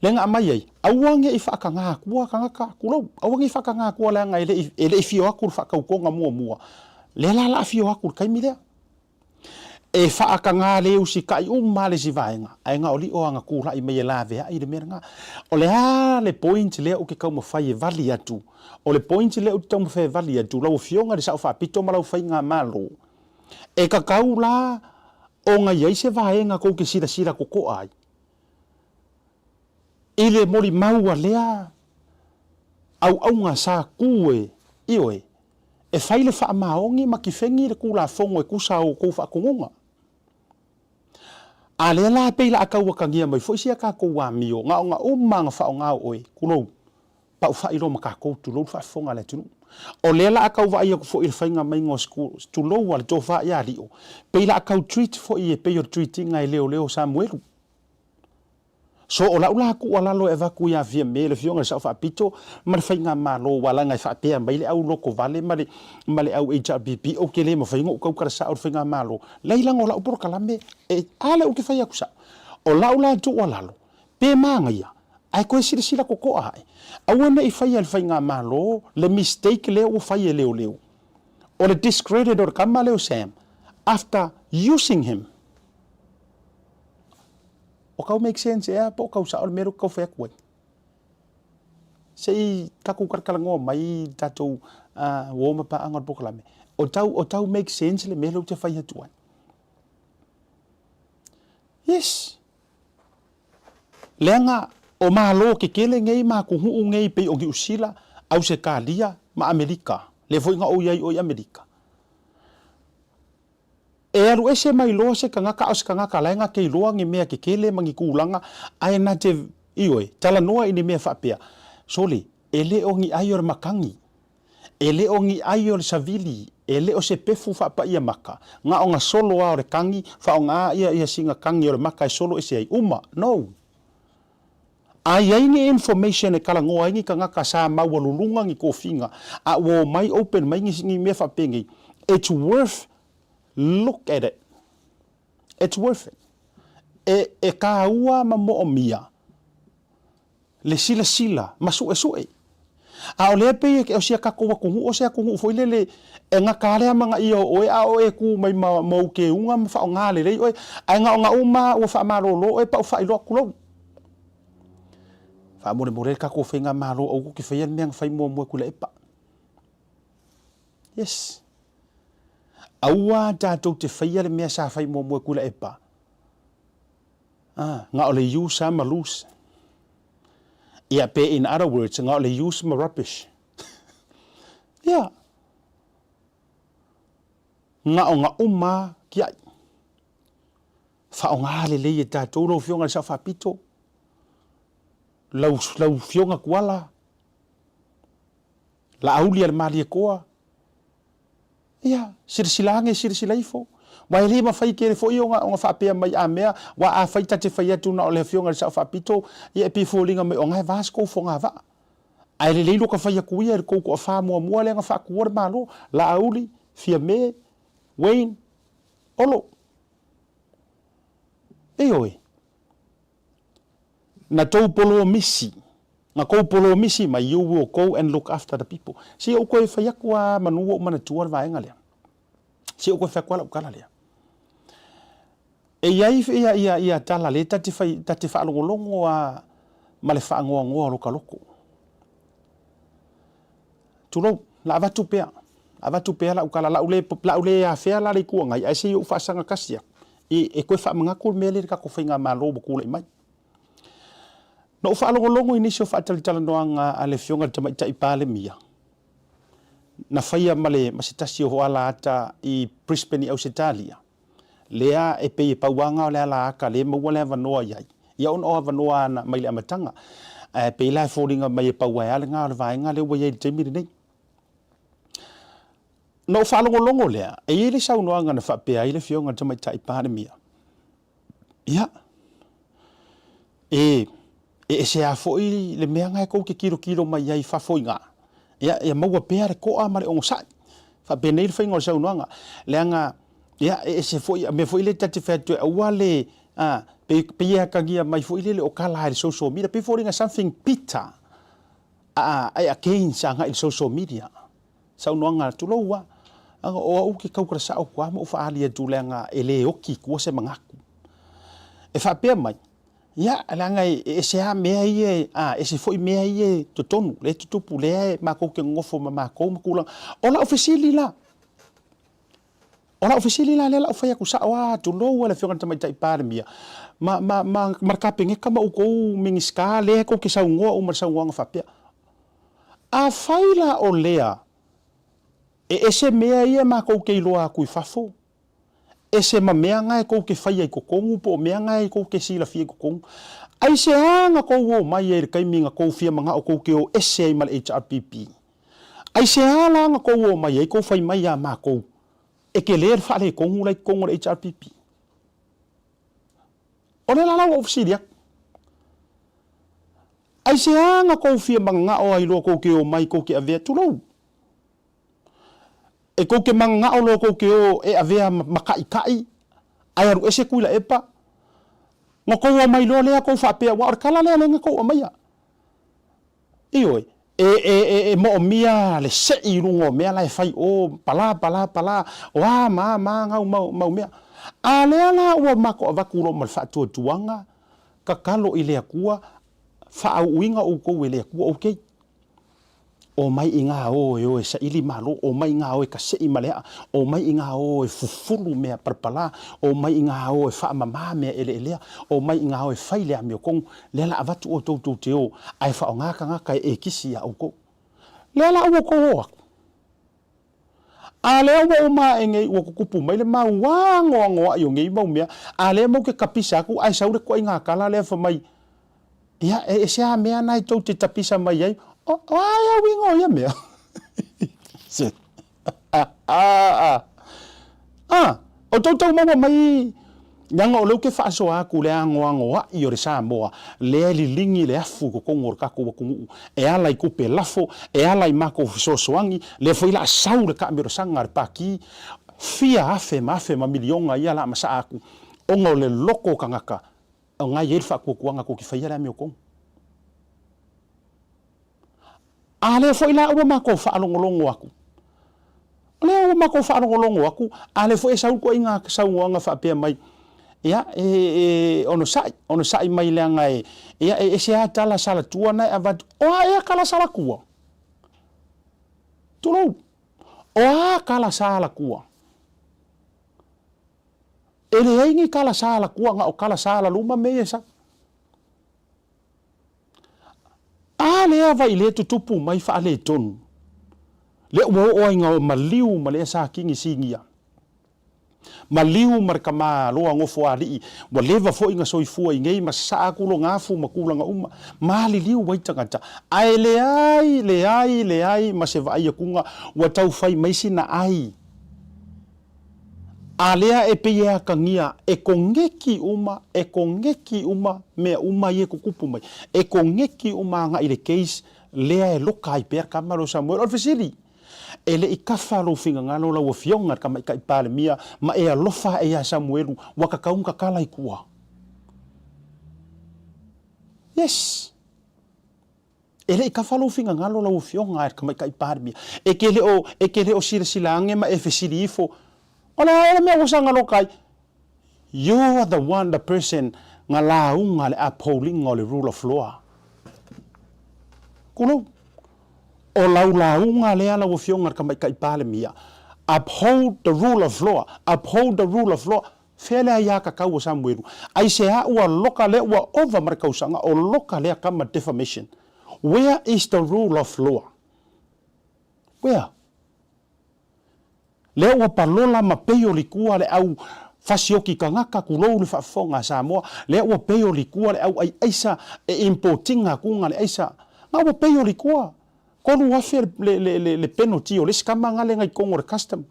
Lea na aumai ai, aua ne i faataga atua tagata, tulou, aua ne i faataga atua leaga e le i, e le i fio atu le faatautoga muamua, lea la o le a fio atu i le taimi lea. E faataga le usitai uma lava le isi vaega, ae na o lio ana tulai mai e laveai le mea lena. O le a le point lea ou te taumafai e vali atu? O le point lea ou te taumafai e vali atu, lau Afioga i le Sao Faapito ma lau Faigamalo, e tatau la ona i ai se vaega tou te silasila totoa ai i le molimau a lea auauna sa tu e, ioe, e fai le faamaoni ma tifeni le Tulafono e tusa o outou faatonuga. A lea la pei la a tau atagia mai foi sia tatou amio, na ona uma na faaaoga o oe, tulou, paufai loa ma tatou, tulou le faafofoga a le atunuu. O lea la a tau vaai atu foi i le faiga maiga o school, tulou a le tofa ia Lio, pei la a tau treat foi e pei o le treat ina e leoleo Samuelu. So o lau la tuualalo e avatu ia Fiame, le afioga i le Sao Faapito ma le Faigamalo aua leaga e faapea mai le au lotovale ma le ma le au HRPP ou te le mafai ona ou tautala sao i le Faigamalo, leai leaga o lau polokalame e a lea ou te fai atu sao. O lau la tuualalo, pe manaia ae toe silasila totoa ae, aua ne i faia e le Faigamalo le mistake lea ua fai e leoleo o le discredit o le tama lea o Sam after using him. O kau make sense ea po o kau sao le mea lea ou te tau fai atu ai? Se i tatou talatalanoa mai i le tatou uo ma paaga o le polokalame. O tau, o tau make sense le mea lea ou te fai atu ai? Yes. Leaga o Malo kekele nei ma atunuu nei pei o Niu Sila, Ausetalia ma Amerika, lea foi na ou i ai o i Amerika. E alu ese mai loa se tagata a o se tagata la e na te iloa ni mea kekele ma ni tulaga ae na te, ioe, talanoa i ni mea faapea, Sole, e le o ni ai o le matagi, e le o ni ai o le savili, e le o se pefu faapaia maka, na o na solo a o le tagi, faaaoga ia ia sina tagi o le maka e solo ese ai, uma, no. A i ai ni information e talanoa ai ni tagata sa maualuluga ni tofiga a ua omai open mai ni ni mea faapenei, it's worth look at it. It's worth it. E, e kāua ma moomia le silasila ma suesue. A o lea pei e, o si a tatou atunuu, o se atunuu foi lele e gata lava le amanaia o oe a o e kū mai ma, ma ou keuga ma faaaoga lelei oe, ae na o na uma ua faamalolo oe paufai loa, tulou. Faamolemole le tatou faigamalo aua tou te faia le mea na fai muamua e Tuilaepa. Yes. Aua tatou te faia le mea sa fai muamua e Tuilaepa. Ah, na o le use lava ma lose. Ia, pe in other words, na o le use ma rubbish. Ia. Na o na uma kiai. Faaaoga lelei e tatou lau Afioga i le Sao Faapito, lau, lau Afioga Tuala, Laauli a le Malietoa. Ia, silasila ane, silasila ifo. Aua e le mafai tele foi ona, ona faapea mai a mea, aua afai ta te fai atu na o le Afioga i le Sao Faapito, ia e pei e foliga mai o na e va se tou fogavaa. Ae lelei lo ta fai atu ia i le tou toafa muamua lea na faatuua le Malo, Laauli, Fiame, Wayne, Olo. Ioe. Na tou polomisi, na tou polomisi mai, you will go and look after the people. Se i ou toe fai atu lava manu ua ou manatua le vaega lea. Se i ou toe fai atu lava lau tala lea. E i ai ia, ia, ia tala lea ta te fai, ta te faalogologo lava ma le faanoanoa o lota loto. Tulou, la avatu pea, avatu pea lau tala, lau le, lau le afea la le Itu Agai, ae se i ou faasaga tasi atu, e, e toe faamanatu le mea lea i le tatou faigamalo ua tulai mai. Na ou faalogologo i nisi o faatalatalanoaga a le Afioga i le Tamaitai Palemia, na faia ma le, ma se tasi o alaata i Brisbane i Ausetalia, lea e pei e pau lava o le alaata lea e maua le avanoa i ai, ia ona o avanoa ana mai le amataga. Ae pei la e foliga mai e pau ae lava lena o le vaega lea ua i ai i le taimi lenei. Na ou faalogologo lea, e i ai le saunoaga na faapea ai le Afioga i le Tamaitai Palemia, Ia, e, e ese lava foi le mea na e tou te tilotilo mai ai i fafo i ina, ia, ia maua pea le toa ma le onosai. Faapenei le faiga o le saunoaga, leaga, ia, e ese foi, mea foi lea ta te fai atu ai, aua le, a, pei, pei e atagia mai foi lele o tala i le social media, pei e foliga something bitter, a, a, against agai i le social media. Saunoaga, tulou a, o au ou te tautala sao atu lava ma ou faaali atu leaga e le oti i tua se manatu. E faapea mai, ia, leaga e ese lava mea ia, a, ese foi mea ia i totonu, lea e tutupu, lea e matou te nonofo ma matou ma tulaga. O lau fesili la, o lau fesili la lea o le a ou fai atu sao lava, tulou lava le Afioga i le Tamaitai Palemia, ma, ma, ma, ma le Kapeneta ma outou Minisita lea tou te saunoa uma i le saunoaga faapea. Afai la o lea e ese mea ia makou te iloa atu i fafo, ese ma mea na e tou te faia i totonu po o mea na e tou te silafia i totonu, aisea na tou o mai ai i le taimi na tou fia manao tou te o ese ai ma le HRPP? Aisea la na tou o mai ai tou fai mai ia makou e tele le faaletonu la i totonu o le HRPP? O lea la la ua ou fesili atu. Aisea na kou fia mananao ai loa kou te o mai kou te avea, tulou. E kou te mananao loa kou te o e avea ma kaʻikaʻi, ae alu ese Tuilaepa, na kou omai loa lea kou faapea, aua o le tala lea lea na kou aumaia. Ioe, e, e, e, e moomia le seʻi i luga o mea la e fai o, pala, pala, pala, o a ma a ma a gau mau, mau mea. A lea la ua matou avatu loa ma le faatuatuaga, Tatalo i le Atua, faaauuina outou e le Atua, ok. Omai i gā o e o e saili malo, omai i gā o e kaseʻi ma le aʻa, omai i gā o e fufulu mea palapalā, omai i gā o e faamamā mea eleelea, omai i gā o e fai le amiotonu, lea la avatu outou tou te o, ae faaaoga tagata e ekisi iā outou. Lea la ua outou o atu. A lea ua uma aʻe nei ua tutupu mai le mau anoanoaʻi o nei mau mea, a lea mau te tapisa atu ae sau le toaiga tala lea fai mai, Ia, e ese a mea na e tou te tapisa mai ai, o, o a ea uiga o ia mea? A, o tou tau maua mai leaga o lea ou te faasoa atu le anoanoaʻi o le Samoa lea e liligi le afu i totonu o le tatou atunuu e ala i tupe lafo, e ala i matou fesoasoani, lea foi la a sau le taamilosaga a le Pati, fia afe ma afe ma miliona ia la a masaa atu ona o le loto o tagata o na e i ai le faatuatuaga tou te faia le amiotonu. A lea foi la ua matou faalogologo atu, o lea ua matou faalogologo atu, a lea foi e sau ituaiga saunoaga faapea mai, ia, e, e, onosai, onosai mai leaga e, ia, e ese lava tala salatua na e avatu. O a ea tala salatua? Tulou. O a tala salatua? E leai ni tala salatua, na o tala salaluma mea ia e sau. A lea vai lea tutupu mai faaletonu, lea ua oo ai ina maliu ma lea sa kini sinia. Maliu ma le kama loa nofoalii, ua leva foi na soifua i nei ma sasaa atu lona afu ma tulaga uma, maliliu ai tagata. Ae leai, leai, leai ma se vaai atuga ua tau fai mai sina ai. A lea e pei e atagia e koneki uma, e koneki uma mea uma ia e tutupu mai. E koneki uma agai i le case lea e loka ai pea le kama lea o Samuel. O le fesili, e le i kafa lou finagalo lau Afioga i le Tamaitai Palemia ma e alofa ae ia Samuelu ua tatau ona tatala i tua? Yes! E le i kafa lou finagalo lau Afioga e le Tamaitai Palemia, e te le o, e te le o silasila ane ma e fesili ifo, O le a ea le mea ua saga loka ai? You are the one, the person nga lauga le upholding o le rule of law. Kulou. O lau lauga lea lau Afioga i le Tamaitai Palemia, uphold the rule of law, uphold the rule of law. Fea le aiatatau o Samuelu? Aisea ua loka lea ua ova ma le tausaga o loka lea kama defamation? Where is the rule of law? Where? Lea ua palola ma peio likua le au fasioki kangaka kulou le faafofoga a Samoa, lea ua peio likua le au ai aisa e importinga kuga le aisa. Nga ua peio likua. 3000 le, le, le, le penalty o le isi kama nga le nga i tonu o le custom.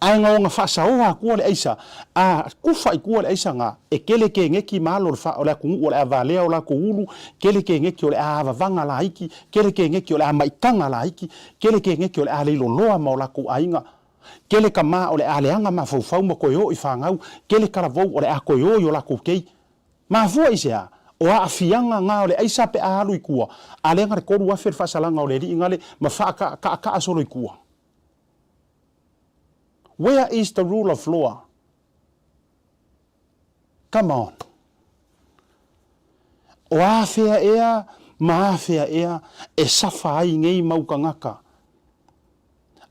Ae nga ona faasaoa atua le aisa, a kufa i tua le aisa nga, e kele kegeki ma alo o le fa, o le atunuu o le a valea o latou ulu, kele kegeki o le a avavaga laiti, kele kegeki o le a maitaga laiti, kele kegeki o le a leiloloa ma o latou aiga, kele kama o le a leaga mafaufau ma toe o i fanau, kele talavou o le a toe o i o latou kei. Mafua i se a? O aafiaga nga o le aisa pe a alu i tua, a leaga le 3000 le faasalaga o le alii nga le ma faakaakaa solo i tua. Where is the rule of law? Come on. O afea ea ma afea ea e safa ai nei mau tagata?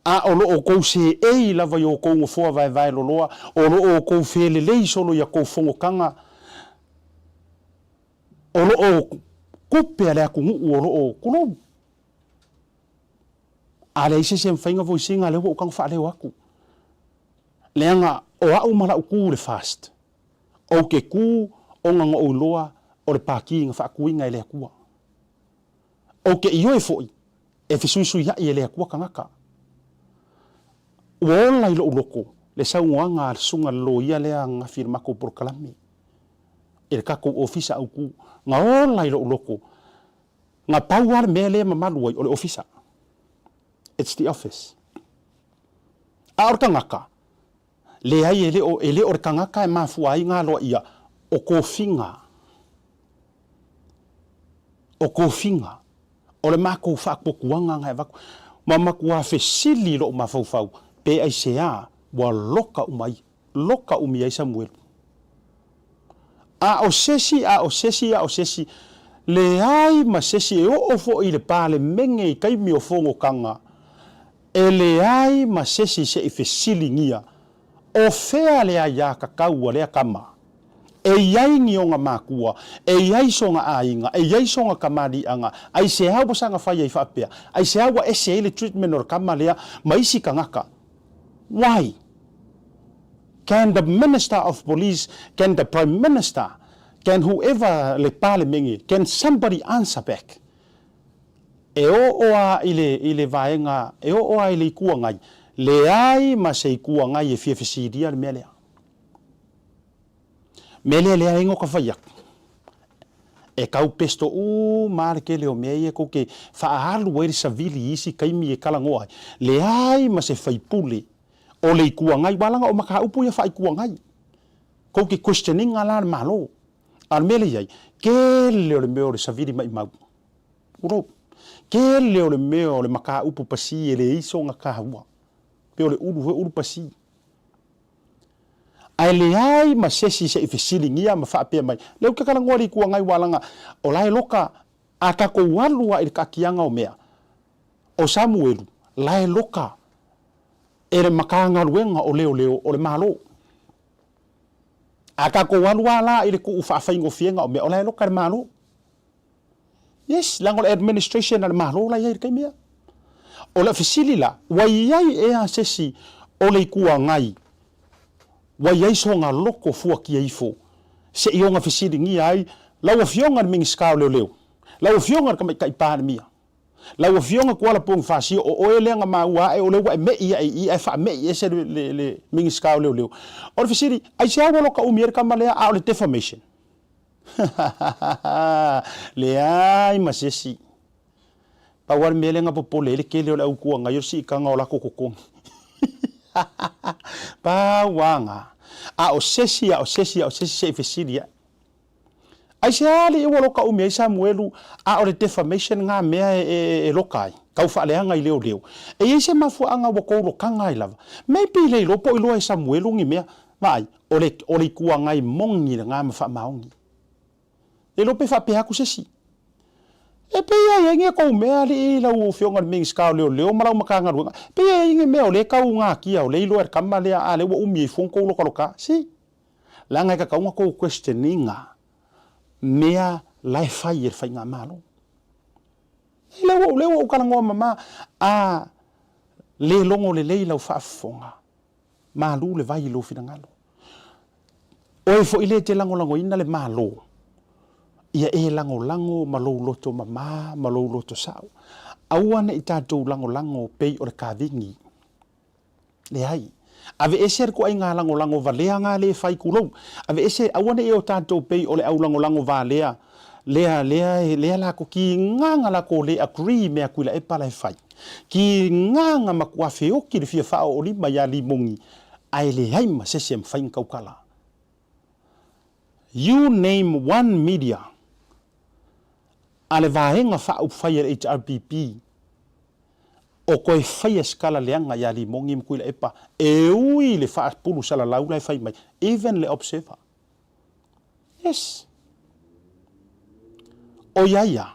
A o lo outou seei lava i outou nofoa vaevae loloa, o lo outou felelei solo i a tou fonotaga, o lo o tupe a le atunuu o lo o tulou. A leai se isi e mafai ona voice ina, lea ua ou tago faaleo atu. Leaga o au ma lau tu i le fast, ou te tu ona na ou iloa o le pati na faatuina e le Atua. Ou te ioe foi e fesuisuiai e le Atua tagata. Ua ola i lou loto le saunoaga a le susuga i le loia lea ananafi i le matou polokalame i le tatou ofisa autu. Na ola i lou loto Na pau lava le mea lea e mamalu ai, o le ofisa. It's the office. A o le tagata, leai e le o, e le o le tagata e mafua ai ngā loa ia, o tofiga. O tofiga. O le matou faatuatuaga na e avatu. Ma matua fesili lou mafaufau, pe aisea ua loka uma ai, loka umi ai Samuelu. A o sesi, a o sesi, a o sesi, leai ma sesi e oo foi i le Palemene i taimi o fonotaga, e leai ma sesi se i fesiligia, o fea le aiatatau a lea tama? E i ai ni ona matua, e i ai sona aiga, e i ai sona kamaliʻaga, aisea ua saga fai ai faapea? Aisea ua ese ai le treatment o le tama lea ma isi tagata? Why? Can the Minister of Police, can the Prime Minister, can whoever le Palemene, can somebody answer back? E oo a i le, i le vaega, e oo a i le Itu Agai, leai ma se Itu Agai e fia fesilia le mea lea. Mea lea leai no ka fai atu. E tau pesto uma lava le tele o mea ia tou te faaalu ai le savili i isi taimi e talanoa ai. Leai ma se faipule o le Itu Agai, aua leaga o mataupu ia faa-Itu Agai. Tou te question ina la le Malo. A o le mea lea e i ai, tele o le mea o le savili maimau. Tulou. Tele o le mea o le mataupu pasi e leai sona taua. Pei o le ulu foi ulu pasi. Ae leai ma sesi se i fesiligia ma faapea mai, Lea ou te talanoa i le Itu Agai ua alaga, o la e loka a tatou alu lava i le taatiaga o mea. O Samuelu, la e loka e le Matagaluega o Leoleo o le Malo. A tatou alu lava la i le tuu faafaigofieina o mea, o la e loka e le Malo. Yes, leaga o le administration a le Malo la e i ai i le taimi lea. O lau fesili la, ua i ai ea se isi o le Itu Agai ua i ai sona loko fuatia ifo se i ona fesiligia ai lau Afioga i le Minisita o Leoleo, lau Afioga i le Tamaitai Palemia, lau Afioga Kuala Ponifasio, o oe lea na maua ae o lea ua e me'i ae i i ae faame'i ese le, le, le Minisita o Leoleo. O le fesili, aisea ua loka umi ai le tama lea a o le defamation? Leai ma se isi. Pau lava le mea lea na popole ai le tele o le au Itu Agai o le siitaga o latou totogi. Pau lava na. A o se isi, a o se isi, a o se isi se i fesili ae. Aisea alii ua loka umi ai Samuelu a o le defamation nga mea e, e, e loka ai, tau faaleaga i leoleo. E i ai se mafuaaga ua tou lokaga ai lava. Maybe le iloa po o iloa e Samuelu ni mea. Vaai, o le, o le Itu Agai moni lena ma faamaoni. Le iloa pe faapea atu se isi. E pei lava e i ai ni a tou mea alii lau Afioga i le Minisita o Leoleo ma lau Matagaluega, e pei lava e i ai ni mea o lea e tau natia, o lea e iloa e le tama lea, a o lea ua umi ai fua ona tou lokaloka. Si, leaga e tatau ona tou question ina mea la e fai e le Faigamalo. E lea ua, lea ua ou talanoa mama, a le logo lelei lau faafofoga, Malu le vai i lou finagalo. Oe foi lea e te lagolagoina le Malo, ia e lagolago ma lou loto mama ma lou loto sao. Aua ne i tatou lagolago pei o le kavigi. Leai. Aveese le ituaiga lagolago valea nga le fai kulou. Aveese, aua ne i o tatou pei o le au lagolago valea lea, lea, lea lakou kigaga lakou le agree i mea Tuilaepa la e fai. Kigaga matua feoki le fia faaoolima ia Limogi ae leai ma sese e mafai ona tautala. You name one media a le Vaega Faaupufai a le HRPP o toe faia se tala leaga ia Limogi ma Tuilaepa e ui i le faapulu salalau la e fai mai, even le Observer. Yes. O i ai a,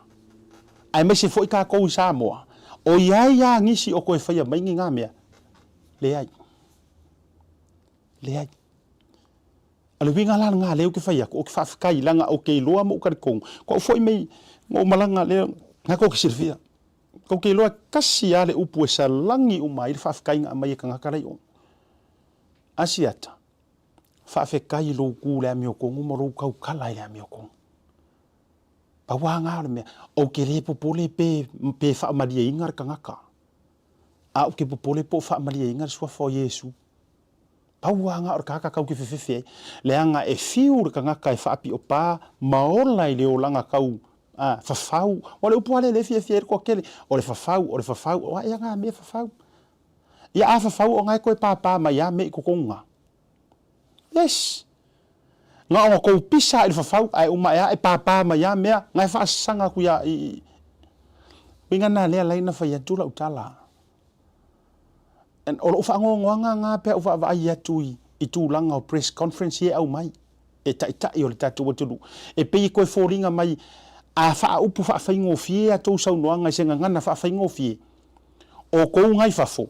aemaise foi tatou i Samoa, o i ai a nisi o toe faia mai ni nga mea? Leai. Leai. O le uiga la lena lea ou te fai atu, ou te faafetai leaga ou te iloa ma ou talitonu, koa ou foi mai na ou malaga lea, na tou te silafia, tou te iloa e tasi lava le upu e salani uma ai le faafetai na aumai e tagata la i o. Asiata, faafetai i lou tu i le amiotonu ma lou tautala i le amiotonu. Pau lava lena o le mea, ou te le popole pe, pe faamalieina le tagata, a ou te popole po o faamalieina le suafa o Iesu. Pau lava na o le tagata tau te fefefe ai, leaga e fiu le tagata e faapiopa ma ola i le olaga tau a, fafau. O le upu lava lea lea e fiafia ai le toatele, o le fafau, o le fafau, o ai ana mea fafau. Ia a fafau o na e toe pāpā mai lava mea i totonu na. Yes! Na ona tou pisa i le fafau ae uma ae lava e pāpā mai lava mea na e faasasaga atu ia i, uiga na lea laina fai atu lau tala. And o lou faanoanoaga lena pe a ou vaavaai atu i tulaga o press conference ia e aumai e taitai o le tatou atunuu. E pei e toe foliga mai a faaupu faafaigofie a tou saunoaga i se gagana faafaigofie, o tou nga i fafo,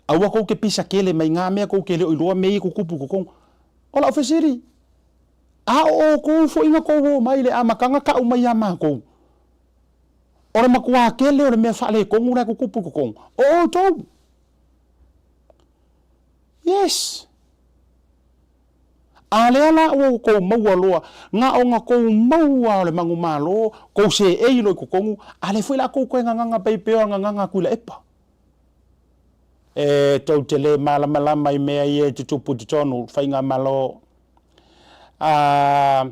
aua tou te pisa tele mai nga mea tou te le o iloa mea ia e tutupu i totonu. O lau fesili, a o outou foi na tou o mai i le amataga tau mai ia matou, O le matua tele o le mea faaletonu la e tutupu i totonu, o outou. Yes. A lea la ua outou maua loa, na ona tou maua o le manumalo, tou seei loa i totonu, a lea foi la tou toe gagaga pei pei o gagaga a Tuilaepa. E tou te le malamalama i mea ia e tutupu i totonu, faigamalo. A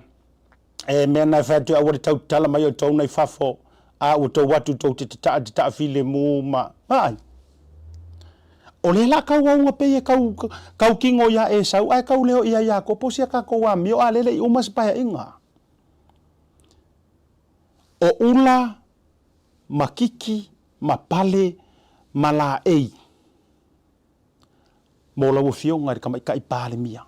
E mea na e fai atu aua le tau tatala mai o tou na i fafo, a ua tou atu tou te tataa tataa filemu ma ai. O lea la kau auga pei e kau, kau kino iā Esau ae kau leo ia Iakopo sia kakou amio a lele i uma se paeaiga. O ula ma kiki ma pale ma laei. Mo lau Afioga i le Tamaitai Palemia,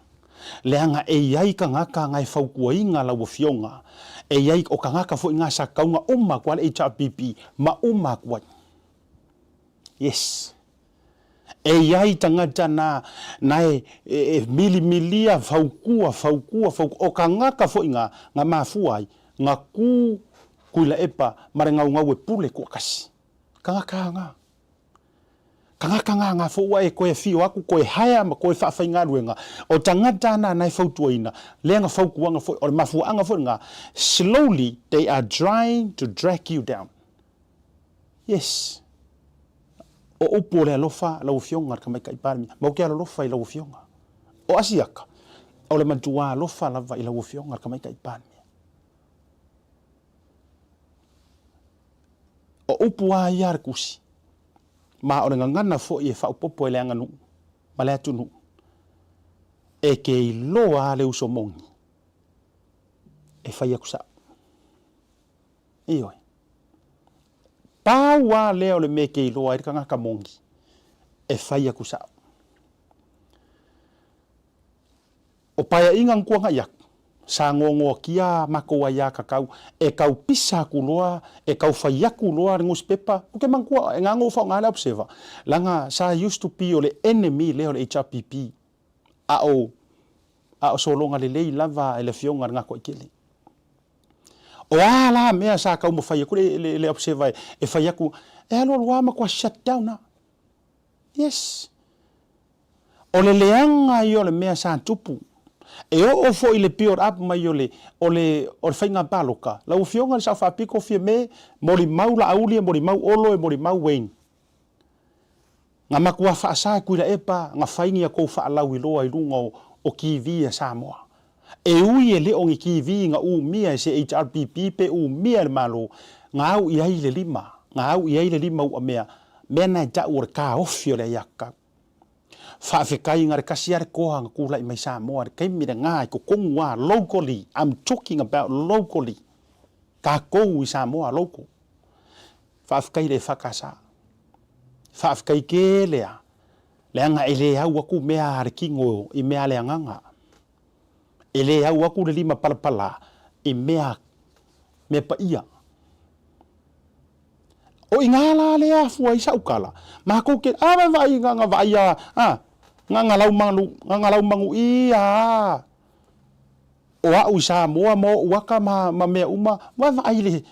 leaga e i ai tagata na e fautuaina lau Afioga, e i ai, o tagata foi na sa tatau ona uma atu lava le HRPP ma uma atu ai. Yes. E i ai tagata na, na e, e, e milimilia, fautua, fautua, fautua, o tagata foi na, na mafua ai, na tu Tuilaepa ma le gaugau e pule toatasi. Tagata na. Tagata nga nga foua e toe afio aku, toe haea ma toe faafaigaluega, o tagata ana na e fautuaina, lea na fautuaga foi, o le mafuaaga foi lena, slowly they are trying to drag you down. Yes. O upu o le alofa lau Afioga i le Tamaitai Palemia, ma ou te alolofa i lau Afioga. O Asiata, o le matua alofa lava i lau Afioga i le Tamaitai Palemia. O upu a ia a le Tusi, ma o le gagana foi e faaopoopo e le aganuu ma le atunuu, e te iloa a le uso moni e fai atu sao. Ioe. Pau a lea o le mea e te iloa ai le tagata moni e fai atu sao. O paeaiga na tuanai atu, sa noanoatia matou aiatatau e tau pisa atu loa, e tau fai atu loa le nusipepa, ou te manatua e na ona ou faaaoga le Observer, leaga sa used to be o le enemy lea o le HRPP, a o a o sologa lelei lava e le Afioga i le Gatoaitele. O a la mea sa taumafai atu le, le, le Observer e fai atu, e alualu lava matua shut down lava. Yes. O le leaga ia o le mea sa tupu. E oo foi i le build up mai o le, o le, o le faiga paloka, lau Afioga i le Sao Faapito Fiame, molimau Laauli e molimau Olo e molimau Wayne. Na matua faasa e Tuilaepa na fai ni a tou faalauiloa i luga o, o TV a Samoa. E ui e le o ni TV na umia e se HRPP pe umia e le Malo, na au i ai le lima, na au i ai le lima uamea, mea na e tau o le taofi o le aiatatau. Faafetai na le kasi a le koa na tulai mai Samoa i le taimi lena i totonu a locally, I'm talking about locally, tatou i Samoa local. Faafetai i le EFKS. Faafetai tele a, leaga e le au atu mea a le tino i mea a le agaga. E le au atu le lima palapala i mea, mea paia. O i ina la lea afua ai sau tala, matou te, a vaai na, na vaai a, a, na na lau manu, na na lau manu i a, o au i Samoa ma ou aka ma, ma mea uma, vaavaai le,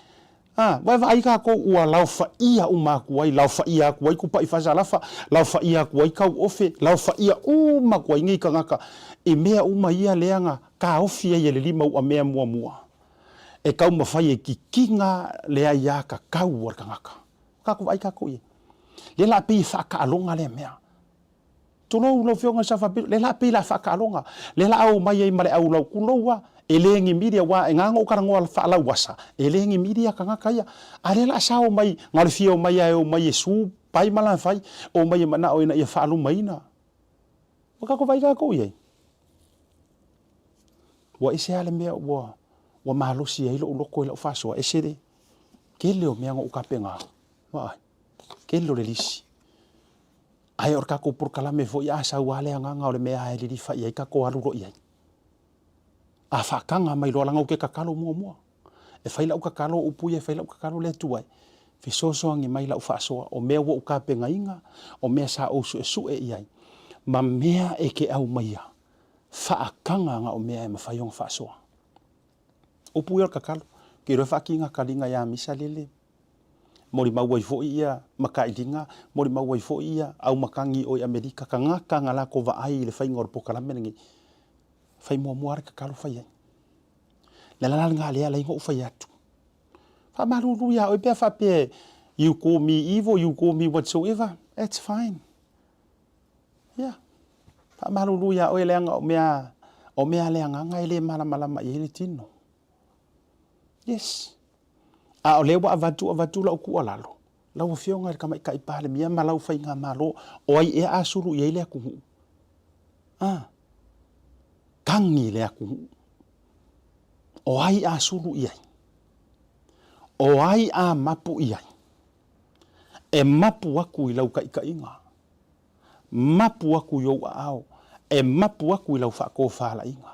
a, vaavaai tatou ua laofaia uma atu ai, laofaia atu ai Tupai Fasalafa, laofaia atu ai Tauofe, laofaia uma atu ai nei tagata i mea uma ia lea na taofi ai e le lima uamea muamua e taumafai e kikina le aiatatau a le tagata. Tatou vaai tatou i ai. Lea la pei e faataaloga lea mea. Tulou lau Afioga i le Sao Faapito, lea la pei o le a faataaloga, lea la a omai ai ma le au lau, tulou lava, e le ni mili aua e na ona ou talanoa faalauasa, e le ni mili tagata ia. A o lea la a sao mai, na o le fia omai lava e omai e su pai ma lafai, omai e manao ina ia faalumaina. Ua tatou vaai tatou i ai. Ua ese lava le mea ua ua malosi ai lou loto i lau faasoa, ese le tele o mea na ou tapena. Vaai, tele o le lisi. Ae o le tatou polokalame foi a sau lava le agaga o le mea e lilifa i ai tatou alu loa i ai. A faataga mai loa leaga ou te tatalo muamua. E fai lau tatalo o upu ia e fai lau tatalo le Atua e fesoasoani mai lau faasoa o mea ua ou tapenaina, o mea sa ou suesue i ai, ma mea e te aumaia faataga na o mea e mafai ona faasoa. Upu ia o le tatalo. Ou te iloa e faatiga taliga ia Misa lele Molimau ai foi ia matailiga, molimau ai foi ia aumatagi o i Amerika, tagata na latou vaai i le faiga o le polokalame lenei, fai muamua lava le tatalo fai ai. Le ala la lena lea alai ona ou fai atu. Faamalulu ia oe pe a faapea you call me evil, you call me whatsoever, that's fine. Yeah. Faamalulu ia oe leaga o mea, o mea a le agaga e le malamalama i ai le tino. Yes. A o lea ua avatu avatu lau tuualalo, lau Afioga i le Tamaitai Palemia ma lau Faigamalo, o ai ea a sulu i ai le atunuu? A, tagi le atunuu. O ai a sulu i ai? O ai a mapu i ai? E mapu aku i lau taitaiga, mapu aku i ou aao, e mapu aku i lau faatofalaiga.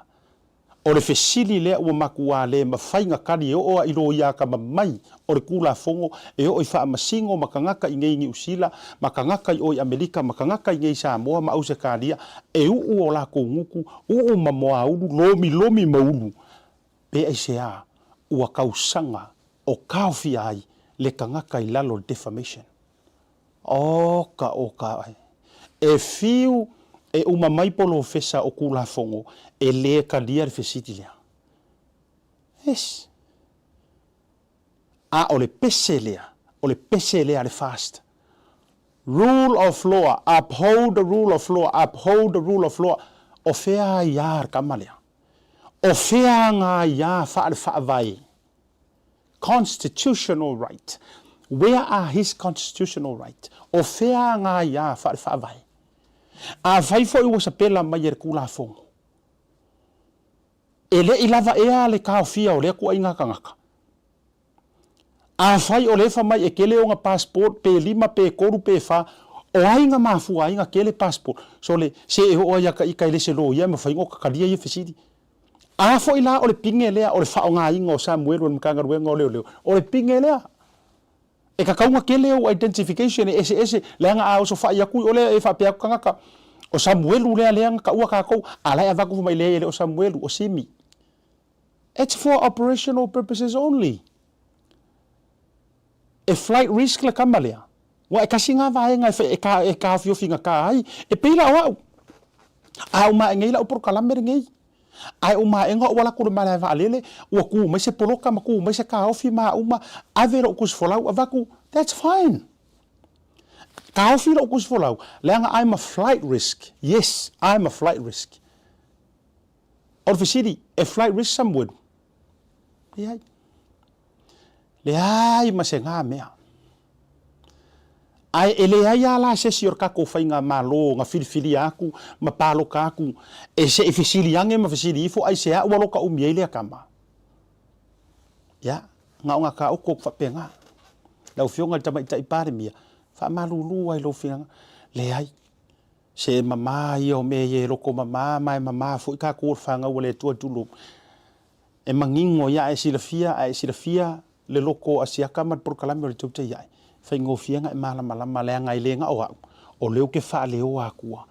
O le fesili lea ua matua le mafai na tali e oo a i loia atamamai o le Tulafono e oo i faamasino ma tagata i nei Niu Sila ma tagata i o i Amerika ma tagata i nei Samoa ma Ausetalia e uu o latou gutu, uu ma moaulu, lomilomi ma ulu pe aisea ua tausaga o taofia ai le tagata i lalo o le defamation. Oka oka ae. E fiu e uma mai polofesa o Tulafono e le talia le fesili lea. Yes. A o le pese lea, o le pese lea a le FAST. Rule of law, uphold the rule of law, uphold the rule of law. O fea aiā le tama lea? O fea ngā aiā faale-faavae? Constitutional right. Where are his constitutional right? O fea ngā aiā faale-faavae? Afai foi ua sapela mai e le Tulafono, e le i lava ea le taofia o lea tuuaiga tagata? Afai o lea fai mai e tele ona passport pe lima pe tolu pe fa, o ai na mafua ai na tele passport? Sole, se e oo ai ia ta ita e le se loia e mafai ona tatalia ia fesili. A foi la o le pine lea o le faaaogaina o Samuelu e le Matagaluega o Leoleo, o le pine lea. E tatau ona tele ou identification e eseese, leaga a osofai atu i o lea e faapea atu tagata, o Samuelu lea lea na taua tatou, a la e avatu fai mai leai e le o Samuelu, o Simi. It's for operational purposes only. E flight risk le tama lea. Ua e kasi ngā vaega e, e, ka, e kāofiofigata ai, e pei la o au. A o mae nei lau polokalame lenei. Ae o maega ou ala atu i le malae vaalele, ua tu mai se poloka ma tu mai se taofi ma a uma, ave lou tusifolau avatu, that's fine. Taofi lou tusifolau, leaga I'm a flight risk, yes, I'm a flight risk. O le fesili, e flight risk Samuelu? Leai. Leai ma se gā mea. Ae e leai lava la se isi o le tatou faigamalo na filifilia atu ma paloka atu e se i fesili ane ma fesili ifo aisea ua loka umi ai lea tama. Ia, na ona taoto atu faapena. Lau Afioga i le Tamaitai Palemia, faamalulu lava i lou finagalo, leai, se mama ia o mea ia e loto mama ma e mama foi tatou o le fanau a le Atua tulou. E manino ia a e silafia, a e silafia le loto o Asiata ma le polokalame o le Tautai Ae, faigofie ona e malamalama leaga e le na o au, o lea ou te faaleoa atua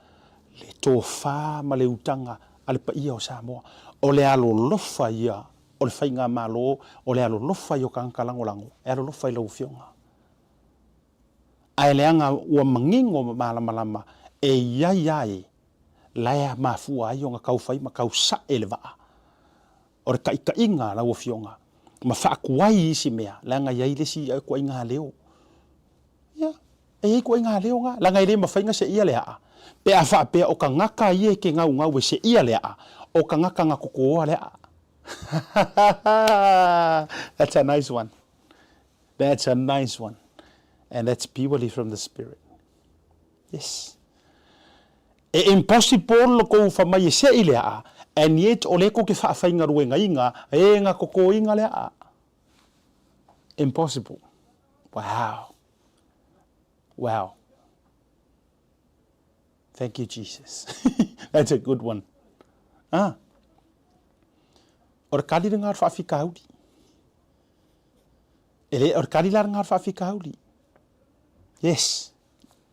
le tofa ma le utaga a le paia o Samoa. O le alolofa ia o le faigamalo, o le alolofa ia o tagata lagolago, e alolofa i lau Afioga. Ae leaga ua manino ma malamalama e i ai a e la e mafua ai ona tau fai ma tau sae le vaa o le taitaiga a lau Afioga ma faatuai i isi mea, leaga e i ai le isi ituaiga leo. Ia, e i ai ituaiga leo na, leaga e le mafai ona seia le aa, pe a faapea o tagata ia e te gaugau e seia le aa, o tagata na totoa le aa. That's a nice one. That's a nice one. And that's purely from the Spirit. Yes. E impossible lo kou fa mai e seʻi le aʻa, and yet o lea kou te faafaigaluegaina e nga kokoina le aʻa. Impossible. Wow. Wow. Thank you, Jesus. That's a good one. Ah. O le kali lena o le faafitauli. E le, o le kali la lena o le faafitauli. Yes.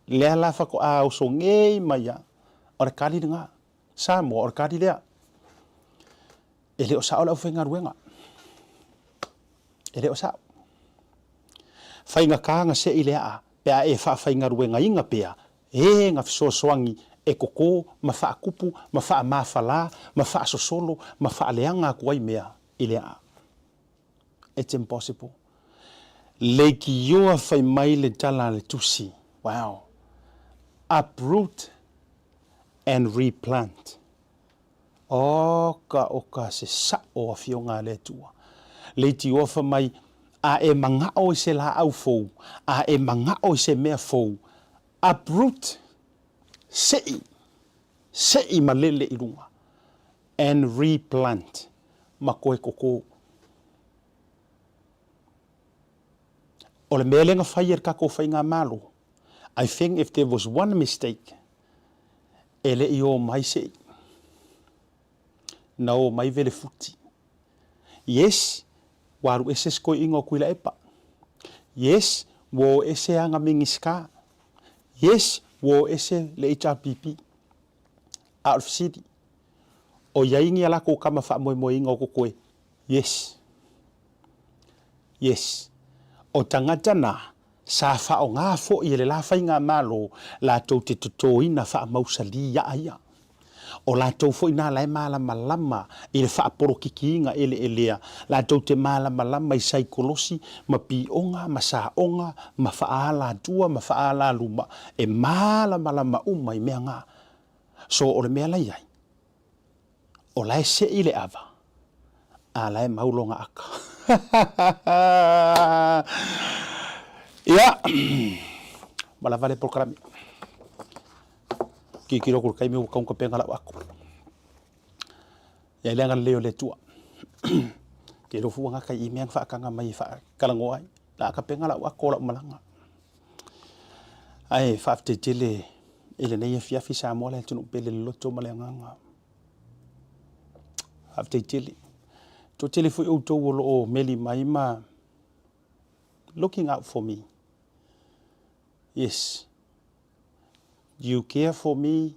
Lea la faatoa osogei mai a, o le kali lena. Samoa, o le kali lea. E le o sao le aufaigaluega. E le o sao. Faigata na sei le aa, pe a e faafaigaluegaina pea, e na fesoasoani e koko ma faatupu ma faamafala ma faasosolo ma faaleaga atu ai mea i le aa. It's impossible. Leitioa fai mai le tala a le Tusi. Wow. Uproot and replant. Oka oka se sa'o afioga a le Atua. Leitioa fai mai, a e maga'o i se lāʻau fou, a e maga'o i se mea fou, uproot, seʻi, seʻi ma lele i luga, and replant, ma koe koko. O le mea lea na fai e le tatou faigamalo, I think if there was one mistake, e le i o mai se i. Na o mai velefuti. Yes, ua alu ese se toeaina o Tuilaepa. Yes, ua o ese ana Minisita. Yes, ua o ese le HRPP. A o le fesili, o i ai ni a latou tama faamoemoeina o totoe? Yes. Yes. O tagata na, sa faaaoga foi e le la faigamalo latou te totoina faamausalī aʻa ia. O latou foi na la e malamalama i le faapolokikiina eleelea, latou te malamalama i saikolosi ma pioga ma saoga ma faaala-atua ma faaala-luma, e malamalama uma i mea na. So o le mea la i ai, o la e seʻi le ava, a la e mau lona aka. Ia, ua lava le polokalame. Tilotilo atu i le taimi ua tau tapena lau ato. Ia i le agalelei o le Atua. Ke iloa fua gata i mea na faataga mai e faatalanoa ai. La a tapena lau ato o lau malaga. Ae faafetai tele i lenei afiafi Samoa le atunuu pele le loto ma le agaga. Faafetai tele. Toatele foi outou o lo o meli mai ma looking out for me. Yes. You care for me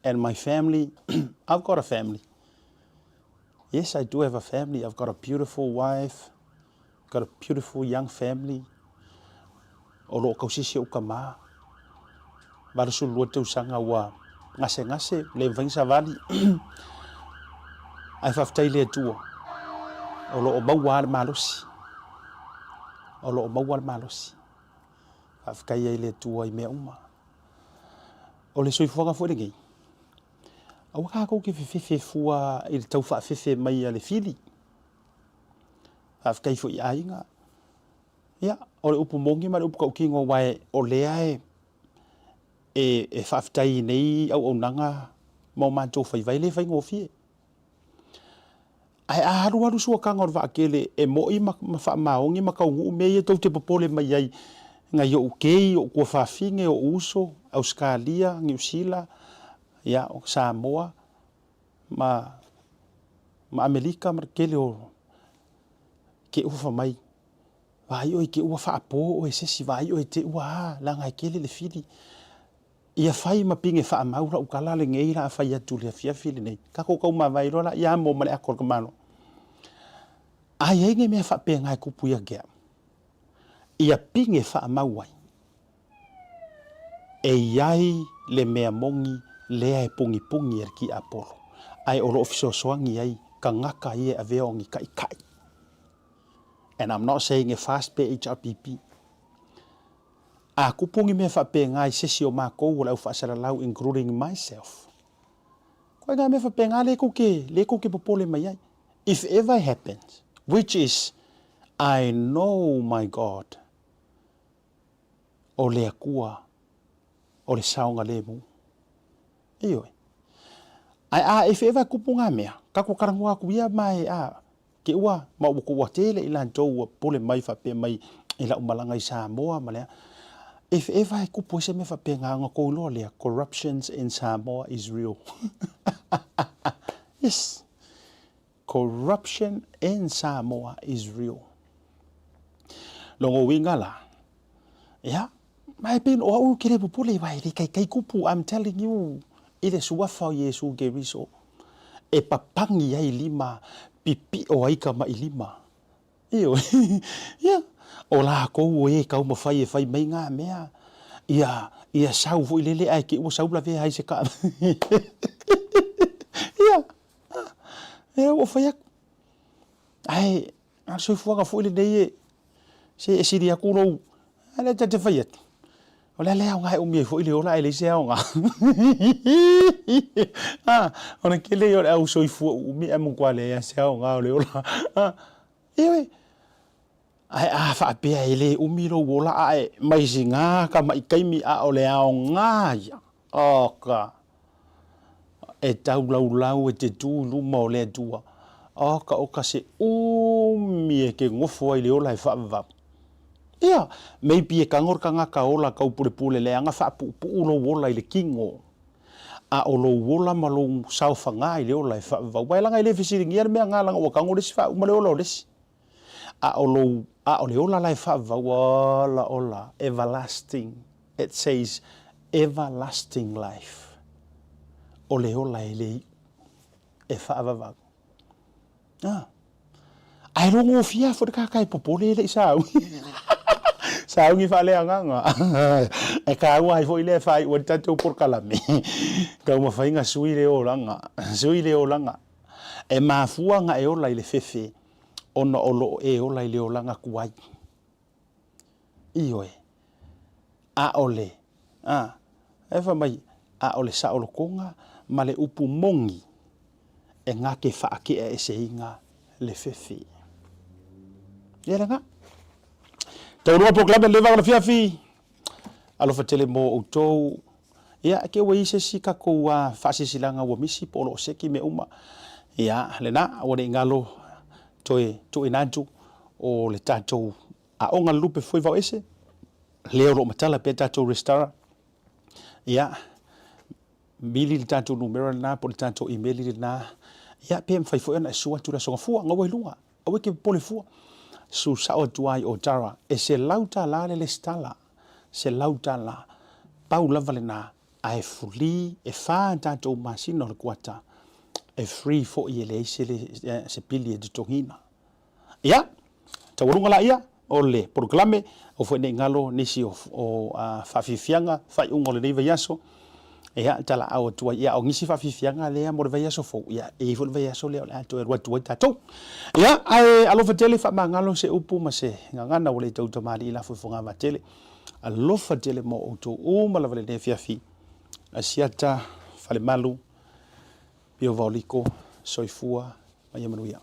and my family. I've got a family. Yes, I do have a family. I've got a beautiful wife. Got a beautiful young family. O lo o tausisi ou tama. 82 tausaga ua gasegase, le mafai ona savali. Ae faafetai i le Atua, o lo o maua lava le malosi. O lo o maua le malosi. Faafetai ai i le Atua i mea uma. O le soifuaga foi lenei, aua tatou te fefefe fua i le tau faafefe mai a le fili. Faafetai foi i aiga. Ia, o le upu moni ma le upu tautino aua o lea e e faafetai i nei auaunaga ma o matou faiva, e le faigofie. Ae a alualu suataga o le vaatele e moi ma faamaoni ma taunuu mea ia tou te popole mai ai, nai ou kei, ou tuafafine, ou uso, Ausetalia, Niu Sila, ia, Samoa ma Amerika ma le tele o te ufa mai. Vaai oe i te ua faapo oe e se isi, vaai oe i te ua a, leaga e tele le fili. Ia fai ma pine faamau lau tala lenei la a fai atu i le afiafi lenei. Tatou tau mavae loa la ia amo ma le ato a le tamaloa. A i ai ni mea faapena e tupu ia te au, ia pine faamau ai, e i ai le mea moni lea e pugipuni e le tiapolo, ae o lo o fesoasoani ai tagata ia e avea o ni taitai. And I'm not saying e fast pe HRPP. A kupu ni mea faapena i sesi o makou o le au faasalalau including myself. Koe ngā mea faapena le kou ke, le kou ke popole mai ai. If ever it happens, which is, I know my God, o le Atua o le saogalemu. Ioe. Ae a if ever e kupu ngā mea, tatou talanoa atu ia ma e a, Ke ua ma ua ua tele i latou ua pule mai faapea mai i lau malaga i Samoa ma le a. If ever e kupu ai se mea faapena ona kou iloa lea, corruptions in Samoa is real. Yes. Corruption in Samoa is real. Longa uiga la, ia, ma e pei o au ke le pupule wa e le kaikai kupu, I'm telling you, i le suafa o Iesu Keriso, e papangi ai lima, pipio ai ka maʻi lima. Ioe, ia, o lakou o e taumafai e fai mai ngā mea, ia, ia sau foi lele ae te ua sau lavea ai se ka. Ia, ia ua fai atu. Ae, a le soifuaga foi lenei e, se e sili atu lou, a lea ta te fai atu, o le a le aoga e umi ai foi le ola ae leai se aoga. A, o le tele ia o le au soifua uumi ae matua leai lava se aoga o le ola. A, ioe, ae a faapea e le umi lou ola ae mai sina tamai taimi a o le aoga ia, oka, e taulaulau e te tu i luma o le Atua. Oka oka se umi e ke nofo ai le ola e faavavau. Ia, maybe e tago le tagata ola tau pulepule leaga faapuupuu lou ola i le kino, a o lou ola ma lou saofaga i le ola e faavavau. Aua e leaga e le fesiligia le mea na leaga ua tago le isi faauma le ola o le isi. A o lou, a o le ola la e faavavau, ola ola, everlasting. It says everlasting life. O le ola e le iʻu, e faavavau. Ah. Ae logofia foi le kaka e popole e le i sauni. Sauni faaleagaga. E kāua ai foi lea e faaiu ai le tatou polokalame. Taumafaiga sui le olaga. Sui le olaga. E mafua ona e ola i le fefe ona o lo o e ola i le olaga tuai. Ioe, ʻaʻole, a, e fai mai, ʻaʻole saʻolotoga ma le upu moni e gake faakeʻaeseina le fefe. Ia lena. Taualuga polokalame le leva o le afiafi. Alofa tele mo outou. Ia, ke ua i ai se isi tatou faasilasilaga ua misi po o lo o seki mea uma. Ia, lena, ua ne i galo toe tuuina atu o le tatou aoga lupe foi vao ese, lea o lo o matala pea tatou resitala. Ia, mili le tatou numera lena po o le tatou email lena. Ia, pe mafai foi ona e sua atu le Aso Gafua, gaua i luga. Aua e te popole fua. Su sao atu ai o Tara, e $100 le lesitala, $100. Pau lava lena, ae free, e fa tatou masina o le kuata, e free foi e leai se, se pili e totogiina. Ia, taualuga laia o le polokalame, aua foi ne i galo nisi o, o uh, faafiafiaga, faaiuga o lenei vaiaso. Ia, talaau atu ai. Ia, o nisi faafiafiaga lea mo le vaiaso fou, ia, e i ai foi le vaiaso lea o le a toe alu atu ai tatou. Ia, ae alofa tele, faamagalo se upu ma se gagana ua le tau tamalii lafo i fogavaa tele. Alofa tele mo outou uma lava i lenei afiafi. Asiata, Falemalu, Pio Vaoliko, soifua ma ia manuia.